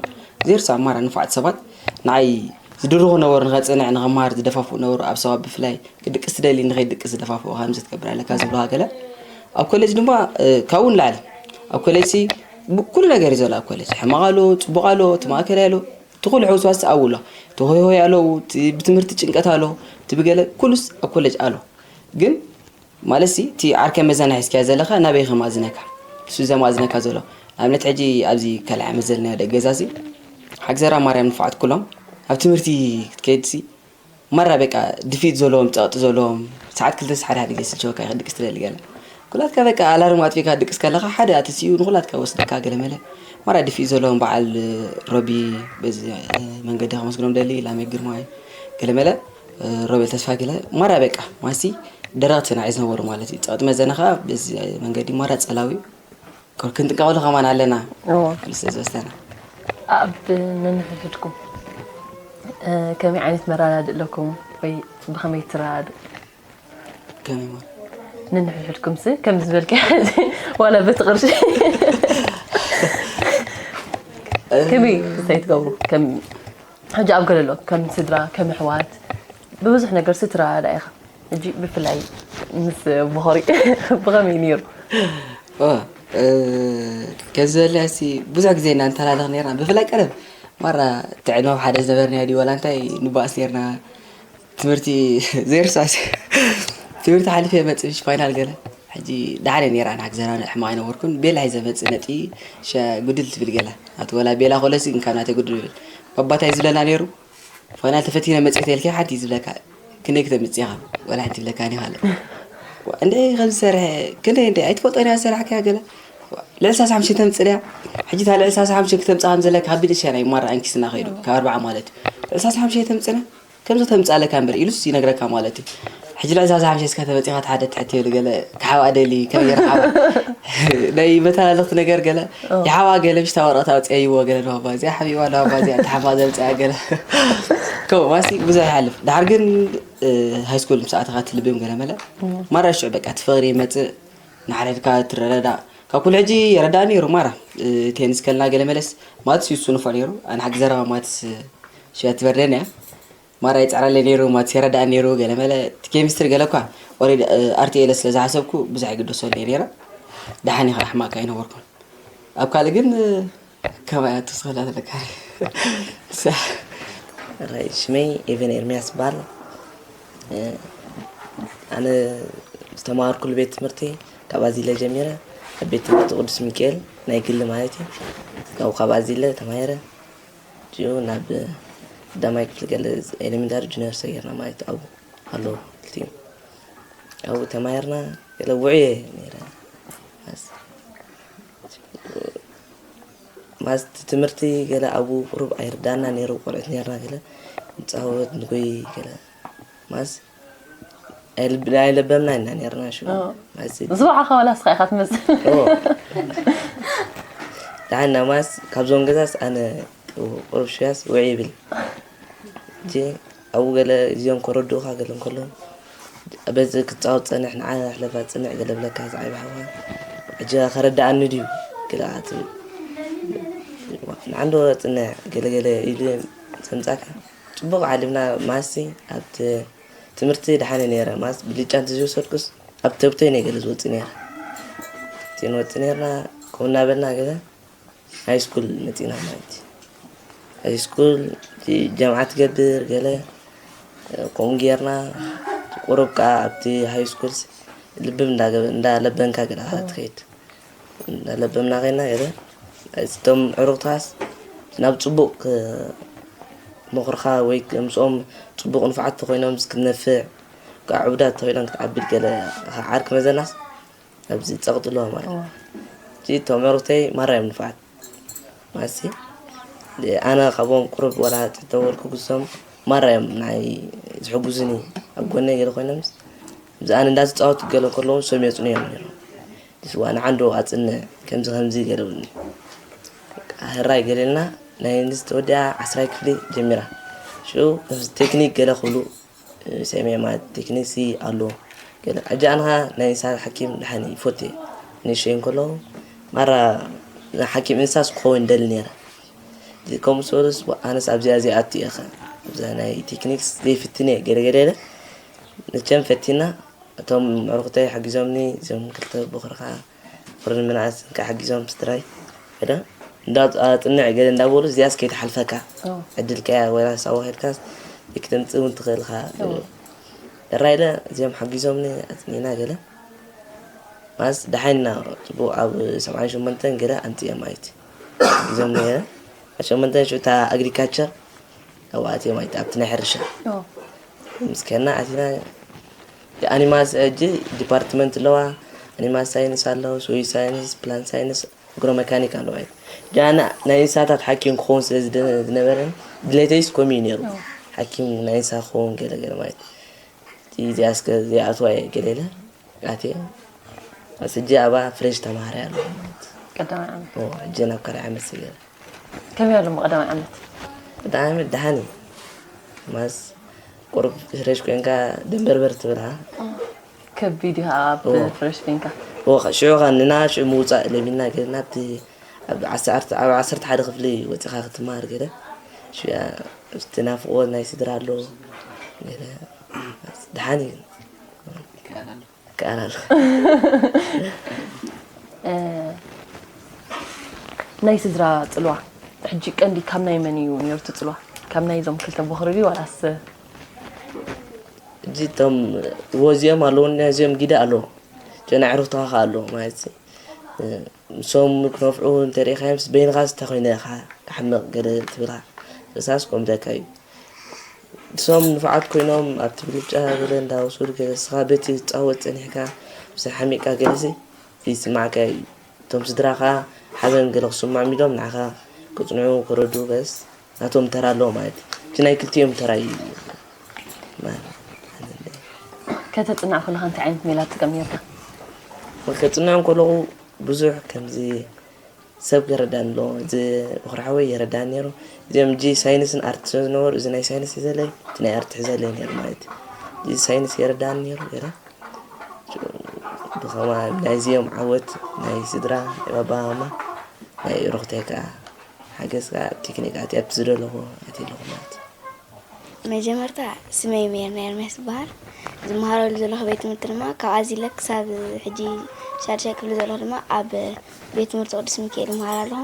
ዘይርሳዕ ማራ ንፉዓት ሰባት። ንዓይ ዝድርኹ ነበሩ ንኸጽንዕ፣ ንኸመሃር ዝደፋፍኡ ነበሩ። ኣብ ሳዋ ብፍላይ ክድቅስ ትደሊ ንኸይድቅስ ዝደፋፍኡ፣ ከምዚ ትገብር ኣለካ ዝብሉኻ ገለ። ኣብ ኮሌጅ ድማ፣ እ፣ ካብኡ ንላዕሊ። ኣብ ኮሌጅሲ ብ-፣ ኩሉ ነገር እዩ ዘሎ ኣብ ኮሌጅ። ሕማቕ ኣሎ፣ ጽቡቕ ኣሎ፣ እቲ ማእከላይ ኣሎ፣ እቲ ኩሉ ሕውስዋስ ኣብኡ ኣሎ። እቲ ሆይ ሆይ ኣሎ፣ እቲ ብትምህርቲ ጭንቀት ኣሎ፣ እቲ ብገለ ኩሉስ ኣብ ኮሌጅ ኣሎ። ግን ማለትሲ እቲ ዓርከ መዛና ሒዝካዮ ዘለኻ ናበይ ከማእዝነካ? እሱ ዘማእዝነካ ዘሎ። ንኣብነት ሕጂ ኣብዚ ካልኣይ ዓመት ዘለናዮ ደቂ ገዛሲ ሓግዘራ ማርያም ንፉዓት ኩሎም ኣብ ትምህርቲ ክትከይድሲ ማራ በቃ ድፊት ዘለዎም፣ ጸቕጢ ዘለዎም፣ ሰዓት ክልተ ሓደ ሓደ ግዜ ስልቸወካ ይኽእል ድቅስ ትደሊ ገለ። ኩላትካ በቃ ኣላርም ኣጥፊእካ ድቅስ ከለኻ ሓደ ኣተሲኡ ንኹላትካ ወስደካ ገለ መለ። ማራ ድፊት ዘለዎም በዓል ሮቢ በዚ መንገዲ ከመስግኖም ደሊ፣ ላሜ ግርማይ ገለ መለ፣ ሮቤል ተስፋ ገለ። ማራ በቃ ማሲ ደረቕቲ ንዓይ ዝነበሩ ማለት እዩ። ጸቕጢ መዘና ኸኣ በዚ መንገዲ ማራ ጸላዊ እዩ። ኮር ክንጥንቀቐሉ ከማን ኣለና። እዎ። ክልተ ዝበስተና። ኣብ ነንሕድሕድኩም፣ እ፣ ከመይ ዓይነት መረዳድእ ኣለኩም ወይ ብኸመይ ትረዳድኡ? ከመይ ማለት? ነንሕድሕድኩም ሲ ከም ዝበልካ ዋላ በቲ ቅርሺ። እ፣ ከመይ እንታይ ትገብሩ? ከም ሕጂ ኣብ ገለ ኣሎ፣ ከም ስድራ፣ ከም ኣሕዋት፣ ብብዙሕ ነገር ሲ ትረዳዳእ ኢኻ። ሕጂ ብፍላይ ምስ ቦኸሪ ብኸመይ ነይሩ? ኦ፣ እ፣ ከም ዝበልናዮ ሲ ብዙሕ ግዜ ኢና ንተላለኽ ነይርና። ብፍላይ ቀደም ማራ ጥዕኖ ሓደ ዝነበርናዮ ድዩ ዋላ እንታይ ንባእስ ነይርና። ትምህርቲ ዘይርሳስ ትምህርቲ ሓሊፈ መጽእ ምሽ ፋይናል ገለ። ሕጂ ደሓን እየ ነይረ፣ ኣነ ክዘናንዕ ሕማቕ ኣይነበርኩን። ቤላ ሒዘ መጽእ ነጥቢ ሸ-፣ ጉድል ትብል ገለ። ኣቲ ወላ ቤላ ኮለሲ እንካ ናተይ ጉድል ይብል። ባባታይ ዝብለና ነይሩ፣ ፋይናል ተፈቲነ መጽእ ተልከ ሓንቲ ዝብለካ፣ ክንደይ ክተምጽእ ኢኻ? ወላ ሓንቲ ይብለካ እኔ ካልእ። እንደ ከም ዝሰርሐ፣ ክንደይ እንደ ኣይትፈልጦን እያ ዝሰራሕካያ ገለ። ልዕሊ ሰላሳ ሓሙሽተ ተምጽእ ድያ? ሕጂ እታ ልዕሊ ሰላሳ ሓሙሽተ ክተምጽእ ከም ዘለካ ካብ ብንእሽተይ ናይ ማራ ኣንኪስና ከይዱ፣ ካብ ኣርባዓ ማለት እዩ። ልዕሊ ሰላሳ ሓሙሽተ ተምጽእና? ከምዚ ተምጽእ ኣለካ እምበር ኢሉስ ይነግረካ ማለት እዩ። ሕጂ ልዕሊ ሰላሳ ሓሙሽተ እስካ ተመጺኻ እቲ ሓደ ትሕት ይብል ገለ ክሓብኣ ደሊ ከመይ ገይረ ክሓብኣ? ናይ መተላለኽቲ ነገር ገለ ኦ። ይሓብኣ ገለ ምሽታ ወረቐት ኣውፅኣይዎ ገለ ንባባ እዚኣ ሓቢእዋ ንባባ እዚኣ ተሓፋ ዘምፅኣ ገለ። ከምኡ ማሲ ብዙሕ ይሓልፍ። ድሓር ግን፣ እ፣ ሃይስኩል ምስ ኣተኻ ትልብም ገለ መለ። እም። ማራ ሽዑ በቃ እቲ ፍቕሪ ይመጽእ፣ ንሓድሕድካ ትረዳዳእ። ካብ ኩሉ ሕጂ የረዳእ ነይሩ ማራ። እ፣ ቴኒስ ከልና ገለ መለስ ማትስ ይሱ ንፎ ነይሩ። ኣነ ሓቂ ዘረባ ማትስ፣ እ፣ ሽያ ትበርደን እያ። ማራ ይጽዕረለይ ነይሩ፣ ማትስ የረዳእ ነይሩ፣ ገለ መለ እቲ ኬሚስትሪ ገለ እኳ ኦሬዲ፣ እ፣ ኣርትኤለ ስለ ዝሓሰብኩ ብዙሕ ኣይግደሰሉ እየ ነይረ። ደሓን ኢኻ፣ ሕማቕ ኣይነበርኩን። ኣብ ካልእ ግን፣ እ፣ ከማይ ኣቶ ስኽላ ዘለካ። ራይ፣ ሽመይ ኤቨን ኤርሚያስ ይበሃል። እ፣ ኣነ ዝተማሃርኩሉ ቤት ትምህርቲ ካብ ኣዚለ ጀሚረ፣ ኣብ ቤት ትምህርቲ ቅዱስ ሚካኤል ናይ ግሊ ማለት እዩ። ካብኡ ካብ ኣዚለ ተማሂረ። እዚኡ ናብ ቀዳማይ ክፍሊ ገለ ኤሌመንታሪ ጁኒየር ሰጊርና ማለት ኣብኡ ኣለዉ ክልቲኡ። ኣብኡ ተማሂርና ገለ ውዑይ እየ ነይረ። ማስ-፣ ማስ ትምህርቲ ገለ ኣብኡ ቁሩብ ኣይርዳና ነይሩ፣ ቆልዑት ነይርና ገለ ንጻወት ንጎይ ገለ ማስ ኣይልብ-፣ ኣይለበምና ኢና ነይርና ሽዑ። ኣዎ። ማስ ዝባዕኻ ዋላ እስኻ ኢኻ ትመስል። ኦ። ደሓን ማስ ካብዞም ገዛስ ኣነ ቁሩብ ሽያስ ውዕ ይብል። እቲ ኣብኡ ገለ እዚኦም ከረድኡኻ ገለ እንከሎ፣ በዚ ክትጻወት ጸንሕ፣ ንዓ ሕለፋ ጽንዕ ገለ ብለካ ዝዓቢ ሓውኻ። ሕጂ ከረድኣኒ ድዩ? ገለ ኣትብል። ንዓንዶ ጽንዕ ገለ ገለ ኢሉ ዘምጻካ። ጽቡቕ ዓሊምና ማሲ ኣብቲ ትምህርቲ ደሓነ ነይረ። ማስ ብልጫ እንተዘይወሰድኩስ ኣብ ተብተይ ነይ ገለ ዝወጽእ ነይረ። እቲ ንወጽእ ነይርና ከምኡ እናበልና ገለ ሃይ ስኩል መጺና ማለት እዩ። ሃይ ስኩል እቲ ጀምዓ ትገብር ገለ፣ ከምኡ ጌርና ቁሩብ ከኣ ኣብቲ ሃይ ስኩልስ ልብም እንዳገበ-፣ እንዳለበንካ ገለ ከኣ ትኸይድ። እንዳለበምና ኸይድና ገለ እቶም ዕሩኽትኻስ ናብ ጽቡቕ ክ-፣ ምኽርኻ ወይ ምስኦም ጽቡቕ ንፉዓት ተኾይኖም ክትነፍዕ፣ ከኣ ዕቡዳት ተኾይኖም ክትዓብድ ገለ ዓርኪ መዘናስ ኣብዚ ጸቕጢ ኣለዎ ማለት እዩ። እዋ። እቲ እቶም ዕሩኽተይ ማራ እዮም ንፉዓት። ማለትሲ፣ ኣነ ካብኦም ቁሩብ ዋላ ተተወልኩ ክሶም ማራ እዮም ናይ ዝሕጉዙኒ። ኣብ ጎነይ ገለ ኮይኖምስ፣ ኣብዚ ኣነ እንዳተጻወትኩ ገለ ከለዉ ንሶም የጽንዮም ነይሮም። ንስዋ ንዓንዶ ኣጽንዕ፣ ከምዚ ከምዚ ገለ ይብሉኒ። በቃ፣ ሕራይ ገለልና ናይ ንስ ተወዲኣ ዓስራይ ክፍሊ ጀሚራ። ሽዑ ከምዚ ቴክኒክ ገለ ክብሉ ሰሚዐ ማለት ቴክኒክሲ ኣሎ ገለ። ሕጂ ኣንኻ ናይ እንስሳ ሓኪም ደሓን ይፎቴ። ንእሽተይ እንከለኹ ማራ ሓኪም እንስሳስ ክኸውን ደሊ ነይረ። ከምኡ ዝበሉስ ኣነስ ኣብዚኣ እዚኣ ኣቱ እየ ኸ ኣብዛ ናይ ቴክኒክስ ዘይፍትን እየ ገለ ገለ ኢለ። ንቸም ፈቲና እቶም ኣዕሩኽተይ ሓጊዞምኒ፣ እዞም ክልተ ቦኽርኻ ፍርን ምንኣስ እንካ ሓጊዞም ስድራይ። ሕደ እንዳ ኣጽንዕ ገለ እንዳበሉ እዚኣስ ከይትሓልፈካ። ዕድልካ እያ፣ ወላ ሳዋ ከድካስ ክትምጽእ እውን ትኽእል ኢኻ። ደራይለ እዚኦም ሓጊዞምኒ ኣጽኒዕና ገለ። ማስ ደሓንና ጽቡቕ ኣብ ሰብዓን ሸሞንተን ገለ ኣምጽእዮም ማለት ሓጊዞምኒ ገለ። ኣብ ሸሞንተን ሽዑ እታ ኣግሪካልቸር ኣብኡ ኣትዮም ማለት ኣብቲ ናይ ሕርሻ። ምስ ከና ኣቲና ኣኒማል ሕጂ ዲፓርትመንት ኣለዋ። ኣኒማል ሳይንስ ኣለዉ፣ ሶይል ሳይንስ፣ ፕላንት ሳይንስ፣ ኣግሮ መካኒክ ኣለዋ። ጃና ናይ እንስሳታት ሓኪም ክኸውን ስለ ዝደ- ዝነበረን ድሌተይስ ከምኡ እዩ ነይሩ። ሓኪም ናይ እንስሳ ክኸውን ገለ ገለ ማለት እዩ። እዚኣ እስከ ዘይኣትዋ እየ ገለ ኢለ ኣትየ። ኣስ ሕጂ ኣብኣ ፍሬሽ ተማሃራይ ኣለኹ ማለት እዩ። ቀዳማይ ዓመት ኦ፣ ሕጂ ናብ ካልኣይ ዓመት ስገረ ከመይ ኣሎ ቀዳማይ ዓመት? ቀዳማይ ዓመት ደሓን እዩ። ማስ ቁሩብ ፍሬሽ ኮንካ ደንበርበር ትብል ሃ። ከቢድ እዩ ኣብ ፍሬሽ ኮንካ። ኦ፣ ሽዑ ኸ ንና ሽዑ ምውፃእ ለሚና ገለ ናብቲ ኣብ ዓሰርተ ኣብ ዓሰርተ ሓደ ክፍሊ ወፂኻ ክትመሃር ገለ ሽዑ እቲ ናፍቆት ናይ ስድራ ኣሎ ገለ ደሓን እዩ። ይከኣል ኣሎ። ናይ ስድራ ጽልዋ ሕጂ ቀንዲ ካብ ናይ መን እዩ ነይሩ እቲ ጽልዋ? ካብ ናይ እዞም ክልተ ቦኽሪ ድዩ ዋላስ? ሕጂ እቶም ወዚኦም ኣለዉ፣ እዚኦም ጊዳ ኣለዉ። ጀና ዕሩኽትኻ ከኣ ኣለዉ ማለት እዩ። እሶም ክነፍዑ እንተሪኢኻዮምስ በይንኻስ እንታይ ኮይነ ኢኻ ክሓምቕ ገለ ትብልካ። ርእሳስ ክቆምተካ እዩ። እሶም ንፉዓት ኮይኖም ኣብቲ ብልጫ ገለ እንዳወሰዱ ገለ እስኻ በቲ ትጻወት ጸኒሕካ ምስ ሓሚቕካ ገለሲ ይስማዓካ እዩ። እቶም ስድራኻ ሓዘን ገለ ክስምዖም ኢሎም ንዓኻ ክጽንዑ ክረዱ በስ ናቶም ተራ ኣለዎ ማለት እዩ። እቲ ናይ ክልቲኦም ተራ እዩ ማለት። ከተጽንዕ ከለኻ እንታይ ዓይነት ሜላ ትጥቀም ነርካ? ከጽንዖም ከለኹ ብዙሕ ከምዚ ሰብ ክረዳኒ ኣለዎ። እዚ በኹሪ ሓወይ የረዳኒ ነይሩ። እዚኦም እጂ ሳይንስን ኣርት ስለ ዝነበሩ እዚ ናይ ሳይንስ ሒዘለይ እቲ ናይ ኣርት ሒዘለይ ነይሩ ማለት እዩ። እዚ ሳይንስ የረዳኒ ነይሩ ገለ ብኸማ ናይዚኦም ዓወት ናይ ስድራ ናይ ባባ ማማ ናይ ሩኽተይ ከዓ ሓገዝ ከዓ ኣብ ቴክኒክ ኣትየ ኣብቲ ዝደለኹ ኣትየ ኣለኹ ማለት እዩ። መጀመርታ ስመይ ሜርና ኤርምያስ ይበሃል። ዝመሃረሉ ዘለኹ ቤት ትምህርቲ ድማ ካብ ኣዚለ ክሳብ ሕጂ ሻድሻይ ክፍሊ ዘለኹ ድማ ኣብ ቤት ትምህርቲ ቅዱስ ሚካኤል ይመሃር ኣለኹ።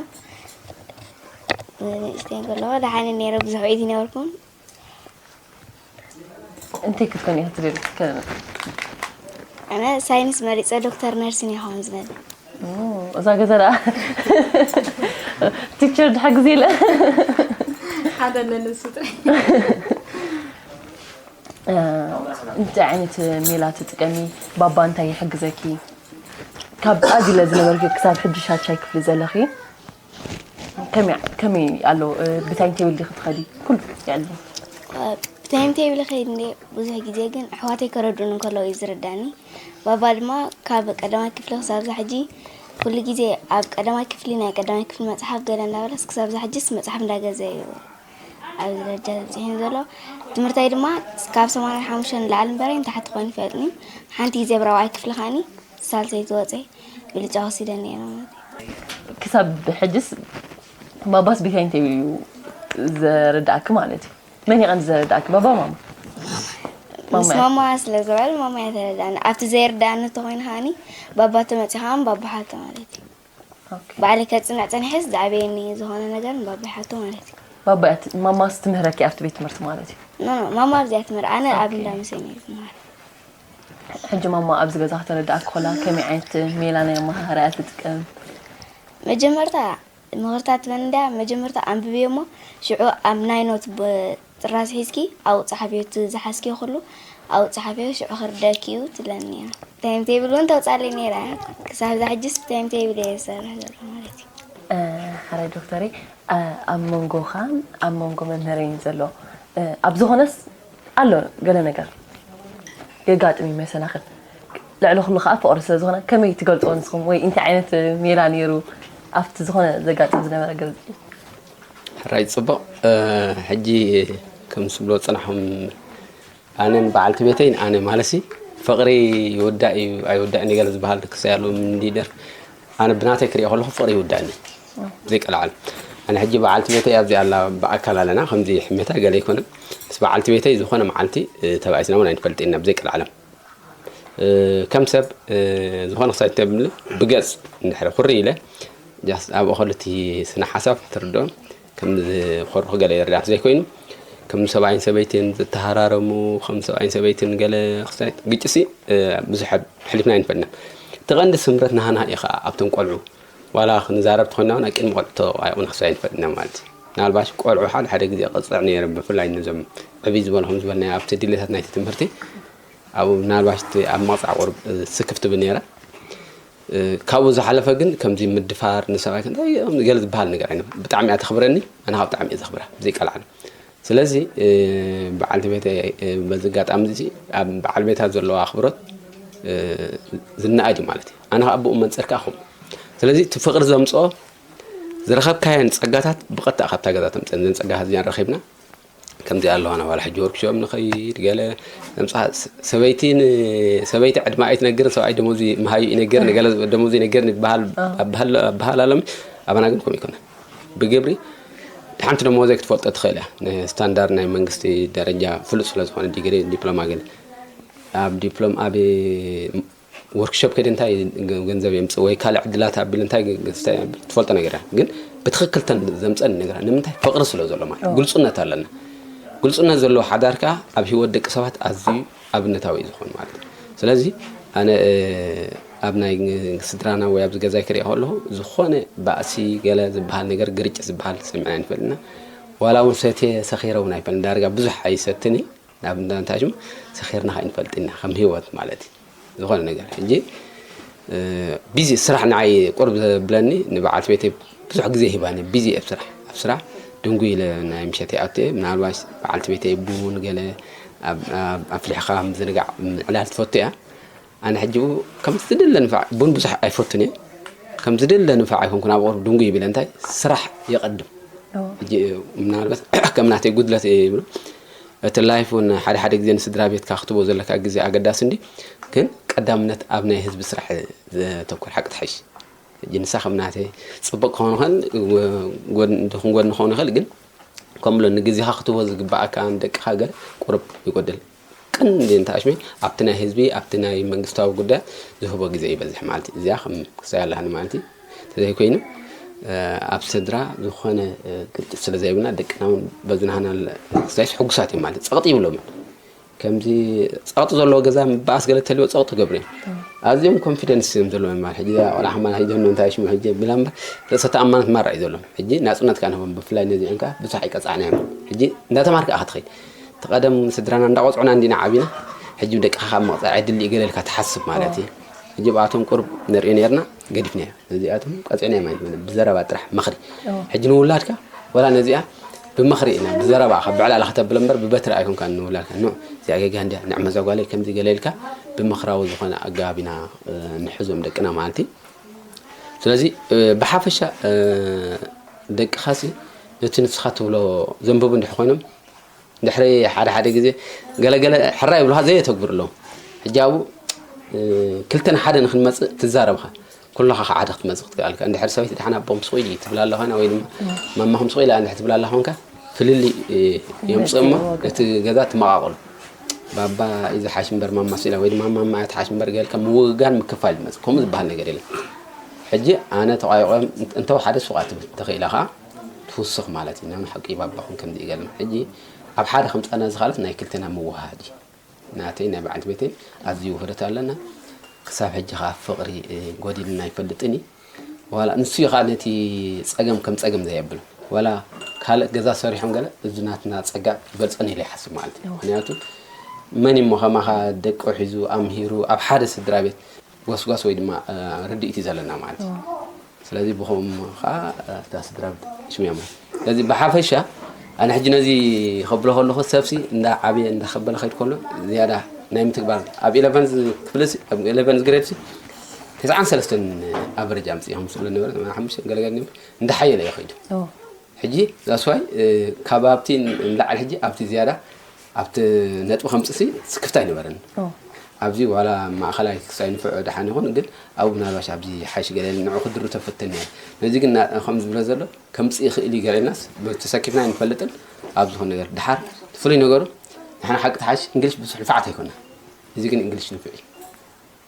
ንእሽተይ ከለኹ ደሓን ነይረ፣ ብዙሕ ዒት ይነበርኩን። እንታይ ክትኮን ኢኻ ትደሊ? ከ- ኣነ ሳይንስ መሪፀ ዶክተር ነርሲን ይኸውን ዝደሊ። እዛ ገዛ ደኣ ቲቸር ድሓ ግዜ ኢለ ሓደ ኣለለ እሱ ጥራይ። እንታይ ዓይነት ሜላ ትጥቀሚ? ባባ እንታይ ይሕግዘኪ? ካብ ኣዚለ ዝነበርኪ ክሳብ ሕጂ ሻድሻይ ክፍሊ ዘለኺ ከመይ ኣሎ? ብታይም ቴብል ዲኺ ትኸዲ? ኩሉ የዕልል። ብታይም ቴብል ይኸይድ እንዴ? ብዙሕ ግዜ ግን ኣሕዋተይ ከረድኡኒ እንከለዉ እዩ ዝርዳኒ። ባባ ድማ ካብ ቀዳማይ ክፍሊ ክሳብ ዛ ሕጂ ኩሉ ግዜ ኣብ ቀዳማይ ክፍሊ ናይ ቀዳማይ ክፍሊ መፅሓፍ ገለ እንዳበለስ ክሳብ ዛ ሕጂስ መፅሓፍ እንዳገዘ እዩ ኣብዚ ደረጃ ዘብፅሕኒ ዘሎ። ትምህርታይ ድማ ካብ ሰማንያ ሓሙሽተ ንላዕሊ እምበረይ ንታሕቲ ኮይኑ ይፈልጥኒ። ሓንቲ ግዜ ኣብ ራብዓይ ክፍሊ ከዓኒ ሳልሰይቲ ወፀ ብልጫ ወሲደ ነይረ ማለት እዩ። ክሳብ ሕጅስ ባባስ ብታይ እንታይ እዩ ዘረዳእኪ ማለት እዩ? መን ይቐንዲ ዘረዳእኪ? ባባ ማማ? ምስ ማማ ስለ ዝበል ማማ እያ ተረዳእኒ። ኣብቲ ዘይርዳእኒ እንተኮይኑ ከዓኒ ባባ ተመፂ ከዓን ባባ ሓቶ ማለት እዩ። ባዕለይ ከፅንዕ ፀኒሐስ ዝዓበየኒ ዝኾነ ነገር ንባባ ሓቶ ማለት እዩ። ባባ እያ ት- ማማስ ትምህረኪ ኣብቲ ቤት ትምህርቲ ማለት እዩ? ኖ ኖ ማማ ኣብዚኣ ትምህር ኣነ ኣብ እንዳ ምሰይ ነየ ዝመሃር። ሕጂ ማማ ኣብዚ ገዛ ከተረዳእኪ ኮላ ከመይ ዓይነት ሜላ ናይ ኣመሃህራ እያ ትጥቀም? መጀመርታ ምኽርታት ትበኒ እንድያ መጀመርታ ኣንብብዮ እሞ ሽዑ ኣብ ናይ ኖት ብ- ጥራዝ ሒዝኪ ኣብኡ ፀሓፍዮ እቲ ዝሓዝክዮ ኩሉ ኣብኡ ፀሓፍዮ ሽዑ ክርደኣኪ እዩ ትብለኒ እያ። ታይም ቴብል እውን ተውፃለይ ነይራ እያ። ክሳብ እዛ ሕጂስ ብታይም ቴብል እየ ዝሰርሕ ዘለኹ ማለት እዩ። ሓራይ ዶክተረይ ኣብ መንጎኻን ኣብ መንጎ መምህረይን ዘሎ ኣብ ዝኾነስ ኣሎ ገለ ነገር የጋጥም እዩ መሰናኽል ልዕሊ ኩሉ ከዓ ፍቕሪ ስለ ዝኾነ ከመይ ትገልፅዎ ንስኹም ወይ እንታይ ዓይነት ሜላ ነይሩ ኣብቲ ዝኾነ ዘጋጥም ዝነበረ ግርጭት። ሕራይ ጽቡቕ። ሕጂ ከም ዝብሎ ጽናሕኩም ኣነን በዓልቲ ቤተይን ኣነ ማለሲ ፍቕሪ ይወዳእ እዩ ኣይወዳእን ገለ ዝበሃል ክሳይ ኣሎ እንዲደር ኣነ ብናተይ ክሪኦ ከለኹ ፍቕሪ ይውዳእኒ ዘይቀልዓል። ኣነ ሕጂ በዓልቲ ቤተይ ኣብዚ ኣላ ብኣካል ኣለና ከምዚ ሕሜታ ገለ ኣይኮነን። ምስ በዓልቲ ቤተይ ዝኾነ መዓልቲ ተባኢስና እውን ኣይንፈልጥ ኢና ብዘይቀልዓለም። ከም ሰብ ዝኾነ ክሳይ ተብል ብገጽ እንድሕር ኩሪ ኢለ ጃስት ኣብ ኦኸልቲ ስነ ሓሳብ ትርድኦም ከም ዝኮርኩ ገለ ይርዳት ዘይኮይኑ ከም ሰብኣይን ሰበይትን ዝተሃራረሙ ከም ሰብኣይን ሰበይትን ገለ ክሳይ ግጭሲ ብዙሕ ሕሊፍና ኣይንፈልጥና። እቲ ቀንዲ ስምረት ናህና እዩ ከዓ ኣብቶም ቆልዑ ዋላ ክንዛረብ ተኮይና እውን ኣቅድሚ ቆልዑ ተዋይቑና ክሳይ ኣይንፈልጥና ማለት እዩ። ምናልባሽ ቆልዑ ሓደ ሓደ ግዜ ቅፅዕ ነይረ ብፍላይ ነዞም ዕብይ ዝበልኹም ዝበልናዮ ኣብቲ ድሌታት ናይቲ ትምህርቲ ኣብኡ ምናልባሽ እቲ ኣብ መቕፃዕ ቁሩብ ስክፍ ትብል ነይራ። ካብኡ ዝሓለፈ ግን ከምዚ ምድፋር ንሰብኣይ ክንታይ ገለ ዝበሃል ነገር ኣይነ ብጣዕሚ እያ ተኽብረኒ ኣነ ካብ ብጣዕሚ እየ ዘኽብራ ዘይቀልዓኒ። ስለዚ በዓልቲ ቤተ በዚ ኣጋጣሚ እዚ ኣብ በዓል ቤታ ዘለዋ ኣኽብሮት ዝነኣድ እዩ ማለት እዩ። ኣነ ከዓ ብኡ መንፅር ከዓ ከምኡ ስለዚ እቲ ፍቕሪ ዘምፅኦ ዝረኸብካየን ፀጋታት ብቐጥታ ካብታ ገዛ ተምፅን ዘን ፀጋታት እዚኣን ረኺብና ከምዚ ኣለዋና ዋላ ሕጂ ወርክሾፕ ንኸይድ ገለ ዘምፅኣ ሰበይቲ ሰበይቲ ዕድማ ኣይትነግርን ሰብኣይ ደሞዙ መሃዩ ይነገር ገለ ደሞዙ ይነገር ይበሃል ኣበሃል ኣሎም ኣባና ግን ከምኡ ይኮነ ብግብሪ ሓንቲ ደሞዘ ክትፈልጦ ትኽእል እያ ስታንዳርድ ናይ መንግስቲ ደረጃ ፍሉጥ ስለ ዝኾነ ዲግሪ ዲፕሎማ ገለ ኣብ ዲፕሎም ኣብ ወርክሾፕ ከይደ እንታይ ገንዘብ የምፅእ ወይ ካልእ ዕድላት ኣቢል እንታይ ትፈልጦ ነገር እያ ግን ብትኽክል ተን ዘምፀኒ ነገር እያ ንምንታይ ፍቕሪ ስለ ዘሎ ማለት ግልፁነት ኣለና ግልፁነት ዘለዎ ሓዳር ከዓ ኣብ ሂወት ደቂ ሰባት ኣዝዩ ኣብነታዊ እዩ ዝኾን ማለት እዩ ስለዚ ኣነ ኣብ ናይ ስድራና ወይ ኣብዚ ገዛይ ክሪኦ ከለኹ ዝኾነ ባእሲ ገለ ዝበሃል ነገር ግርጭ ዝበሃል ሰሚዕና ኣይንፈልጥና ዋላ እውን ሰትየ ሰኺረ እውን ኣይፈልጥን ዳርጋ ብዙሕ ኣይሰትን እዩ ናብ እንዳ እንታይ ሽሙ ሰኺርና ከይንፈልጥ ኢና ከም ሂወት ማለት እዩ ዝኾነ ነገር ሕጂ ቢዚ ስራሕ ንዓይ ቁርብ ዘብለኒ ንበዓልቲ ቤተይ ብዙሕ ግዜ ሂባኒ ቢዚ ኣብ ስራሕ ኣብ ስራሕ ድንጉ ኢለ ናይ ምሸት ይኣቱ እየ ምናልባሽ በዓልቲ ቤተይ ቡን ገለ ኣፍሊሕኻ ምዝንጋዕ ምዕላል ትፈቱ እያ ኣነ ሕጂ ከም ዝደለ ንፋዕ ቡን ብዙሕ ኣይፈቱን እየ ከም ዝደለ ንፋዕ ኣይኮንኩን ኣብ ቁርብ ድንጉ ይብል እንታይ ስራሕ የቐድም ምናልባት ከም ናተይ ጉድለት እየ ይብሎ እቲ ላይፍ እውን ሓደ ሓደ ግዜ ንስድራ ቤትካ ክትቦ ዘለካ ግዜ ኣገዳሲ እንዲ ግን ቀዳምነት ኣብ ናይ ህዝቢ ስራሕ ዘተኮር ሓቂ ትሓይሽ ሕጂ ንሳ ከም ናተይ ፅቡቅ ክኸውን ይኽእል ድኹም ጎድኒ ክኸውን ይኽእል ግን ከምሎ ንግዜኻ ክትቦ ዝግባኣካ ንደቅኻ ገር ቁርብ ይጎድል ቀንዲ እንተ ኣሽመይ ኣብቲ ናይ ህዝቢ ኣብቲ ናይ መንግስታዊ ጉዳይ ዝህቦ ግዜ ይበዝሕ ማለት እዩ እዚኣ ከም ክሳይ ኣለሃኒ ማለት እዩ ተዘይኮይኑ ኣብ ስድራ ዝኾነ ግጭት ስለ ዘይብልና ደቅና እውን በዚ ናህና ክሳይስ ሕጉሳት እዮም ማለት ጸቕጢ ይብሎም ከምዚ ጸቕጢ ዘለዎ ገዛ ምባኣስ ገለ ተልዎ ጸቕጢ ገብሩ እዮም ኣዝዮም ኮንፊደንስ እዮም ዘለዎም ማለት ሕጂ ቆልዓ ከማና ሂደኑ እንታይ ሽሙ ሕጂ ብላ እምበር ርእሰ ተኣማነት ማራ እዩ ዘለዎም ሕጂ ናጽነት ከኣ ንህቦም ብፍላይ ነዚኦም ከኣ ብዙሕ ኣይቀጻዕናዮም ሕጂ እንዳተማርካ ኢኻ ትኸይድ እቲ ቀደም ስድራና እንዳቆጽዑና እንዲና ዓቢና ሕጂ ደቅኻ ካብ መቕጻዕ ዕድል ይገለልካ ትሓስብ ማለት እዩ ሕጂ ብኣቶም ቁርብ ንርኢ ነርና ገዲፍናዮ ነዚኣቶም ቀጺዕና ማለት ብዘረባ ጥራሕ ምኽሪ ሕጂ ንውላድካ ወላ ነዚኣ ብምኽሪ ኢና ብዘረባ ካብ ብዕላላ ከተብል እምበር ብበትሪ ኣይኮንካ ንውላድካ ኖ እዚኣ ጌጋ እንዲያ ንዕመዛ ጓለይ ከምዚ ገለ ኢልካ ብምኽራዊ ዝኾነ ኣገባብ ኢና ንሕዞም ደቅና ማለት እዩ ስለዚ ብሓፈሻ ደቅኻሲ ነቲ ንስኻ ትብሎ ዘንብቡ እንድሕ ኮይኖም ድሕሪ ሓደ ሓደ ግዜ ገለገለ ሕራይ ይብሉኻ ዘየተግብሩ ኣለዉ ሕጂ ኣብኡ ክልተ ንሓደ ንክንመፅእ ትዛረብኻ ኩላኻ ሓደ ክትመፅእ ክትክኣልካ እንድሕር ሰበይቲ ድሓን ኣቦኹም ስቑ ኢሉ ትብል ኣለኻና ወይ ድማ ማማኹም ስቑ ኢላ እንድሕ ትብል ኣላ ኮንካ ፍልልይ የምፅእ እሞ እቲ ገዛ ትመቓቕሉ ባባ እዩ ዝሓሽ እምበር ማማ ስኢላ ወይ ድማ ማማ እያ ትሓሽ እምበር ገልካ ምውግጋን ምክፋል ይመፅእ ከምኡ ዝበሃል ነገር የለን ሕጂ ኣነ ተቋይቆም እንተው ሓደ ሱቓ ትብል ተኽኢላ ከዓ ትውስኽ ማለት እዩ ናብ ሓቂ ባባኹም ከምዚ ይገለም ሕጂ ኣብ ሓደ ከምፃና ዝኻለት ናይ ክልተና ምውሃድ እዩ ናተይ ናይ በዓልቲ ቤተይ ኣዝዩ ውህደት ኣለና ክሳብ ሕጂ ከዓ ፍቕሪ ጎዲልና ኣይፈልጥን እዩ ዋላ ንሱ እዩ ከዓ ነቲ ፀገም ከም ፀገም ዘየብሎ ዋላ ካልእ ገዛ ሰሪሖም ገለ እዚ ናትና ፀጋ ይበልፀን ኢለ ይሓስብ ማለት እዩ ምክንያቱ መን እሞ ከማኻ ደቁ ሒዙ ኣምሂሩ ኣብ ሓደ ስድራ ቤት ጎስጓስ ወይ ድማ ርድኢት እዩ ዘለና ማለት እዩ ስለዚ ብኸም ከዓ እታ ስድራ ሽም እያ ማለት ስለዚ ብሓፈሻ ኣነ ሕጂ ነዚ ከብሎ ከለኹ ሰብሲ እንዳ ዓብየ እንዳኸበለ ከይድ ከሎ ዝያዳ ናይ ምትግባር ኣብ ኢለቨን ክፍልሲ ኣብ ኢለቨን ግሬድሲ ተስዓን ሰለስተን ኣቨረጅ ኣምፅኦም ስለ ነበረ ሓሙሽተ ገለገለ ነበር እንዳሓየለ እዩ ከይዱ። ሕጂ ዛስዋይ ካብ ኣብቲ ንላዕሊ ሕጂ ኣብቲ ዝያዳ ኣብቲ ነጥቢ ከምፅሲ ስክፍታ ኣይነበረን። ኣብዚ ዋላ ማእኸላይ ክሳይ ንፍዑ ደሓን ይኹን፣ ግን ኣብኡ ምናልባሽ ኣብዚ ሓይሽ ገለ ንዑ ክድሩ ተፈተን እየ። ነዚ ግን ከም ዝብሎ ዘሎ ከምፂ ይኽእል እዩ ገለናስ ተሰኪፍና ኣይንፈልጥን። ኣብ ዝኾነ ነገር ድሓር ፍሉይ ነገሩ ንሕና ሓቂ ተሓሽ እንግሊሽ ብዙሕ ንፋዓት ኣይኮነ። እዚ ግን እንግሊሽ ንፍዕ እዩ።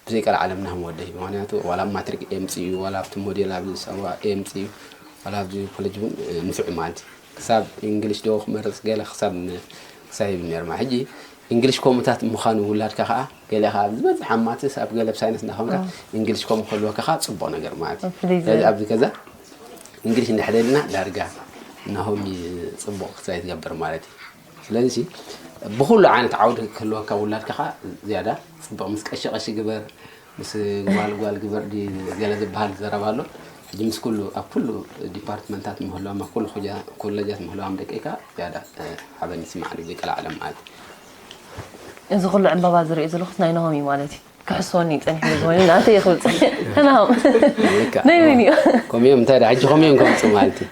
ብዘይ ቀልዓለም ናህም ወደይ ምክንያቱ ዋላ ኣብ ማትሪክ ኤምፂ እዩ ዋላ ኣብቲ ሞዴል ኣብ ሰዋ ኤምፂ እዩ ዋላ ኣብዚ ኮሌጅ እውን ንፍዕ ማለት እዩ። ክሳብ እንግሊሽ ዶ ክመርፅ ገለ ክሳብ ክሳብ ይብል ነርማ ሕጂ እንግሊሽ ከምኡታት ምዃኑ ውላድካ ከዓ ገለ ከዓ ዝበፅሕ ኣብ ማትስ ኣብ ገለ ሳይንስ እንዳኾንካ እንግሊሽ ከምኡ ከልወካ ከዓ ፅቡቅ ነገር ማለት እዩ። ስለዚ ኣብዚ ገዛ እንግሊሽ እንዳሕደልና ዳርጋ ናሆም ፅቡቅ ክሳይ ትገብር ማለት እዩ። ስለዚ ብኩሉ ዓይነት ዓውዲ ክህልወካ ውላድካ ከዓ ዝያዳ ፅቡቅ ምስ ቀሺ ቀሺ ግበር ምስ ጓል ጓል ግበር ገለ ዝበሃል ዘረባ ኣሎ። ሕጂ ምስ ኩሉ ኣብ ኩሉ ዲፓርትመንታት ምህላዎም ኣብ ኩሉ ኮለጃት ምህላዎም ደቂካ ዝያዳ ሓበን ይስማዕ ብዘይ ቀልዓለም ማለት እዩ። እዚ ኩሉ ዕምባባ ዝሪኦ ዘለኹስ ናይ ናሆም እዩ ማለት እዩ። ክሕስወኒ እዩ ጸኒሑ ዝወኒ ናተይ ክብል ጸኒሑ ናሆም ናይ መን እዩ? ከምኡ እዮም እንታይ ደኣ ሕጂ ከምኡ እዮም ከምፁ ማለት እዩ።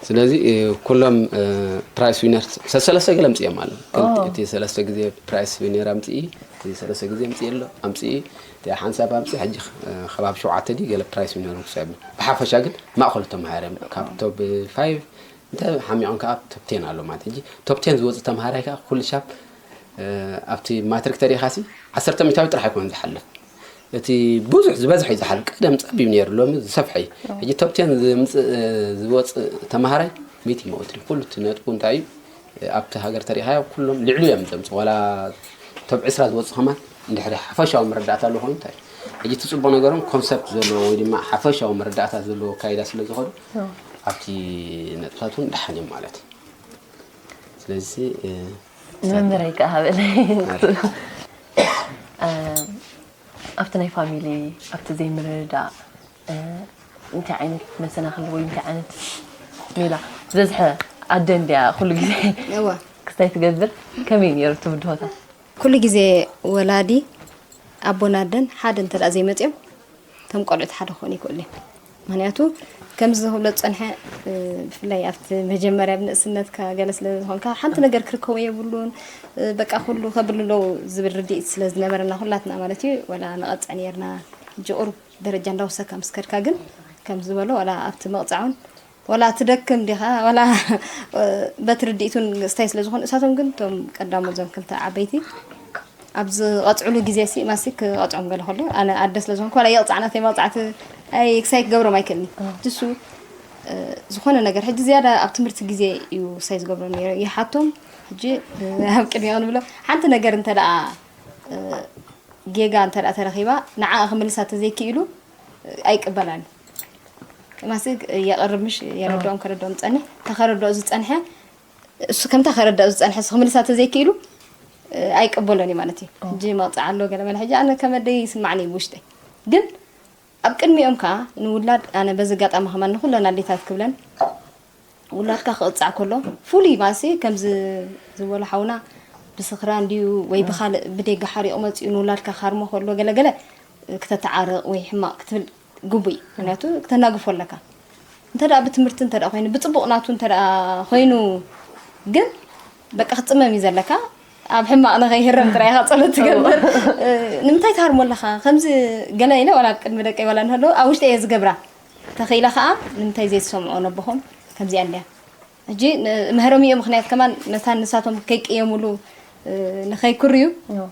ስለዚ ኩሎም ፕራይስ ዊነር ሰሰለስተ ገለ ኣምፅኦም ኣሎ። እቲ ሰለስተ ግዜ ፕራይስ ዊነር ኣምፅኢ እቲ ሰለስተ ግዜ ኣምፅኢ ኣሎ ኣምፅኢ እቲ ሓንሳብ ኣምፅኢ ሕጂ ከባቢ ሸውዓተ ድዩ ገለ ፕራይስ ዊነር ክሳብ ብሓፈሻ ግን ማእኸሉ ተማሃረ ካብ ቶብ ፋይቭ እንተ ሓሚቖም ከዓ ቶብ ቴን ኣሎ ማለት ሕጂ ቶብ ቴን ዝወፅእ ተምሃራይ ከዓ ኩሉ ሻብ ኣብቲ ማትሪክ ተሪኻሲ ዓሰርተ ሚእታዊ ጥራሕ ኣይኮነን ዝሓልፍ እቲ ብዙሕ ዝበዝሐ እዩ ዝሓልፍ ቀደም ፀቢብ ነይሩ ሎሚ ዝሰፍሐ እዩ ሕጂ ቶብ ቴን ዝወፅእ ተምሃራይ ሚእቲ መወትሪ ኩሉ እቲ ነጥቡ እንታይ እዩ ኣብቲ ሃገር ተሪኻዮ ኩሎም ልዕሉ እዮም ዘምፅኡ ዋላ ቶብ ዕስራ ዝወፅእ ከማን እንድሕሪ ሓፈሻዊ መረዳእታ ኣለዎ ኮይኑ እንታይ ሕጂ እቲ ፅቡቅ ነገሮም ኮንሰፕት ዘለዎ ወይ ድማ ሓፈሻዊ መረዳእታ ዘለዎ ኣካይዳ ስለ ዝኸዱ ኣብቲ ነጥብታት እውን ደሓን እዮም ማለት እዩ። ስለዚ ንመምህረይ ከዓ ሃበለይ ኣብቲ ናይ ፋሚሊ ኣብቲ ዘይምርድዳእ እንታይ ዓይነት መሰናኽል ወይ እንታይ ዓይነት ሜላ ዝበዝሐ ኣደ እንድያ ኩሉ ግዜ ክስታይ ትገብር ከመይ ነይሩ እቲ ብድሆታት? ኩሉ ግዜ ወላዲ ኣቦን ኣደን ሓደ እንተ ደኣ ዘይመፅኦም እቶም ቆልዑት ሓደ ክኾኑ ይክእሉ እዮም። ምክንያቱ ከምዚ ዝብሎ ዝፀንሐ ብፍላይ ኣብቲ መጀመርያ ብንእስነትካ ገለ ስለ ዝኾንካ ሓንቲ ነገር ክርከቦ የብሉን በቃ ኩሉ ከብልለው ዝብል ርድኢት ስለ ዝነበረና ኩላትና ማለት እዩ ወላ ንቐፅዕ ነርና ሕጂ ቁሩብ ደረጃ እንዳወሰካ ምስ ከድካ ግን ከም ዝበሎ ዋላ ኣብቲ መቕፃዕ እውን ዋላ ትደክም ዲኻ ዋላ በቲ ርድኢት እውን ስታይ ስለ ዝኾኑ እሳቶም ግን እቶም ቀዳሞት እዞም ክልተ ዓበይቲ ኣብ ዝቐፅዕሉ ግዜ ሲ ማሲ ክቐፅዖም ገለ ከሎ ኣነ ኣደ ስለ ዝኾንኩ ዋላ የቕፃዕ ናተይ መቕፃዕቲ ኣይ ክሳይ ክገብሮም ኣይክእልኒ ድሱ ዝኾነ ነገር ሕጂ ዝያዳ ኣብ ትምህርቲ ግዜ እዩ ክሳይ ዝገብሮም ነይረ ይሓቶም ሕጂ ኣብ ቅድሚኦ ንብሎ ሓንቲ ነገር እንተ ደኣ ጌጋ እንተ ደኣ ተረኺባ ንዓኣ ክምልሳ ተዘይክኢሉ ኣይቅበላን ማሲ የቕርብ ምሽ የረድኦም ከረድኦም ዝፀንሕ ተኸረድኦ ዝፀንሐ እሱ ከምታ ከረድኦ ዝፀንሐ እሱ ክምልሳ ተዘይክኢሉ ኣይቅበሎን እዩ ማለት እዩ ሕጂ መቕፅዕ ኣሎ ገለ መለ ሕጂ ኣነ ከመደይ ይስማዕኒ እዩ ብውሽጠይ ግን ኣብ ቅድሚኦም ከዓ ንውላድ ኣነ በዚ ኣጋጣሚ ከማን ንኩለን ኣዴታት ክብለን ውላድካ ክቕፃዕ ከሎ ፍሉይ ማሲ ከምዚ ዝበሎ ሓውና ብስኽራን ድዩ ወይ ብካልእ ብደገ ሓሪቑ መፂኡ ንውላድካ ካርሞ ከሎ ገለገለ ክተተዓርቕ ወይ ሕማቕ ክትብል ግቡእ እዩ ምክንያቱ ክተናግፎ ኣለካ እንተ ደኣ ብትምህርቲ እንተ ደኣ ኮይኑ ብፅቡቕ ናቱ እንተ ደኣ ኮይኑ ግን በቃ ክትፅመም እዩ ዘለካ ኣብ ሕማቕ ንኸይህረም ጥራይ ኢኻ ጸሎት ትገብር ንምንታይ ትሃርሞ ኣለኻ ከምዚ ገለ ኢለ ዋላ ኣብ ቅድሚ ደቀይ ዋላ እንህለዉ ኣብ ውሽጢ እየ ዝገብራ ተኸኢለ ከዓ ንምንታይ ዘይትሰምዖ ነቦኹም ከምዚኣ እንድያ ሕጂ ምህሮም እዮ ምክንያት ከማን መታን ንሳቶም ከይቅየሙሉ ንኸይክርዩ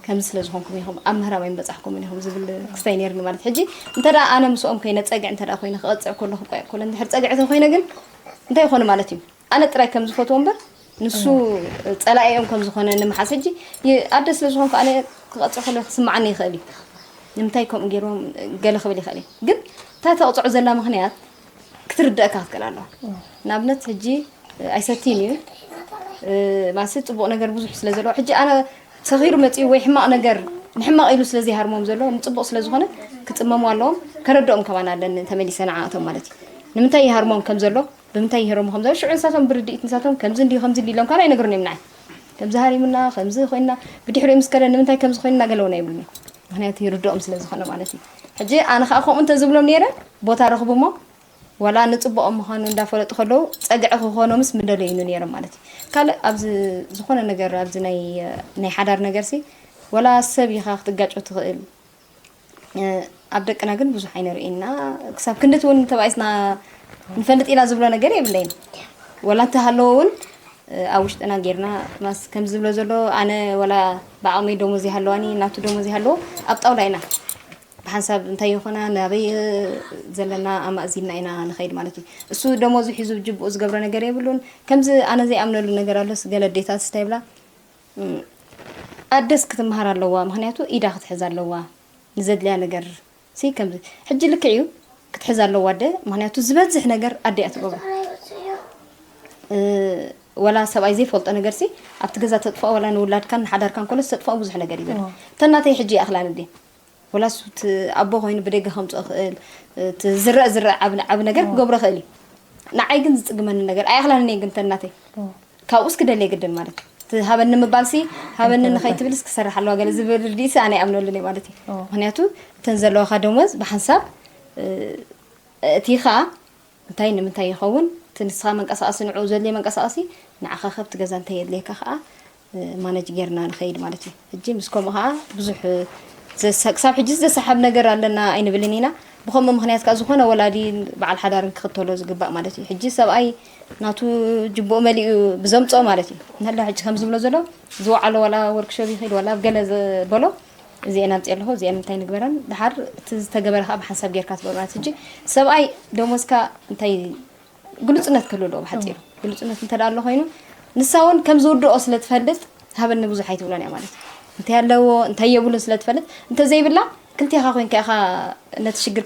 ከምዚ ስለ ዝኾንኩም ኢኹም ኣብ ምህራም ኣይምበጻሕኩምን ኢኹም ዝብል ክስታይ ነይርኒ ማለት ሕጂ እንተ ደኣ ኣነ ምስኦም ከይነ ጸግዕ እንተ ደኣ ኮይነ ክቐጽዕ ከሎ ክቋየቕ ከሎ እንድሕር ጸግዕ ተኮይነ ግን እንታይ ይኾኑ ማለት እዩ ኣነ ጥራይ ከም ዝፈትዎ እምበር ንሱ ጸላኢኦም ከም ዝኾነ ንምሓዝ ሕጂ ኣደ ስለ ዝኾንኩ ኣነ ክቐጽዕ ከሎ ክስምዓኒ ይኽእል እዩ ንምንታይ ከምኡ ገይሮም ገለ ክብል ይኽእል እዩ ግን እታ ተቕፅዖ ዘላ ምኽንያት ክትርደእካ ክትክእል ኣለዋ ንኣብነት ሕጂ ኣይሰቲን እዩ ማሲ ፅቡቕ ነገር ብዙሕ ስለ ዘለዎ ሕጂ ኣነ ሰኺሩ መፂኡ ወይ ሕማቕ ነገር ንሕማቕ ኢሉ ስለ ዘይሃርሞም ዘሎ ንፅቡቕ ስለ ዝኾነ ክፅመሙ ኣለዎም ከረድኦም ከማን ኣለኒ ተመሊሰ ንዓኣቶም ማለት እዩ ንምንታይ ይሃርሞም ከም ዘሎ ብምንታይ ይህረሙ ከም ዘሎ ሽዑ ንሳቶም ብርድኢት ንሳቶም ከምዚ እንዲ ከምዚ እንዲ ኢሎም ካን ኣይነግሩን እዮም ንዓይ ከምዚ ሃሪሙና ከምዚ ኮይና ብድሕሪኡ ምስ ከደ ንምንታይ ከምዚ ኮይንና ገለውና ይብሉኒ ምክንያቱ ይርድኦም ስለ ዝኾነ ማለት እዩ። ሕጂ ኣነ ከዓ ከምኡ እንተዝብሎም ነይረ፣ ቦታ ረኽቡ እሞ ዋላ ንፅቡቖም ምዃኑ እንዳፈለጡ ከለዉ ፀግዒ ክኾኖምስ ምደለዩኒ ነይሮም ማለት እዩ። ካልእ ኣብዚ ዝኾነ ነገር ኣብዚ ናይ ናይ ሓዳር ነገርሲ ዋላ ሰብ ኢኻ ክትጋጮ ትኽእል። ኣብ ደቅና ግን ብዙሕ ኣይነርእይና። ክሳብ ክንድቲ እውን ተባኢስና ንፈልጥ ኢና ዝብሎ ነገር የብለይን። ወላ እንተሃለዎ እውን ኣብ ውሽጥና ጌርና ማስ ከም ዝብሎ ዘሎ ኣነ ወላ ብዓቕመይ ደሞዝ ይሃለዋኒ ናቱ ደሞዝ ይሃለዎ ኣብ ጣውላ ኢና ብሓንሳብ እንታይ ይኾና ናበይ ዘለና ኣማእዚና ኢና ንኸይድ ማለት እዩ። እሱ ደሞዙ ሒዙ ጅብኡ ዝገብሮ ነገር የብሉን። ከምዚ ኣነ ዘይኣምነሉ ነገር ኣሎስ ገለ ዴታት ስታይ ብላ ኣደስ ክትመሃር ኣለዋ። ምክንያቱ ኢዳ ክትሕዝ ኣለዋ ንዘድልያ ነገር ሲ ከም ሕጂ ልክዕ እዩ ክትሕዝ ኣለዋ ኣደ። ምክንያቱ ዝበዝሕ ነገር ኣደ እያ ትገብሮ። ወላ ሰብኣይ ዘይፈልጦ ነገር ሲ ኣብቲ ገዛ ተጥፍኦ ወላ ንውላድካን ንሓዳርካን ኮለስ ተጥፍኦ ብዙሕ ነገር ይበል። ተናተይ ሕጂ ይኣኽላን እንዴ ወላ ሱ ኣቦ ኮይኑ ብደገ ከምፅኦ ክእል ዝረእ ዝረእ ዓብ ነገር ክገብሮ ክእል እዩ። ንዓይ ግን ዝፅግመኒ ነገር ኣይኣኽላን እየ ግን ተናተይ ካብኡስ ክደልየ ግድን ማለት እዩ። እቲ ሃበኒ ምባልሲ ሃበኒ ንኸይትብልስ ክሰርሕ ኣለዋ ገለ ዝብል ርድኢሲ ኣነ ይኣምነሉን እየ ማለት እዩ። ምክንያቱ እተን ዘለዋካ ደሞዝ ብሓንሳብ እቲ ከዓ እንታይ ንምንታይ ይኸውን እቲ ንስኻ መንቀሳቐሲ ንዕኡ ዘድልየ መንቀሳቐሲ ንዓኻ ከብቲ ገዛ እንታይ የድልየካ ከዓ ማነጅ ጌርና ንኸይድ ማለት እዩ። ሕጂ ምስ ከምኡ ከዓ ብዙሕ ክሳብ ሕጂ ዘሰሓብ ነገር ኣለና ኣይንብልን ኢና። ብኸምኡ ምክንያት ከዓ ዝኾነ ወላዲ በዓል ሓዳርን ክኽተሎ ዝግባእ ማለት እዩ። ሕጂ ሰብኣይ ናቱ ጅብኡ መሊኡ ብዘምፅኦ ማለት እዩ። እንተላ ሕጂ ከም ዝብሎ ዘሎ ዝወዓሎ ዋላ ወርክሾፕ ይኽእል ዋላ ኣብ ገለ ዝበሎ እዚአን ኣምፅእ ኣለኹ እዚአን እንታይ ንግበረን ድሓር እቲ ዝተገበረ ከዓ ብሓንሳብ ጌርካ ትበል ማለት ሕጂ ሰብኣይ ደሞዝካ እንታይ ግሉፅነት ክህሉ ኣለዎ ብሓፂሩ ግሉፅነት እንተ ኣሎ ኮይኑ ንሳ እውን ከም ዝውድኦ ስለ ትፈልጥ ሃበኒ ብዙሕ ኣይትብሎን እያ ማለት እዩ። እንታይ ኣለዎ እንታይ የብሉን ስለ ትፈልጥ እንተዘይብላ ክልቴኻ ኮይንካ ኢኻ ነቲ ሽግር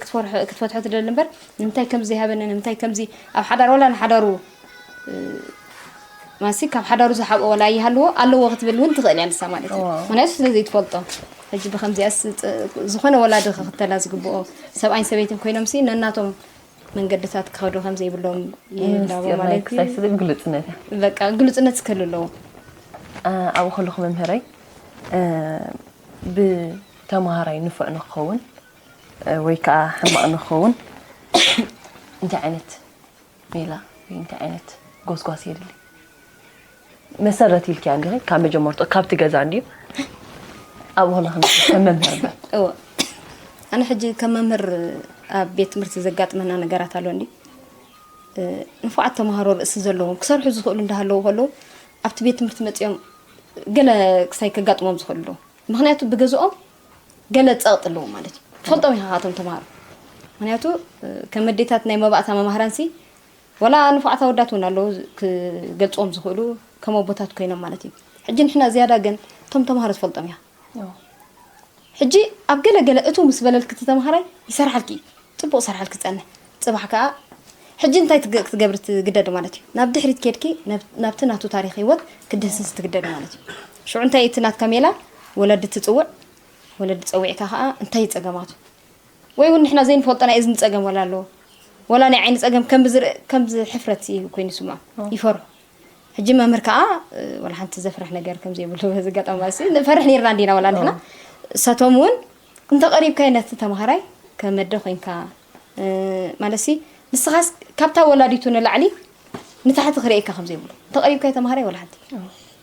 ክትፈትሖ ትደሊ እምበር ንምንታይ ከምዚ ይሃበኒ ንምንታይ ከምዚ ኣብ ሓዳር ወላ ንሓዳሩ ማሲ ካብ ሓዳሩ ዝሓብኦ ወላ ይሃልዎ ኣለዎ ክትብል እውን ትኽእል እያ ንሳ ማለት እዩ። ምክንያቱ ስለ ዘይትፈልጦ ሕጂ ብከምዚኣስ ዝኾነ ወላዲ ክኽተላ ዝግብኦ ሰብኣይን ሰበይትን ኮይኖም ሲ ነናቶም መንገድታት ክኸዱ ከም ዘይብሎም ይላቦ ማለት እዩ። ክሳይ ስለ ግልጽነት እያ። በቃ ግልጽነት ክህሉ ኣለዎ። ኣብኡ ከለኹ መምህረይ ብተምሃራይ ንፉዕ ንክኸውን ወይ ከዓ ሕማቕ ንክኸውን እንታይ ዓይነት ሜላ ወይ እንታይ ዓይነት ጎስጓስ የድሊ? መሰረት ኢልኪያ እንዲኺ ካብ መጀመርቶ ካብቲ ገዛ እንድዩ ኣብኡ ከለኺ ከም መምህር እምበር እወ ኣነ ሕጂ ከም መምህር ኣብ ቤት ትምህርቲ ዘጋጥመና ነገራት ኣሎ እንዲ ንፉዓት ተምሃሮ ርእሲ ዘለዎም ክሰርሑ ዝኽእሉ እንዳሃለዉ ከለዉ ኣብቲ ቤት ትምህርቲ መፂኦም ገለ ክሳይ ከጋጥሞም ዝኽእሉ ኣለዉ ምክንያቱ ብገዝኦም ገለ ፀቕጢ ኣለዎም ማለት እዩ ትፈልጦም ኢኻ ካቶም ተምሃሮ ምክንያቱ ከም ኣዴታት ናይ መባእታ መማህራንሲ ወላ ንፉዓት ኣወዳት እውን ኣለዉ ክገልፅዎም ዝኽእሉ ከም ኣቦታት ኮይኖም ማለት እዩ ሕጂ ንሕና ዝያዳ ግን እቶም ተምሃሮ ትፈልጦም እያ ሕጂ ኣብ ገለ ገለ እቱ ምስ በለልኪ እቲ ተምሃራይ ይሰርሓልኪ እዩ ፅቡቕ ሰርሓልኪ ዝፀንሕ ፅባሕ ከዓ ሕጂ እንታይ ክትገብሪ ትግደዲ ማለት እዩ ናብ ድሕሪት ኬድኪ ናብቲ ናቱ ታሪክ ህይወት ክድህስስ ትግደዲ ማለት እዩ ሽዑ እንታይ እቲ ናትካ ሜላ ወለዲ ትፅውዕ ወለዲ ፀዊዕካ ከዓ እንታይ ይፀገማቱ ወይ እውን ንሕና ዘይንፈልጦ ናይ እዝኒ ፀገም ወላ ኣለዎ ወላ ናይ ዓይኒ ፀገም ከም ብዝርኢ ከም ዝሕፍረት ኮይኑ ይስምዖ ይፈርሑ ሕጂ መምህር ከዓ ወላ ሓንቲ ዘፍርሕ ነገር ከም ዘይብሉ በዚ ኣጋጣሚ ማለት ንፈርሕ ነርና እንዲና ወላ ንሕና እሳቶም እውን እንተ ቀሪብካዮ ነቲ ተምሃራይ ከመደ ኮይንካ ማለት ሲ ንስኻስ ካብታ ወላዲቱ ንላዕሊ ንታሕቲ ክርእየካ ከም ዘይብሉ እንተ ቀሪብካዮ ተምሃራይ ወላ ሓንቲ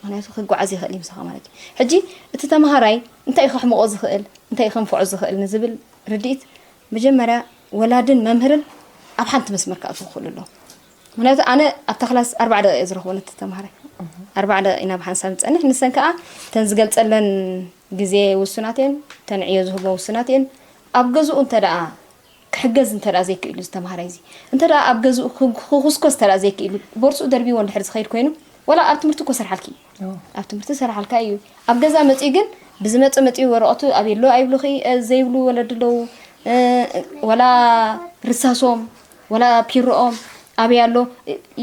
ምክንያቱ ክጓዓዝ ይኽእል እዩ ምሳኻ ማለት እዩ ሕጂ እቲ ተምሃራይ እንታይ እዩ ከሕምቆ ዝኽእል እንታይ እዩ ከንፍዖ ዝኽእል ንዝብል ርድኢት መጀመርያ ወላድን መምህርን ኣብ ሓንቲ መስመር ክኣትዉ ክኽእሉ ኣለዎም ምክንያቱ ኣነ ኣብታ ክላስ ኣርባዕ ደቂቕ እየ ዝረኽቦ ነቲ ተምሃራይ ኣርባዕ ደቂቕ ኢና ብሓንሳብ ንፀንሕ ንሰን ከዓ እተን ዝገልፀለን ግዜ ውሱናት እየን እተን ዕዮ ዝህቦ ውሱናት እየን ኣብ ገዝኡ እንተ ደኣ ክሕገዝ እንተ ደኣ ዘይክእሉ ዝተምሃራይ እዚ እንተ ደኣ ኣብ ገዝኡ ክኹስኮስ እንተ ደኣ ዘይክእሉ ቦርስኡ ደርቢዎ እንድሕር ዝኸይድ ኮይኑ ወላ ኣብ ትምህርቲ እኮ ሰርሓልኪ ኣብ ትምህርቲ ሰርሓልካ እዩ ኣብ ገዛ መፂኡ ግን ብዝመፀ መፂኡ ወረቐቱ ኣበይ ኣሎ ኣይብሉኺ ዘይብሉ ወለዲ ኣለዉ ወላ ርሳሶም ወላ ፒሮኦም ኣበይ ኣሎ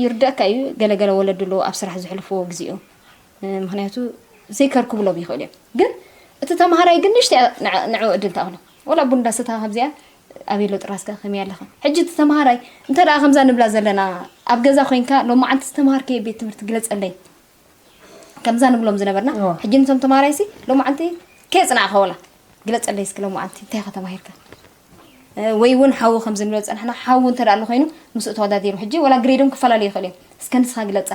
ይርደእካ እዩ ገለገለ ወለዲ ኣለዉ ኣብ ስራሕ ዘሕልፍዎ ግዜኦም ምክንያቱ ዘይከርክብሎም ይኽእሉ እዮም ግን እቲ ተምሃራይ ግን ንሽተ ንዕኡ እድል ተኣኽሎ ወላ ቡን እንዳሰታ ከምዚኣ ኣበይ ኣሎ ጥራስካ ከመይ ኣለኻ ሕጂ እቲ ተምሃራይ እንተ ደኣ ከምዛ ንብላ ዘለና ኣብ ገዛ ኮይንካ ሎማዓንቲ ዝተምሃርከዮ ቤት ትምህርቲ ግለፀለይ ከምዛ ንብሎም ዝነበርና ሕጂ ንቶም ተምሃራይ ሲ ሎማዓንቲ ከየፅናዕካ ወላ ግለጸለይ እስኪ ሎማዓንቲ እንታይ ኢኻ ተማሂርካ? እ፣ ወይ እውን ሓዉ ከምዚ ንብሎ ዝጸናሕና፣ ሓዉ እንተ ደኣ ኣሎ ኮይኑ ምስኡ ተወዳዲሩ። ሕጂ ወላ ግሬዶም ክፈላለዩ ይኽእሉ እዮም። እስከ ንስኻ ግለጻ፣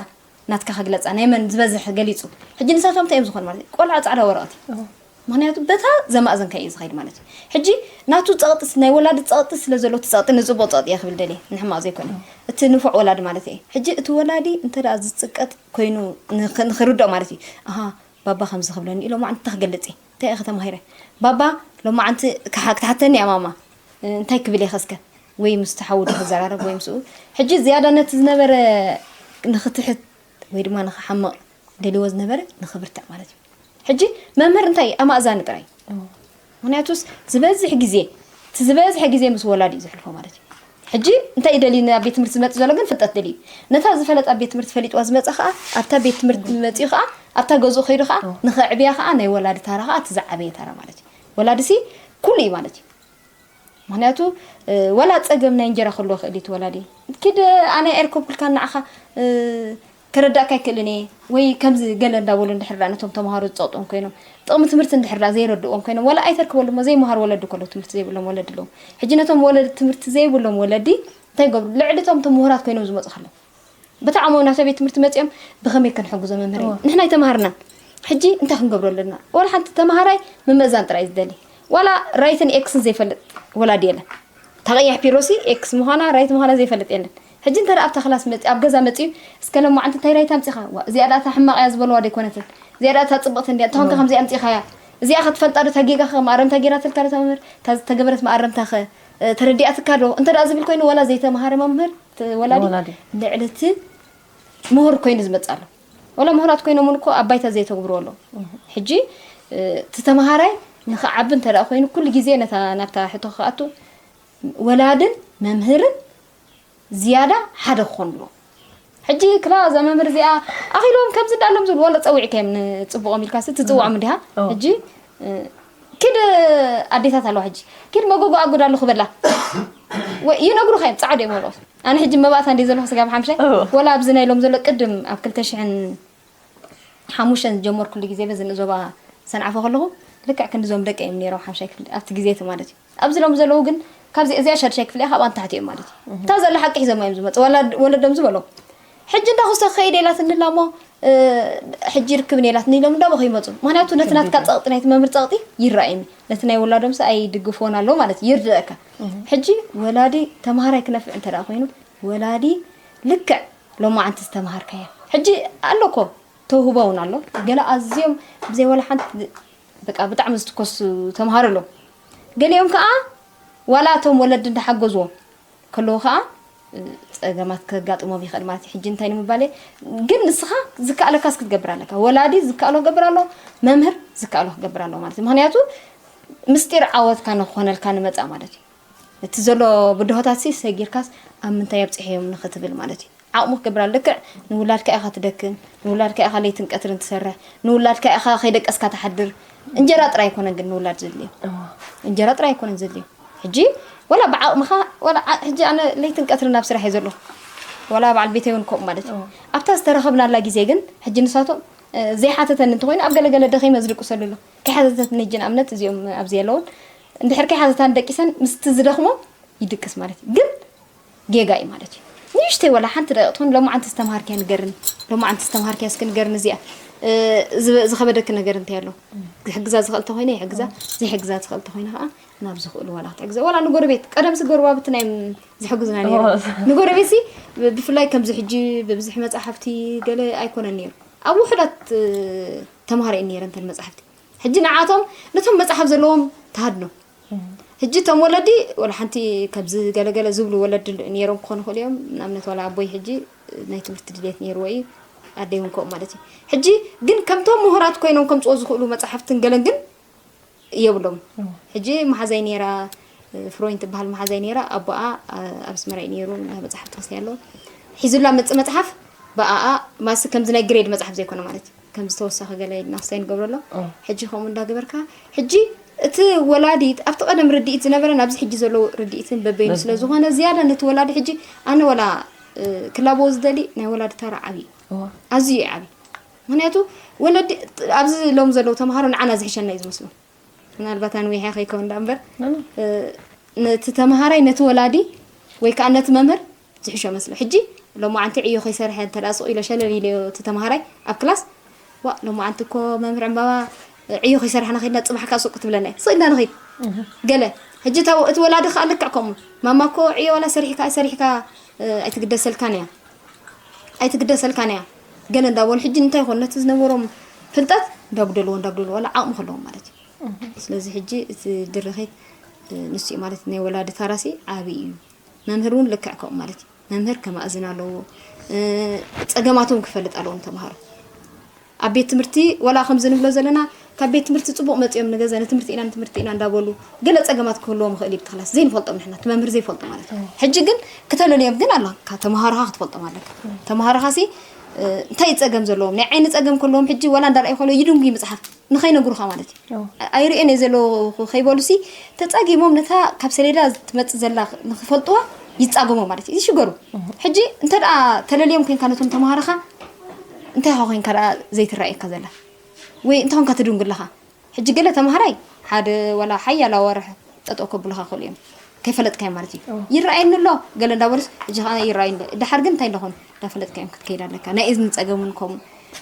ናትካ ክግለጻ፣ ናይ መን ዝበዝሕ ገሊጹ። ሕጂ ንሳቶም እንታይ እዮም ዝኾኑ ማለት እዩ? ቆልዓ ጻዕዳ ወረቐት እዩ። ምኽንያቱ በታ ዘማእዘንካ እዩ ዝኸይድ ማለት እዩ። ሕጂ ናቱ ጸቕጢ ስ-፣ ናይ ወላዲ ጸቕጢ ስለ ዘሎ፣ እቲ ጸቕጢ ንጽቡቕ ጸቕጢ እየ ክብል ደልየ፣ ንሕማቕ ዘይኮነ። እቲ ንፉዕ ወላዲ ማለት እየ። ሕጂ እቲ ወላዲ እንተ ደኣ ዝጽቀጥ ኮይኑ ንኽ-፣ ንኽርድኦ ማለት እዩ። ኣሃ፣ ባባ ከምዚ ክብለኒ ኢሎ፣ ሎማዓንቲ እንታይ ክገልጽ እየ? እንታይ ኢኺ ተማሂረ? ባባ ሎማዓንቲ ክሓ-፣ ክትሓተኒ እያ ማማ። እ፣ እንታይ ክብል እየ ኸስከ? ወይ ምስ ተሓውዱ ክዘራረብ ወይ ምስኡ። ሕጂ ዝያዳ ነቲ ዝነበረ ንኽትሕት ወይ ድማ ንኽሓምቕ ደልዎ ዝነበረ ንኽብርትዕ ማለት እዩ። ሕጂ መምህር እንታይ ኣማእዛኒ ጥራይ። ምኽንያቱስ ዝበዝሕ ግዜ፣ እቲ ዝበዝሐ ግዜ ምስ ወላዲ እዩ ዘሕልፎ ማለት እዩ። ሕጂ እንታይ እዩ ደልዩ ናብ ቤት ትምህርቲ ዝመጽእ ዘሎ ግን ፍልጠት ደልዩ። ነታ ዝፈለጣ ቤት ትምህርቲ ፈሊጥዋ ዝመጽእ ኸኣ ኣብታ ቤት ትምህርቲ መጺኡ ኸኣ ኣብታ ገዝኡ ከይዱ ኸኣ ንኸዕብያ ኸኣ ናይ ወላዲ ታራ ኸኣ እቲ ዝዓበየ ታራ ማለት እዩ። ወላዲሲ ኩሉ እዩ ማለት እዩ። ምኽንያቱ፣ እ፣ ወላ ጸገም ናይ እንጀራ ክህልዎ ክእል እዩ እቲ ወላዲ። ኪድ ኣነ ኤርኮብልካ ንዓኻ፣ እ፣ ከረዳእካ ኣይክእልን እየ ወይ ከምዚ ገለ እንዳበሉ እንድሕር ደኣ ነቶም ተምሃሮ ዝጸቕጥዎም ኮይኖም፣ ጥቕሚ ትምህርቲ እንድሕር ደኣ ዘይረድእዎም ኮይኖም፣ ወላ ኣይተርክበሉ እሞ ዘይመሃሩ ወለዲ እኮ ኣለዉ፣ ትምህርቲ ዘይብሎም ወለዲ ኣለዉ። ሕጂ ነቶም ወለዲ ትምህርቲ ዘይብሎም ወለዲ እንታይ ይገብሩ? ልዕሊ እቶም እቶም ምሁራት ኮይኖም ዝመጹ ከለዉ። በቲ ዓቕሞም ናብታ ቤት ትምህርቲ መጺኦም ብኸመይ ክንሕግዞ መምህረይ? እወ። ንሕና ኣይተማሃርናን። ሕጂ እንታይ ክንገብሮ ኣለና? ወላ ሓንቲ ተማሃራይ ምምእዛን ጥራይ እዩ ዝደሊ። ዋላ ራይትን ኤክስን ዘይፈልጥ ወላዲ የለን። እታ ቀያሕ ፒሮሲ ኤክስ ምዃና ራይት ምዃና ዘይፈልጥ የለን። ሕጂ እንተ ደኣ ኣብታ ክላስ መጺ-፣ ኣብ ገዛ መጺኡ፣ "እስከ ሎማዓንቲ እንታይ ራይት ኣምጺኻ? ዋ፣ እዚኣ ደኣ እታ ሕማቕ እያ ዝበልዋ ዶ ኣይኮነትን? እዚኣ ደኣ እታ ጽብቕቲ እንድያ። እንተኾንካ እወ። ከምዚ ኣምጺኻያ። እዚኣ ኸ ትፈልጣ ዶ? እታ ጌጋ ኸ መኣረምታ ጌራትልካ ዶ እታ መምህር? እታ ዝተገበረት መኣረምታ ኸ፣ እ፣ ተረዲኣትካ ዶ?" እንተ ደኣ ዝብል ኮይኑ፣ ዋላ ዘይተማሃረ መምህር፣ ት-፣ ወላዲ ወላዲ። ልዕሊ እቲ ምሁር ኮይኑ ዝመጽእ ኣሎ። ወላ ምሁራት ኮይኖም እውን እኮ ኣብ ባይታ ዘይተግብርዎ ኣለዉ። እህ። ሕጂ፣ እ፣ እቲ ተማሃራይ ንኽዓቢ እንተ ደኣ ኮይኑ፣ ኩሉ ግዜ ነታ፣ ናብታ ሕቶ ክኣቱ ወላድን መምህርን ዝያዳ ሓደ ክኾኑ ኣለዎም። ሕጂ ክላ እዛ መምህር እዚኣ ኣኺሎም ከምዚ እንዳሎም ዝብሉ ወላ ጸዊዕካዮም ንጽቡቖም ኢልካሲ ትጽውዖም እንዲኻ? እዎ። ሕጂ፣ እ፣ ኪድ ኣዴታት ኣለዋ ሕጂ። ኪድ መጎጎ ኣጉድ ኣለኹ በላ። ወይ ይነግሩኻ እዮም፣ ጻዕዳ እዮም ወረቐት። ኣነ ሕጂ መባእታ እንድየ ዘለኹ ስጋብ ሓምሻይ። እዎ። ወላ ኣብዚ ናይ ሎም ዘሎ ቅድም ኣብ ክልተ ሽሕን ሓሙሽተን ዝጀመርኩሉ ግዜ በዚ ንዞባ ሰንዓፈ ከለኹ ልክዕ ክንዲዞም ደቂ እዮም ነይሮም ሓምሻይ ክፍሊ ኣብቲ ግዜ እቲ ማለት እዩ። ኣብዚ ሎም ዘለዉ ግን ካብዚ እዚኣ ሻድሻይ ክፍሊ እያ፣ ካብኣ ንታሕቲ እዮም ማለት እዩ። እታ ዘላ ሓቂ ሒዞም እዮም ዝመጹ። ወላ ወለዶም ዝበሎም። ሕጂ እንዳ ክስቶ ክኸይድ ኢላትኒ ኣላ እሞ፣ እ፣ ሕጂ ርክብኒ ኢላትኒ ኢሎም እንዳበኹ ይመጹ። ምኽንያቱ ነቲ ናትካ ጸቕጢ፣ ናይቲ መምህር ጸቕጢ ይረኣየኒ። ነቲ ናይ ወላዶምስ ኣይድግፍዎን ኣለዉ ማለት እዩ። ይርድኣካ። እህ። ሕጂ ወላዲ ተምሃራይ ክነፍዕ እንተ ደኣ ኮይኑ፣ ወላዲ ልክዕ ሎማዓንቲ ዝተምሃርካዮ። ሕጂ ኣሎ እኮ ተውህቦ እውን ኣሎ። ገለ ኣዝዮም ብዘይ ወላ ሓንቲ በቃ ብጣዕሚ ዝትኮሱ ተምሃሮ ኣለዉ። ገሊኦም ከኣ ዋላ እቶም ወለዲ እንዳሓገዝዎም ከለዉ ከኣ፣ እ፣ ጸገማት ከጋጥሞም ይኽእል ማለት እዩ። ሕጂ እንታይ ንምባል እየ? ግን ንስኻ ዝከኣለካስ ክትገብር ኣለካ። ወላዲ ዝከኣሎ ክገብር ኣሎ፣ መምህር ዝከኣሎ ክገብር ኣሎ ማለት እዩ። ምኽንያቱ ምስጢር ዓወትካ ንክኾነልካ ንመጻእ ማለት እዩ። እቲ ዘሎ ብድሆታትሲ ሰጊርካስ ኣብ ምንታይ ኣብጺሐዮም ንኽትብል ማለት እዩ። ዓቕሙ ክገብር ኣሎ። ልክዕ ንውላድካ ኢኻ ትደክም፣ ንውላድካ ኢኻ ለይትን ቀትርን ትሰርሕ፣ ንውላድካ ኢኻ ከይደቀስካ ትሓድር። እንጀራ ጥራይ ኣይኮነን ግን ንውላድ ዘድልዮ። እዋ። እንጀራ ጥራይ ኣይኮነን ዘድልዮ። ሕጂ ወላ ብዓቕምኻ፣ ወላ ዓ-፣ ሕጂ ኣነ ለይትን ቀትርን ኣብ ስራሕ እየ ዘለኹ። ወላ በዓል ቤተይ እውን ከምኡ ማለት እዩ። እዋ። ኣብታ ዝተረኸብናላ ግዜ ግን ሕጂ ንሳቶም፣ እ፣ ዘይሓተተኒ እንተኾይኑ ኣብ ገለገለ ደኺመ ዝድቅሰሉ ኣሎ። ከይሓተተትኒ ሕጂ ንኣብነት እዚኦም ኣብዚ ዘለውን እንድሕር ከይሓተታን ደቂሰን ምስቲ ዝደኽሞ ይድቅስ ማለት እዩ። ግን ጌጋ እዩ ማለት እዩ። ንእሽተይ ወላ ሓንቲ ደቂቕ ትኹን ሎማዓንቲ ዝተምሃርክያ ንገርኒ። ሎማዓንቲ ዝተምሃርክያ እስኪ ንገርኒ እዚኣ። እ፣ ዝበ-፣ ዝኸበደኪ ነገር እንታይ ኣሎ? ክሕግዛ ዝኽእል እንተኾይነ ይሕግዛ፣ ዘይሕግዛ ዝኽእል እንተኾይነ ከዓ ናብ ዝኽእሉ ዋላ ክትሕግዘ። ዋላ ንጎረቤት፣ ቀደምሲ ጎረባብትና እዮም ዝሕግዙና ነይሮም። እዎ። ንጎረቤትሲ ብ-፣ ብፍላይ ከምዚ ሕጂ ብብዝሒ መጻሕፍቲ ገለ ኣይኮነን ነይሩ። ኣብ ውሑዳት፣ እ፣ ተምሃሮ እየን ነይረን እተን መጻሕፍቲ። ሕጂ ንዓቶም ነቶም መጽሓፍ ዘለዎም ትሃድኖም። ሕጂ እቶም ወለዲ ወላ ሓንቲ ካብዚ ገለገለ ዝብሉ ወለዲ ነይሮም ክኾኑ ይኽእሉ እዮም። ንኣብነት ዋላ ኣቦይ ሕጂ ናይ ትምህርቲ ድሌት ነይርዎ እዩ፣ ኣደይ እውን ከምኡ ማለት እዩ። ሕጂ ግን ከምቶም ምሁራት ኮይኖም ከምፅኦ ዝኽእሉ መፅሓፍትን ገለን ግን የብሎም። ሕጂ መሓዛይ ነይራ፣ ፍሮይን ትበሃል መሓዛይ ነይራ፣ ኣቦኣ ኣብ ኣስመራ እዩ ነይሩ፣ ናይ መፅሓፍቲ ክሲ ኣለዎ። ሒዙላ መፅእ መፅሓፍ ብኣኣ ማሲ ከምዚ ናይ ግሬድ መፅሓፍ ዘይኮነ ማለት እዩ። ከም ዝተወሰኸ ገለ ኢልና ክስታይ ንገብረሎም። ሕጂ ከምኡ እንዳገበርካ፣ ሕጂ እቲ ወላዲ ኣብቲ ቀደም ርድኢት ዝነበረን ኣብዚ ሕጂ ዘሎ ርድኢትን በበይኑ ስለ ዝኾነ፣ ዝያዳ ነቲ ወላዲ ሕጂ ኣነ ወላ፣ እ፣ ክላበዎ ዝደሊ ናይ ወላዲ ተራ ዓብዪ እዩ። ኣዝዩ እዩ ዓብዪ። ምኽንያቱ ወለዲ ኣብዚ ሎም ዘለዉ ተምሃሮ ንዓና ዝሕሸና እዩ ዝመስሎም። ምናልባት ኣንዊሐ ከይከውን ዳ እምበር፣ እ፣ ነቲ ተምሃራይ፣ ነቲ ወላዲ ወይ ከዓ ነቲ መምህር ዝሕሾ መስሎ። ሕጂ ሎማዓንቲ ዕዮ ከይሰርሐ እንተ ደኣ ስቕ ኢሎ ሸለል ኢለዮ እቲ ተምሃራይ ኣብ ክላስ፣ "ዋ፣ ሎማዓንቲ እኮ መምህር ዕምባባ ዕዮ ከይሰርሐና ከይድና፣ ጽባሕ ከኣ ስቕ ክትብለና እያ። ስቕ ኢልና ንኸይድ." ገለ። ሕጂ እታ፣ እቲ ወላዲ ከኣ ልክዕ ከምኡ። "ማማ እኮ ዕዮ ዋላ ሰሪሕካ ኣይሰሪሕካ፣ እ፣ ኣይትግደሰልካን እያ። ኣይትግደሰልካን እያ." ገለ እንዳበሉ ሕጂ እንታይ ይኾኑ? ነቲ ዝነበሮም ፍልጠት እንዳጉደልዎ፣ እንዳጉደልዎ፣ ዋላ ዓቕሚ ከለዎም ማለት እዩ። ስለዚ ሕጂ እቲ ድርኺት፣ እ፣ ንሱ እዩ ማለት ናይ ወላዲ ታራሲ ዓቢ እዩ። መምህር እውን ልክዕ ከምኡ ማለት እዩ። መምህር ከማእዝን ኣለዎ። እ፣ ጸገማቶም ክፈልጥ ኣለዎም ተምሃሮ። ኣብ ቤት ትምህርቲ ዋላ ከምዚ ንብሎ ዘለና፣ ካብ ቤት ትምህርቲ ጽቡቕ መጺኦም ንገዛ ንትምህርቲ ኢና፣ ንትምህርቲ ኢና እንዳበሉ፣ ገለ ጸገማት ክህልዎም ይኽእል እዩ። ብቲ ክላስ ዘይንፈልጦም ንሕና፣ እቲ መምህር ዘይፈልጦ ማለት እዩ። ሕጂ ግን ክተለልዮም ግን ኣለካ፣ ተምሃሮኻ ክትፈልጦም ኣለካ። ተምሃሮኻሲ፣ እ፣ እንታይ ጸገም ዘለዎም፣ ናይ ዓይኒ ጸገም ከለዎም ሕጂ ዋላ እንዳረኣዩ ከለዉ ይድንጉ እዩ መጽሓፍ ንኸይነግሩኻ ማለት እዩ። ኦ። ኣይርእየን እየ ዘለኹ ከይበሉሲ ተጻጊሞም ነታ ካብ ሰሌዳ ትመጽእ ዘላ ንኽፈልጥዋ ይጻገሙ ማለት እዩ። ይሽገሩ። ሕጂ እንተ ደኣ ተለልዮም ኮንካ ነቶም ተምሃሮኻ እንታይ ኢኻ ኮንካ ደኣ ዘይትረኣየካ ዘላ? ወይ እንታይ ኮንካ ትድንጉ ኣለኻ? ሕጂ ገለ ተምሃራይ ሓደ ዋላ ሓያል ኣዋርሕ ጠጠው ከብሉኻ ክኽእሉ እዮም። ከይፈለጥካዮ ማለት እዩ። ኦ። "ይረኣየኒ ኣሎ" ገለ እንዳበሉስ፣ ሕጂ ኸዓ "ይረኣየኒ ኣሎ" ድሓር ግን እንታይ እንደኾኑ እንዳፈለጥካዮም ክትከይድ ኣለካ። ናይ እዝኒ ጸገም እውን ከምኡ፣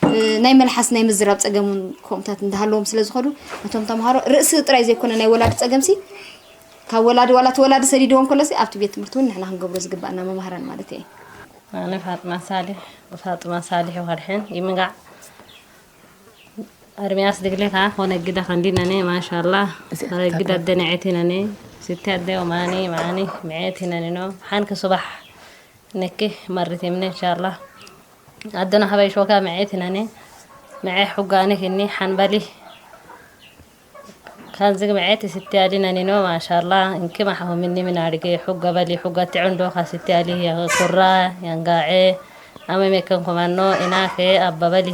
እ፣ ናይ መልሓስ ናይ ምዝራብ ጸገም እውን ከምኡታት እንዳሃለዎም ስለ ዝኸዱ፣ ነቶም ተምሃሮ ርእሲ ጥራይ ዘይኮነ ናይ ወላዲ ጸገምሲ፣ ካብ ወላዲ ዋላ እቲ ወላዲ ሰዲድዎም ከሎሲ ኣብቲ ቤት ትምህርቲ እውን ንሕና ክንገብሮ ዝግባኣና መማህራን ማለት እየ። ኣነ ፋጥማ ሳሊሕ፣ ፋጥማ ሳሊሕ ወርሕን ይምንጋዕ። ኣርሚያስ ድግሌ ከዓ ኾነ ግዳ ኸንዲነኔ ማሻላ። እዚ ኸነ ግዳ ኣታታ። ደነዔት ነኔ። ስቲ ኣደ ማኒ ማኒ መዔት ነኔኖ። ሓንክ ሱባሕ ነክ መርት የምነ ኢንሻላ። ኣደና ሀበይ ሾካ መዔት ነኔ። መዔ ሑጋኒ ክኒ ሓንበሊ። ካንዝግ መዔት ስቲ ኣዲ ነኔኖ ማሻላ። እንክ ማሕሆ ምኒ ምን ኣድገ ሑጋ በሊ ሑጋ ትዕንዶ ካ ስቲ ኣሊ ኩራ ያንጋዔ። ኣመ ሜከን ኮማኖ ኢናከ ኣባበሊ።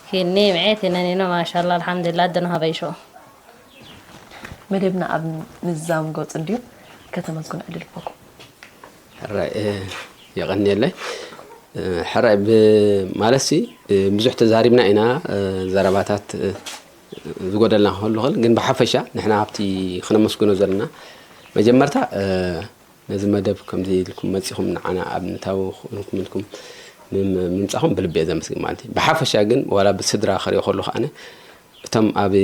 ኪኒ ምዔት ነኔኖ ማሻላ። ኣልሓምዱሊላ። ኣደና ሀበይ ሾ። መደብና ኣብ ምዛም ገጹ እንድዩ፣ ከተመስግኑ ዕድል ይበኩም። ሕራይ፣ እ፣ የቐንየለይ። እ፣ ሕራይ ብ-፣ ማለትሲ፣ እ፣ ብዙሕ ተዛሪብና ኢና፣ እ፣ ዘረባታት፣ እ፣ ዝጎደልና ክህሉ ይኽእል፣ ግን ብሓፈሻ ንሕና ኣብቲ ክነመስግኖ ዘለና መጀመርታ፣ እ፣ ነዚ መደብ ከምዚ ኢልኩም መጺኹም ንዓና ኣብነታዊ ክኾንኩም ኢልኩም ምም-፣ ምምጻኹም ብልቢ እየ ዘመስግን ማለት እዩ። ብሓፈሻ ግን ዋላ ብስድራ ክሪኦ ከለኹ ኣነ እቶም ኣብ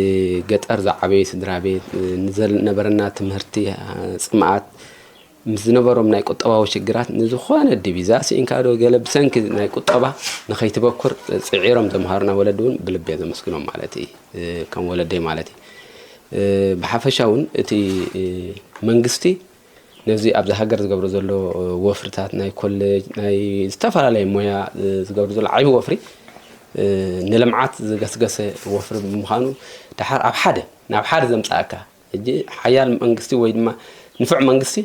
ገጠር ዝዓበዩ ስድራ ቤት፣ እ፣ ንዘነበረና ትምህርቲ፣ እ፣ ጽምኣት፣ ምስ ዝነበሮም ናይ ቁጠባዊ ሽግራት ንዝኾነ ዲቪዛ ስኢንካ ዶ ገለ ብሰንኪ ናይ ቁጠባ ንኸይትበኩር ጽዒሮም ዘምሃሩና ወለዲ እውን ብልቢ እየ ዘመስግኖም ማለት እዩ። እ፣ ከም ወለደይ ማለት እዩ። እ፣ ብሓፈሻ እውን እቲ፣ እ፣ መንግስቲ ነዚ ኣብዚ ሃገር ዝገብሮ ዘሎ ወፍርታት ናይ ኮሌጅ፣ ናይ ዝተፈላለየ ሞያ ዝገብሮ ዘሎ ዓቢ ወፍሪ፣ እ፣ ንልምዓት ዝገስገሰ ወፍሪ ብምዃኑ፣ ደሓር ኣብ ሓደ፣ ናብ ሓደ ዘምጽኣካ፣ ሕጂ ሓያል መንግስቲ ወይ ድማ ንፉዕ መንግስቲ፣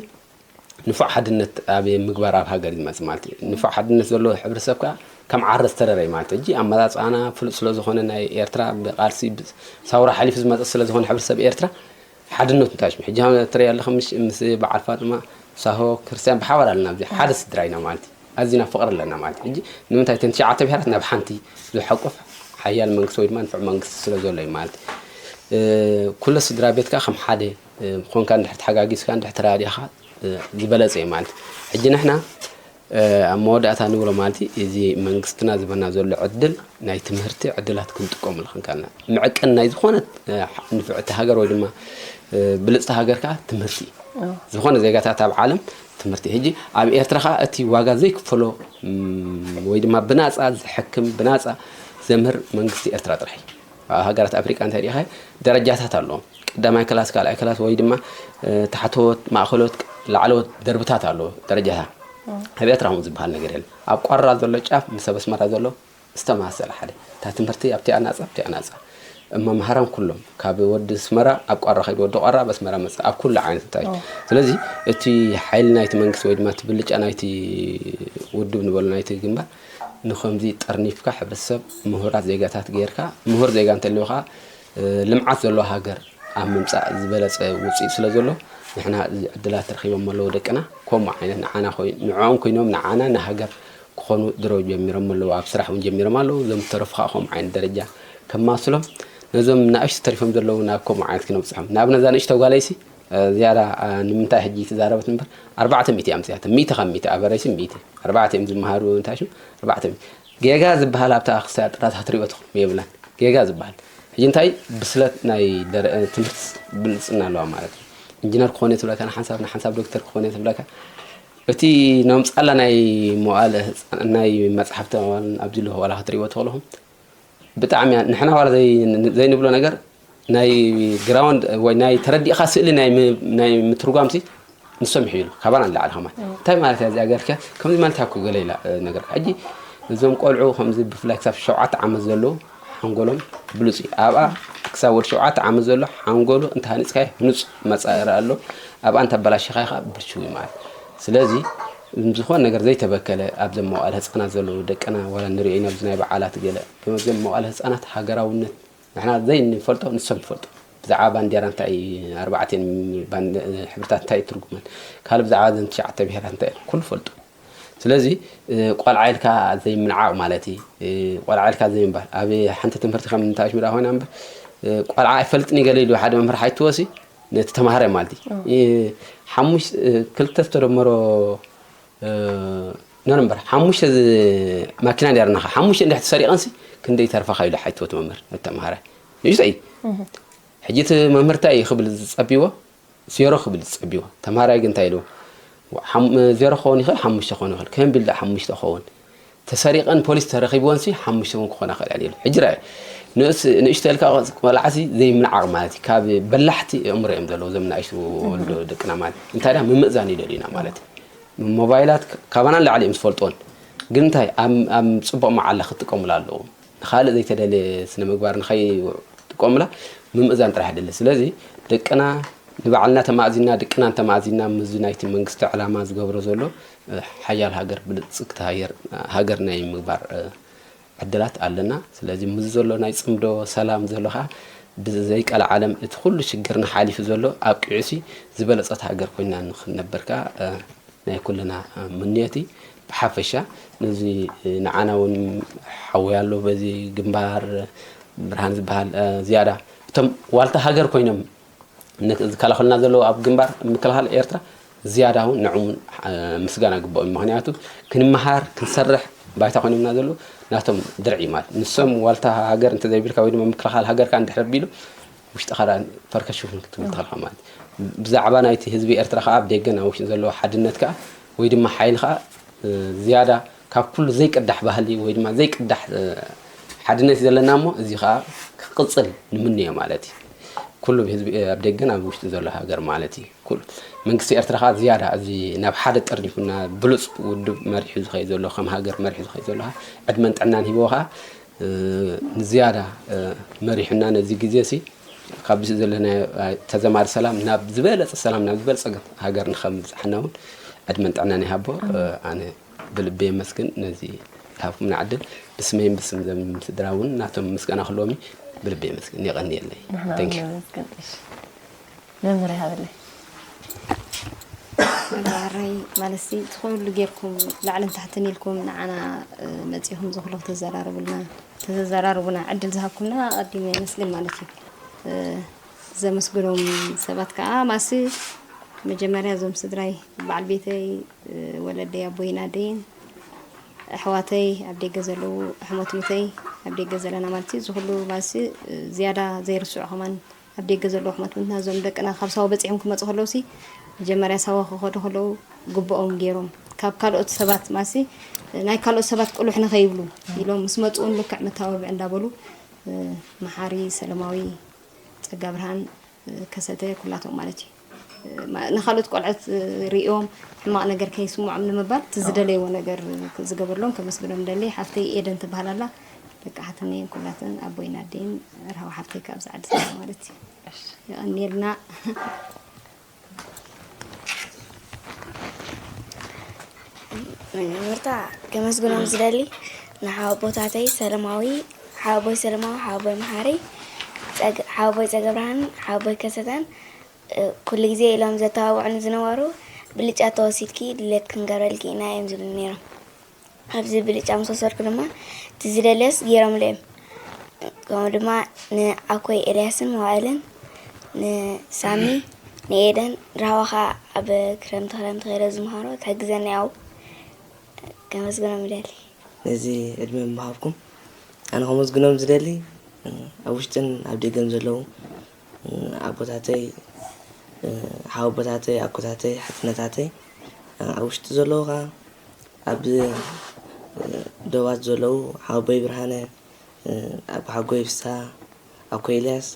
ንፉዕ ሓድነት ኣብ ምግባር ኣብ ሃገር እዩ ዝመጽእ ማለት እዩ። ንፉዕ ሓድነት ዘለዎ ሕብረተሰብ ከኣ ከም ዓረ ዝተረረ እዩ ማለት እዩ። ሕጂ ኣመጻጽኣና ፍሉጥ ስለ ዝኾነ ናይ ኤርትራ ብቃልሲ፣ ብሳውራ ሓሊፉ ዝመጽእ ስለ ዝኾነ ሕብረተሰብ ኤርትራ ሓድነቱ እንታይ ሽሙ? ሕጂ ሃ-፣ ትሪኢ ኣለኻ፣ ምሽ-፣ ምስ በዓል ፋጥማ፣ ሳሆ፣ ክርስትያን ብሓባር ኣለና፣ ኣብዚ ሓደ ስድራ ኢና ማለት እዩ። ኣዚና ፍቕሪ ኣለና ማለት እዩ። ሕጂ ንምንታይ እተን ትሽዓተ ብሄራት ናብ ሓንቲ ዝሓቁፍ ሓያል መንግስቲ ወይ ድማ ንፉዕ መንግስቲ ስለ ዘሎ እዩ ማለት እዩ። እ፣ ኩለ ስድራ ቤትካ ከም ሓደ፣ እ፣ ኮንካ እንድሕር ተሓጋጊዝካ፣ እንድሕር ተረዳዲእኻ፣ እ፣ ዝበለጸ እዩ ማለት እዩ። ሕጂ ንሕና እ፣ ኣብ መወዳእታ ንብሎ ማለት እዩ፣ እዚ መንግስትና ዝህበና ዘሎ ዕድል፣ ናይ ትምህርቲ ዕድላት ክንጥቀመሉ ክንከልና፣ ምዕቅን ናይ ዝኾነት፣ እ፣ ንፍዕቲ ሃገር ወይ ድማ፣ እ፣ ብልጽቲ ሃገር ከኣ ትምህርቲ እዩ። ኣዎ። ዝኾነ ዜጋታት ኣብ ዓለም ትምህርቲ። ሕጂ ኣብ ኤርትራ ከኣ እቲ ዋጋ ዘይክፈሎ፣ ም፣ ወይ ድማ ብናጻ ዝሕክም፣ ብናጻ ዘምህር መንግስቲ ኤርትራ ጥራሕ እዩ። ኣብ ሃገራት ኣፍሪቃ እንታይ ርኢኻ፣ ደረጃታት ኣለዎም። ቀዳማይ ክላስ፣ ካልኣይ ክላስ ወይ ድማ፣ እ፣ ታሕተዎት፣ ማእከሎት፣ ላዕለዎት ደርብታት ኣለዎ፣ ደረጃታት። ኣብ ኤርትራ ከምኡ ዝበሃል ነገር የለን። ኣብ ቋራ ዘሎ ጫፍ ምስ ኣብ ኣስመራ ዘሎ ዝተመሳሰለ ሓደ። እታ ትምህርቲ ኣብቲኣ ናጻ፣ ኣብቲኣ ናጻ። መምሃራን ኩሎም፣ ካብ ወዲ ኣስመራ ኣብ ቋራ ከይዱ፣ ወዲ ቋራ ኣብ ኣስመራ መጽእ፣ ኣብ ኩሉ ዓይነት እንታይ። ኦ። ስለዚ እቲ ሓይሊ ናይቲ መንግስቲ ወይ ድማ እቲ ብልጫ ናይቲ ውድብ ንበሎ ናይቲ ግንባር ንኸምዚ ጠርኒፍካ ሕብረተሰብ ምሁራት ዜጋታት ጌርካ፣ ምሁር ዜጋ እንተልዩኻ፣ እ፣ ልምዓት ዘለዎ ሃገር ኣብ ምምጻእ ዝበለጸ ውጽኢት ስለ ዘሎ፣ ንሕና እዚ ዕድላት ረኺቦም ኣለዉ ደቅና። ከምኡ ዓይነት ንዓና ኮይ-፣ ንዕኦም ኮይኖም ንዓና ንሃገር ክኾኑ ድሮ ጀሚሮም ኣለዉ። ኣብ ስራሕ እውን ጀሚሮም ኣለዉ። እዞም ዝተረፉ ከዓ ከምኡ ዓይነት ደረጃ ከማስሎም ነዞም ንኣሽቱ ተሪፎም ዘለዉ ናብ ከምኡ ዓይነት ክነብፅሖም። ንኣብነት እዛ ንእሽቶ ጓለይሲ ዝያዳ ንምንታይ ሕጂ ተዛረበት እምበር ኣርባዕተ ሚእቲ ኣምፅያተ፣ ሚእቲ ካብ ሚእቲ ኣበረይሲ ሚእቲ ኣርባዕተ እዮም ዝመሃሩ። እንታይ ሽም ኣርባዕተ ሚእቲ ጌጋ ዝበሃል ኣብታ ክሳያ ጥራታ ክትሪኦ ትኽእሉ የብላን። ጌጋ ዝበሃል ሕጂ እንታይ ብስለት ናይ ትምህርቲ ብልፅና ኣለዋ ማለት እዩ። ኢንጂነር ክኾነ ትብለካ ንሓንሳብ ንሓንሳብ ዶክተር ክኾነ ትብለካ። እቲ ነምፃላ ናይ መዋእለ ናይ መፅሓፍቲ ኣብዚ ኣለዎ ዋላ ክትሪእዎ ትኽእልኹም። ብጣዕሚ ንሕና ዋላ ዘይንብሎ ነገር ናይ ግራውንድ ወይ ናይ ተረዲእካ ስእሊ ናይ ምትርጓም ሲ ንሶም ይሕይሉ ካባና ንላዕሊ ከማን እንታይ ማለት እያ እዚኣ ገርካ ከምዚ ማለት እያ ገለ ኢላ ነገር ሕጂ እዞም ቆልዑ ከምዚ ብፍላይ ክሳብ ሸውዓተ ዓመት ዘለዉ ሓንጎሎም ብሉፅ እዩ ኣብኣ ክሳብ ወዲ ሸውዓተ ዓመት ዘሎ ሓንጎሉ እንተሃኒፅካዮ ህኑፅ መፃኢ ይረኣ ኣሎ ኣብኣ እንተበላሽኻዮ ከዓ ብልሽው እዩ ማለት ስለዚ ዝኾነ ነገር ዘይተበከለ ኣብዞም መዋእለ ህፃናት ዘለዉ ደቅና ዋላ ንሪኦ ኢና ኣብዚ ናይ በዓላት ገለ በመዞም መዋእለ ህፃናት ሃገራውነት ንሕና ዘይንፈልጦ ንሶም ይፈልጡ ብዛዕባ ባንዴራ እንታይ ኣርባዕቴን ሕብርታት እንታይ ትርጉመን ካልእ ብዛዕባ ዘን ትሽዓተ ብሄራት እንታይ ኩሉ ፈልጡ ስለዚ ቆልዓ ኢልካ ዘይምንዓቕ ማለት እዩ ቆልዓ ኢልካ ዘይምባል ኣብ ሓንቲ ትምህርቲ ከም እንታይ ሽምዳ ኮይና እምበር ቆልዓ ኣይፈልጥን ገለ ኢሉ ሓደ መምህር ሓይትወሲ ነቲ ተማሃራይ ማለት እዩ ሓሙሽ ክልተ ዝተደመሮ ነር እምበር ሓሙሽተ ማኪና ነርናኻ ሓሙሽተ እንድሕ ተሰሪቐንሲ ክንደይ ተርፋኻ ኢሉ ሓይትወት መምህር ነቲ ተማሃራይ ንእሽቶ እዩ ሕጂ እቲ መምህር እንታይ እዩ ክብል ዝፀቢዎ ዜሮ ክብል ዝፀቢዎ ተማሃራይ ግን እንታይ ኢሉ ዜሮ ክኸውን ይኽእል ሓሙሽተ ክኸውን ይኽእል ከም ቢል ሓሙሽተ ክኸውን ተሰሪቐን ፖሊስ ተረኺብወንሲ ሓሙሽተ እውን ክኾና ክእል እየ ኢሉ ሕጂ ራእ ንእሽቶ ኢልካ ቆልዓሲ ዘይምንዓቕ ማለት እዩ ካብ በላሕቲ እምሮ እዮም ዘለዉ እዞም ንእሽቶ ወልዶ ደቅና ማለት እንታይ ዳ ምምእዛን ይደልዩና ማለት እዩ ሞባይላት ካባና ንላዕሊ እዮም ዝፈልጥዎን ግን እንታይ ኣብ ፅቡቕ መዓላ ክጥቀሙላ ኣለዎም ንኻልእ ዘይተደለየ ስነ ምግባር ንኸይጥቀሙላ ምምእዛን ጥራሕ የድሊ ስለዚ ደቅና ንባዕልና ተማእዚና ደቅና እንተማእዚና ምዚ ናይቲ መንግስቲ ዕላማ ዝገብሮ ዘሎ ሓያል ሃገር ብልፅግቲ ሃገር ናይ ምግባር ዕድላት ኣለና ስለዚ ምዚ ዘሎ ናይ ፅምዶ ሰላም ዘሎ ከዓ ብዘይቀልዓለም እቲ ኩሉ ሽግርና ሓሊፉ ዘሎ ኣብቂዑሲ ዝበለፀት ሃገር ኮይና ንክንነብር ከዓ ናይ ኩልና ምንዮት እዩ ብሓፈሻ ነዚ ንዓና እውን ሓወይ ኣሎ በዚ ግንባር ብርሃን ዝበሃል ዝያዳ እቶም ዋልታ ሃገር ኮይኖም ዝከላኸሉና ዘለዉ ኣብ ግንባር ምክልኻል ኤርትራ ዝያዳ እውን ንዕም ምስጋና ግብኦም ምክንያቱ ክንመሃር ክንሰርሕ ባይታ ኮይኖምና ዘለዉ ናቶም ድርዒ ማለት ንሶም ዋልታ ሃገር እንተዘይብልካ ወይ ድማ ምክልኻል ሃገርካ እንድሕር ቢሉ ውሽጥኻ ዳ ፈርከሹ ክትብል ትኽእልካ ማለት ብዛዕባ ናይቲ ህዝቢ ኤርትራ ከዓ ኣብ ደገን ኣብ ውሽጥን ዘለዎ ሓድነት ከዓ ወይ ድማ ሓይሊ ከዓ ዝያዳ ካብ ኩሉ ዘይቅዳሕ ባህሊ ወይ ድማ ዘይቅዳሕ ሓድነት ዘለና እሞ እዚ ከዓ ክቅፅል ንምንዮ ማለት እዩ ኩሉ ህዝቢ ኣብ ደገን ኣብ ውሽጢ ዘሎ ሃገር ማለት እዩ መንግስቲ ኤርትራ ከዓ ዝያዳ እዚ ናብ ሓደ ጠርኒፉና ብሉፅ ውድብ መሪሑ ዝኸይ ዘሎ ከም ሃገር መሪሑ ዝኸይ ዘሎ ዕድመን ጥዕናን ሂቦ ከዓ ንዝያዳ መሪሑና ነዚ ግዜ ሲ ካብ ብዚ ዘለና ተዘማሪ ሰላም ናብ ዝበለፀ ሰላም ናብ ዝበልፀገት ሃገር ንኸምብፅሓና እውን ዕድመን ጥዕናን ይሃቦ ኣነ ብልቢ የመስግን ነዚ ዝሃብኩምና ዕድል ብስመይን ብስም ዘም ስድራ እውን ናቶም ምስጋና ክህልዎም እዩ ብልቢ የመስግን የቐንየለይ ንሕና Thank you. እውን ነመስግን እሺ መምህር ይሃበለይ መባረይ ማለትሲ እቲ ኩሉ ጌርኩም ላዕልን ታሕትን ኢልኩም ንዓና መፂኹም ዝኽሉ ተዘራርቡልና ተዘራርቡና ዕድል ዝሃብኩምና ኣቐዲመ የመስግን ማለት እዩ ዘመስግኖም ሰባት ከዓ ማሲ መጀመርያ እዞም ስድራይ በዓል ቤተይ ወለደይ ኣቦይን ኣደይን ኣሕዋተይ ኣብ ደገ ዘለዉ ኣሕሞት ምተይ ኣብ ደገ ዘለና ማለት እዩ እዚ ኩሉ ማሲ ዝያዳ ዘይርስዑ ከማን ኣብ ደገ ዘለዉ ኣሕሞት ምትና እዞም ደቅና ካብ ሳዋ በፂሖም ክመፁ ከለውሲ መጀመርያ ሳዋ ክኸዱ ከለዉ ግብኦም ገይሮም ካብ ካልኦት ሰባት ማሲ ናይ ካልኦት ሰባት ቁሉሕ ንኸይብሉ ኢሎም ምስ መፁ እውን ልክዕ መታባብዒ እንዳበሉ መሓሪ ሰለማዊ ጸጋብርሃን ከሰተ ኩላቶም ማለት እዩ ንኻልኦት ቆልዐት ሪእዮም ሕማቕ ነገር ከይስምዖም ንምባል እቲ ዝደለይዎ ነገር ዝገበርሎም ከመስግኖም ደሊ ሓፍተይ ኤደን ትበሃል ኣላ ደቂ ሓትነይን ኩላተን ኣቦይን ኣደይን ርሃዊ ሓፍተይ ካብ ዝዓዲ ማለት እዩ የቐንየልና መጀመርታ ከመስግኖም ዝደሊ ንሓወቦታተይ ሰለማዊ፣ ሓወቦይ ሰለማዊ፣ ሓወቦይ መሓሪ፣ ሓወቦይ ጸገብርሃን፣ ሓወቦይ ከሰተን ኩሉ ግዜ ኢሎም ዘተባብዑኒ ዝነበሩ ብልጫ ተወሲድኪ ድሌት ክንገብረልኪ ኢና እዮም ዝብሉኒ ነይሮም። ኣብዚ ብልጫ ምስ ወሰድኩ ድማ እቲ ዝደልዮስ ገይሮምለይ እዮም። ከምኡ ድማ ንኣኮይ ኤልያስን መዋእልን፣ ንሳሚ፣ ንኤደን፣ ራህዋ ኸዓ ኣብ ክረምቲ ክረምቲ ከይደ ዝምሃሮ ትሕግዘኒ ያው ከመስግኖም ይደሊ። ነዚ ዕድመ ምሃብኩም ኣነ ከመስግኖም ዝደሊ ኣብ ውሽጥን ኣብ ደገን ዘለዉ ኣቦታተይ፣ ሓወቦታተይ፣ ኣኮታተይ፣ ሓትነታተይ፣ ኣብ ውሽጢ ዘለዉ ኸዓ ኣብ ደባት ዘለዉ ሓወቦይ ብርሃነ፣ ኣቦሓጎይ ፍስሃ፣ ኣኮይ ኤልያስ፣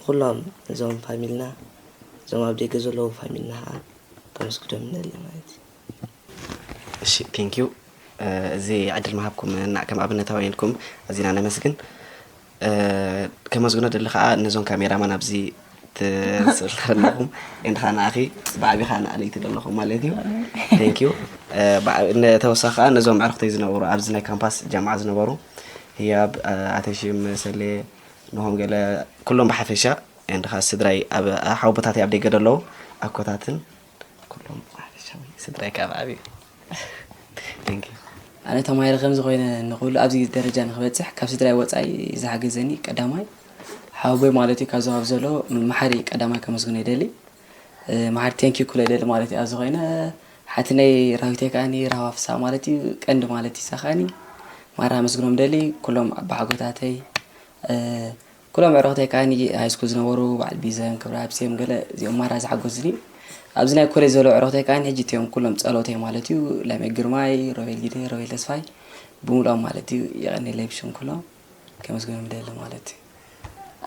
ኩሎም እዞም ፋሚልና፣ እዞም ኣብ ደገ ዘለዉ ፋሚልና ኸዓ ከመስግኖም ንደሊ ማለት እዩ። እሺ፣ ቴንኪዩ። እዚ ዕድል ምሃብኩም እና ከም ኣብነታዊ ኢልኩም ኣዚና ነመስግን። ከመስግኖ ደሊ ከዓ ነዞም ካሜራማን ኣብዚ ትስርለኩም እንድኻ ንኣኺ ብዓቢ ከዓ ንኣለይቲ ዘለኹም ማለት እዩ። ቴንኪዩ። ተወሳኺ ከዓ ነዞም ዕርክተይ ዝነበሩ ኣብዚ ናይ ካምፓስ ጃምዓ ዝነበሩ ህያብ፣ ኣተሽም፣ ሰሌ፣ ንሆም ገለ ኩሎም ብሓፈሻ እንድኻ ስድራይ ኣብ ሓወቦታተይ ኣብ ደገ ዘለዉ ኣኮታትን ኩሎም ብሓፈሻ ስድራይ ከዓ ብዓቢ ቴንኪዩ። ኣነ ተማሂረ ከምዚ ኮይነ ንክብሉ ኣብዚ ደረጃ ንክበፅሕ ካብ ስድራይ ወፃኢ ዝሓገዘኒ ቀዳማይ ሓወቦይ ማለት እዩ። ካብዚ ካብ ዘሎ መሓሪ ቀዳማይ ከመስግኖ ይደሊ። መሓሪ ቴንኪዩ ክብሎ ይደሊ ማለት እዩ። ኣብዚ ኮይነ ሓትነይ ራዊተይ ከዓኒ ራህዋ ፍስሃ ማለት እዩ ቀንዲ ማለት እዩ። እሳ ከዓኒ ማራ ኣመስግኖም ደሊ ኩሎም ኣባሓጎታተይ ኩሎም ዕረክተይ ከዓኒ ሃይስኩል ዝነበሩ በዓል ቢዘን ክብረ ሃብሴም ገለ እዚኦም ማራ ዝሓጎስኒ ኣብዚ ናይ ኮሌጅ ዘለዉ ዕረክተይ ከዓኒ ሕጂ እቲኦም ኩሎም ፀሎተይ ማለት እዩ። ለሜ ግርማይ፣ ሮቤል ጊደ፣ ሮቤል ተስፋይ ብምልኦም ማለት እዩ። የቐኔለይ ብሽም ኩሎም ከመስግኖም ይደሊ ማለት እዩ።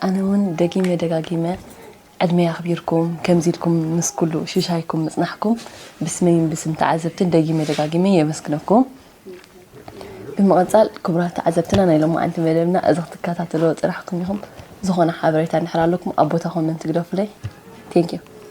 ኣነ እውን ደጊመ ደጋጊመ ዕድመይ ኣኽቢርኩም ከምዚ ኢልኩም ምስ ኩሉ ሽሻይኩም ምፅናሕኩም ብስመይን ብስም ተዓዘብትን ደጊመ ደጋጊመ የመስግነኩም። ብምቕፃል ክቡራት ተዓዘብትና ናይ ሎማዓንቲ መደብና እዚ ክትከታተልዎ ፅናሕኩም ኢኹም። ዝኾነ ሓበሬታ እንድሕር ኣለኩም ኣብ ቦታ ኮመንት ግደፉለይ። Thank you።